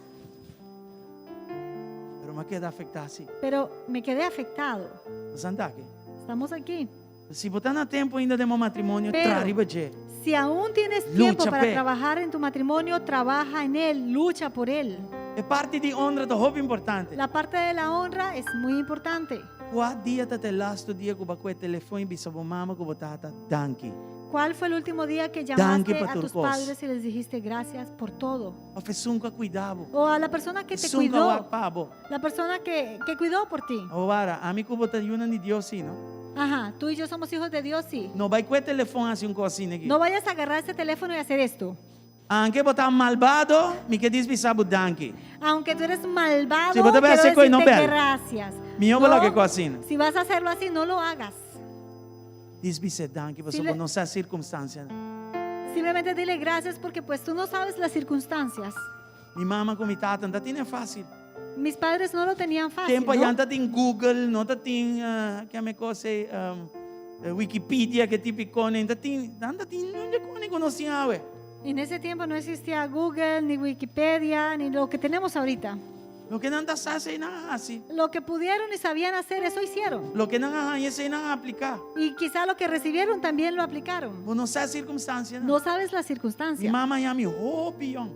Pero m'a keda afektá sí. pero me quedé afectado. Nos anda aki. Estamos aquí. Si bo ta na tempu ainda den bo matrimonio, Pero- traha riba dje. Si aún tienes tiempo Lucha para p'e. trabajar en tu matrimonio, trabaja en él, lucha por él. E parti di honra ta hopi importante. La parte de la honra es muy importante. Kua dia ta e lastu dia ku bo a kue telefon i bisa bo mama ku bo tata danki? ¿Cuál fue el último día que Danki llamaste pa a tur tus kos. padres y les dijiste gracias por todo? Òf esun ku a kuida bo? O a la persona que te Esun ku a cuidó, wak pa bo? la persona que, que cuidó por ti. Awor, ami ku bo ta yunan di Dios sí, no? Ajá, tú y yo somos hijos de Dios, sí. No bai kue telefon hasi un kos asina aki. No vayas a agarrar ese teléfono y hacer esto. Anke bo ta malbado, mi ke dis bisa bo danki. Aunque tú eres malvado, Si bo ta bai quiero hasi koi, no decirte bel. gracias. Mihó bo No, laga kos asina. Si vas a hacerlo así, no lo hagas. Dis bis'é danki pasobra Si le- bo no sa sirkunstansianan. Simplemente dile gracias porque pues tú no sabes las circunstancias. Mi mama ku mi tata no ta tene fásil. Mis padres no lo tenían fácil. Tempu ¿no? ayá no ta tin Google, no ta tin ke mi kos ei, Wikipedia, ke tipo di kos, no ta tin, nan ta tin nunca kos ku nos tin awe. En ese tiempo no existía Google, ni Wikipedia, ni lo que tenemos ahorita. Loke nan ta sa esei nan a hasi. Lo que pudieron y sabían hacer, eso hicieron. Loke nan a haña esei nan a apliká. Y quizá lo que recibieron también lo aplicaron. Bo no sa e sirkunstansianan. No sabes la Mi circunstancia. mama a haña mi hopi yòn.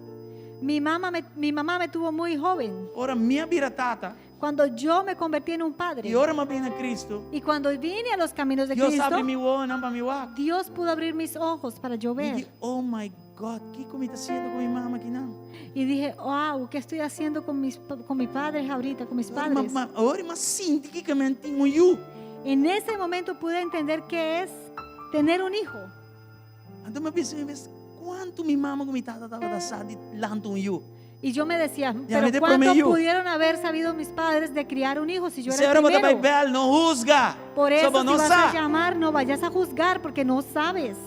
Mi mamá me, mi mamá me tuvo muy joven. Ora mi a bira tata. Cuando yo me convertí en un padre. I ora mi a bini na Kristu. Y cuando vine a los caminos de Dios Cristo, a habri mi wowonan pa mi wak. Dios pudo abrir mis ojos para yo Mi ver. di, oh my God, kiko mi ta hasiendo ku mi mama akinan? Y dije, wow, ¿qué estoy haciendo con mis, con mis padres ahorita, con mis Ora mi padres? ma, ora mi a sinti kiko mi tin un yu. En ese momento pude entender qué es tener un hijo. Anto mi a bisa mi mes, kuantu mi mama ku mi tata tabata sa di lanta un yu? Y yo me decía, Ya pero me te ¿cuánto promé yu. pudieron haber sabido mis padres de criar un hijo si yo era Señora, el bo ta bai primero? bel, no husga. Por So eso bo si no vas sa. a llamar, no vayas a juzgar porque no sabes.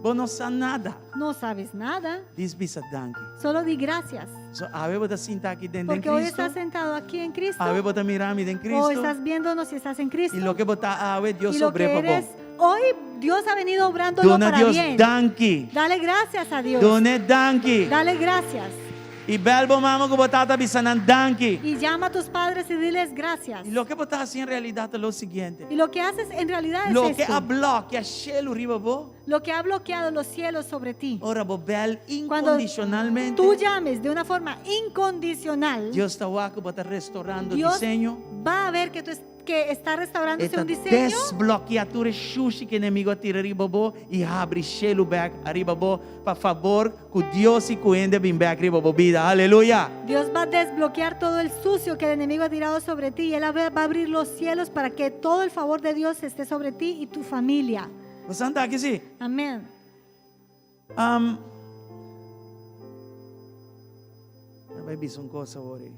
Bo no sa nada. No sabes nada. Dis bisa danki. Solo di gracias. So awe bo ta sinta aki den den Porque hoy Cristo. estás sentado aquí en Cristo. Awe bo ta mira mi den O Cristo. estás viéndonos si estás en Cristo. I loke bo ta awe Dios Y lo obr'é que pa bo. eres hoy, Dios ha venido obrándolo Duna para Dios bien. danki. Dale gracias a Dios. Dun'é danki. Dale gracias. I bel bo mama ku bo tata bisa nan danki. Y llama a tus padres y diles gracias. I loke bo ta hasi en realidat ta lo siguiente. Y lo que haces en realidad es Loke esto. a blòkia shelu riba bo. Lo que ha bloqueado los cielos sobre ti. Ora bo bel Cuando incondicionalmente. tú llames de una forma incondicional, Dios ta wak ku bo ta restaurando Dios diseño. va a ver que tú es- que está restaurándose E ta un diseño. desblokia tur e shushi ku enemigo a tira riba bo i habri shelu bek ariba bo pa fabor ku Dios i ku hende bin bek riba bo bida. Aleluya! Dios va a desbloquear todo el sucio que el enemigo ha tirado sobre ti y Él va a abrir los cielos para que todo el favor de Dios esté sobre ti y tu familia. Bo sa anta aki si? Amén. Um, ta bai bisa un kos awor ei.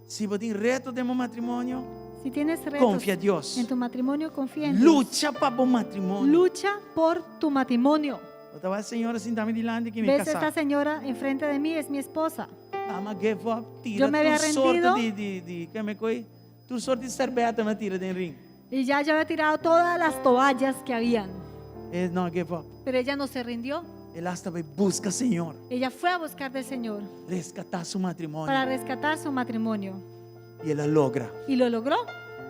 Si bo tin reto den bo matrimonio, Si tienes retos confia Dios. en tu matrimonio, confía en Dios. Lucha pa bo matrimonio. Lucha por tu matrimonio. Bo ta wak e señora sinta mi dilanti aki mi ¿Ves kasá. esta señora enfrente de mí? Es mi esposa. Ami a give up, tira Yo me había tur sorto rendido. di, di, di, ke mi koi, tur sorto di serbeta mi a tira den ring. Y ya yo había tirado todas las toallas que habían. E no a give up. Pero ella no se rindió. El hasta bai busca Señor. Ella fue a buscar del Señor. Rescatá su matrimonio. Para rescatar su matrimonio. I el a logra. Y lo logró.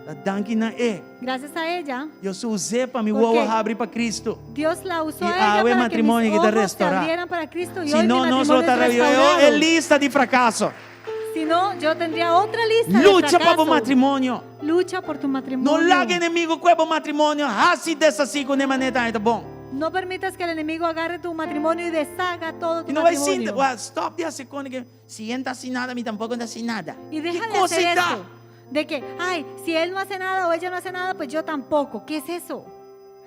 Ta danki na e. Gracias a ella. Dios a us'é pa mi Porque wowo habri pa Cristo. Dios la usó I a ella awe para que mis matrimonio ki ta ojos se restaurá. abrieran para Cristo y Si hoy mi no, nos lo matrimonio ta es revivió restaurado. e lista di fracaso. Si no, yo tendría otra lista de Lucha pa bo fracaso. matrimonio. Lucha por tu matrimonio. No laga enemigo kue bo matrimonio, hasi deshasí kuné manera ta bon. No permitas que el enemigo agarre tu matrimonio y deshaga todo tu I no bai matrimonio. sinta, wak, stop di hasi kone ke si e no ta hasi nada, mi tampoko no ta hasi nada. Y deja Ki de hacer kosita? esto. De que, ay, si él no hace nada o ella no hace nada, pues yo tampoco. ¿Qué es eso?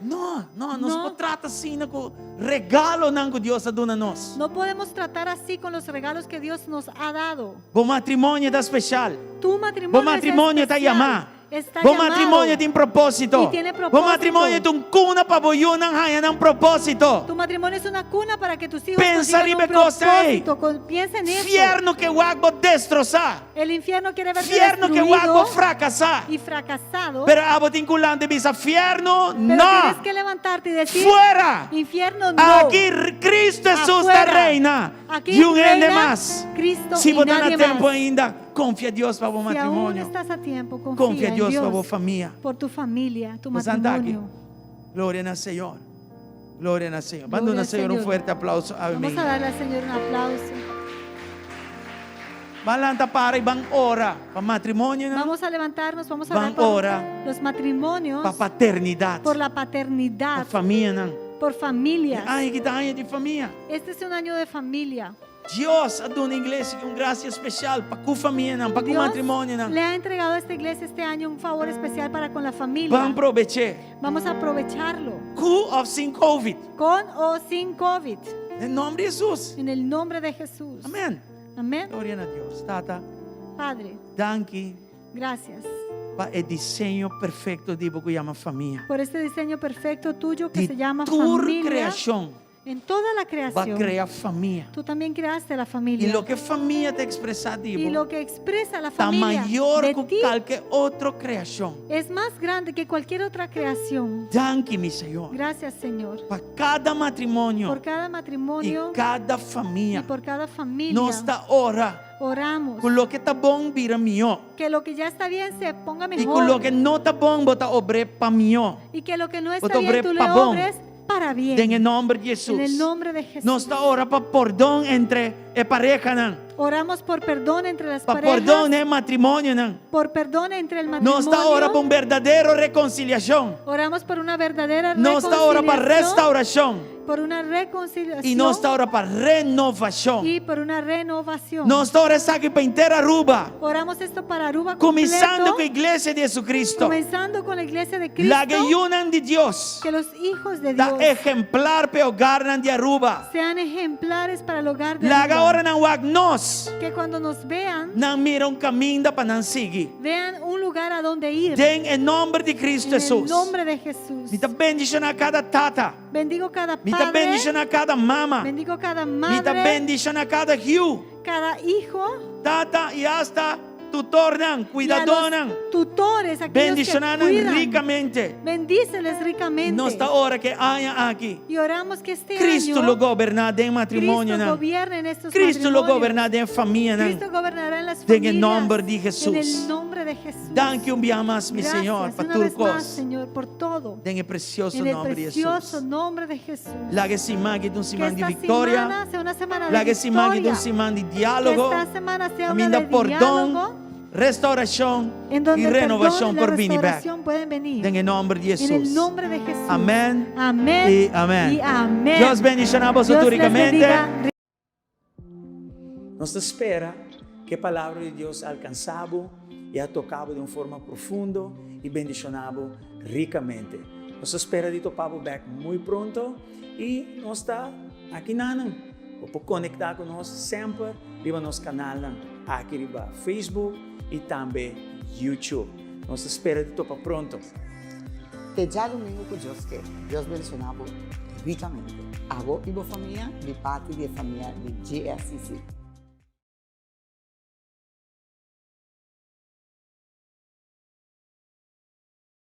No, no, nos No. por trata asina ku regalonan ku Dios a duna nos. No podemos tratar así con los regalos que Dios nos ha dado. Bo matrimonio ta especial. Tu matrimonio Bo matrimonio es ta especial. yamá. Está Bo llamado. matrimonio tin propósito. Y tiene Bo propósito. matrimonio ta un kuna pa bo yunan haña nan propósito. Tu matrimonio es una cuna para que tus hijos Pensa consigan un riba e kos ei. propósito. Con- piensa en eso. Fierno ke wak bo destrosá. El infierno quiere verte Fierno ke wak bo destruido frakasá. y fracasado. Pero abo tin ku lanta i bisa, Fierno, Pero no. tienes que levantarte y decir, Fuera. Infierno, no. Aki Cristo Jesús ta Afuera. reina. Aquí I un hende reina mas. Cristo Si y bo ta na nadie tempu más. ainda. Konfia Dios pa bo Si aún matrimonio. estás a tiempo, Konfia confía en Dios pa bo Dios famia. por tu familia, tu Nos anda aki. matrimonio. Gloria na Señor. Gloria na Señor. Ban Gloria duna al Señor un Señor. fuerte aplauso. Vamos Amén. a darle al Señor un aplauso. Ban lanta para i ban ora pa matrimonionan, Vamos a levantarnos, vamos a Van orar por ora. los matrimonios, pa paternidat, por la pa paternidad, famianan. por familias. Aña ki ta aña di famia. Este es un año de familia. Dios a duna iglesia un gracia especial pa ku famianan, pa ku Dios matrimonionan. le ha entregado a esta iglesia este año un favor especial para con la familia. Ban probech'é. Vamos a aprovecharlo, Ku òf sin COVID. con o sin COVID, Den nòmber di Hesus. en el nombre de Jesús. Amèn. Amén. Gloria na Dios. Tata, Padre, danki gracias pa e diseño perfecto di bo ku yama famia. por este diseño perfecto tuyo que Di se llama tur familia. kreashon En toda la bo a creación, krea famia. tú también creaste la I familia. loke famia ta ekspresá di Y bo lo que expresa la ta familia mayor de ku ti kalke otro kreashon. es más grande que cualquier otra creación. Danki, mi Señor, Gracias, Señor, pa kada matrimonio por cada i matrimonio kada y famia. por cada familia. Nos ta ora Oramos ku loke ta bon bira mihó que lo que ya está bien se ponga i ku mejor loke no ta bon bo ta obr'é pa mihó. y que lo que no Bo está ta bien obr'é tú le pa bon. obres para bien. Den e nòmber di En el Hesus. nombre de Jesús. Nos ta ora pa pordon entre e parehanan, Oramos por perdón entre las pa parejas, pordon den e matrimonionan. por perdón entre el matrimonio. Nos ta ora pa un berdadero rekonsiliashon. Oramos por una verdadera Nos ta ora pa reconciliación, restaurashon. por una reconciliación I nos ta ora pa renovashon. y por una renovación. Nos ta ora esaki pa henter Aruba, Oramos esto para Aruba kuminsando completo, ku Iglesia di Jesucristo. comenzando con la iglesia de Cristo, Laga e yunan di Dios que los hijos de ta Dios ehemplar pa e hogarnan di Aruba. sean ejemplares para el hogar de Laga Aruba. ora nan wak nos, Que cuando nos vean, nan mira un kaminda pa nan sigui. vean un lugar a donde ir. Den e nòmber di Cristo en el Hesus. nombre de Jesús. Mi ta bendishoná kada tata. Bendigo cada Mi ta padre, bendishoná kada mama. bendigo cada Mi ta madre, bendishoná kada hiu, cada hijo, tata i asta tutornan, y a los kuidadónan. tutores, aquellos que Bendishoná nan cuidan. rikamente. Bendíceles ricamente. Nos ta ora ku e aña aki. Y oramos que este Cristo año lo goberná den Cristo matrimonionan. gobierne en estos Cristo lo matrimonios. goberná den famianan. Cristo gobernará en las Den e familias. nòmber di En Hesus. el nombre de Jesús. Danki un bia mas, mi Gracias Señor, pa una tur vez más, kos. Señor, por todo. Den e presioso En el nòmber di precioso Hesus. nombre de Jesús. Laga e siman aki ta un Que siman di esta viktoria. semana sea una semana de Laga e siman aki ta victoria. un siman di Que diálogo. esta semana sea una Aminda de pordon, diálogo restaurashon en donde i el perdón renovashon y la por bini bèk. restauración pueden venir. Den e nòmber di En el Hesus. nombre de Jesús. Amèn Amén. i amèn. Y amén. Dios bendishoná boso Dios les turikamente. bendiga. Nos ta spera ku e Palabra di Dios a alkansá bo i a toká bo den un forma profundo i bendishoná bo rikamente. Nos ta spera di topa bo bèk muy pronto i nos ta aki nanan. Bo por konektá ku nos semper riba nos kanalnan aki riba Facebook i tambe YouTube. Nos ta spera di topa pronto. Te djadumingu ku Dios ke. Dios bendishoná bo rikamente. Abo i bo famia di parti di e famia di GSCC.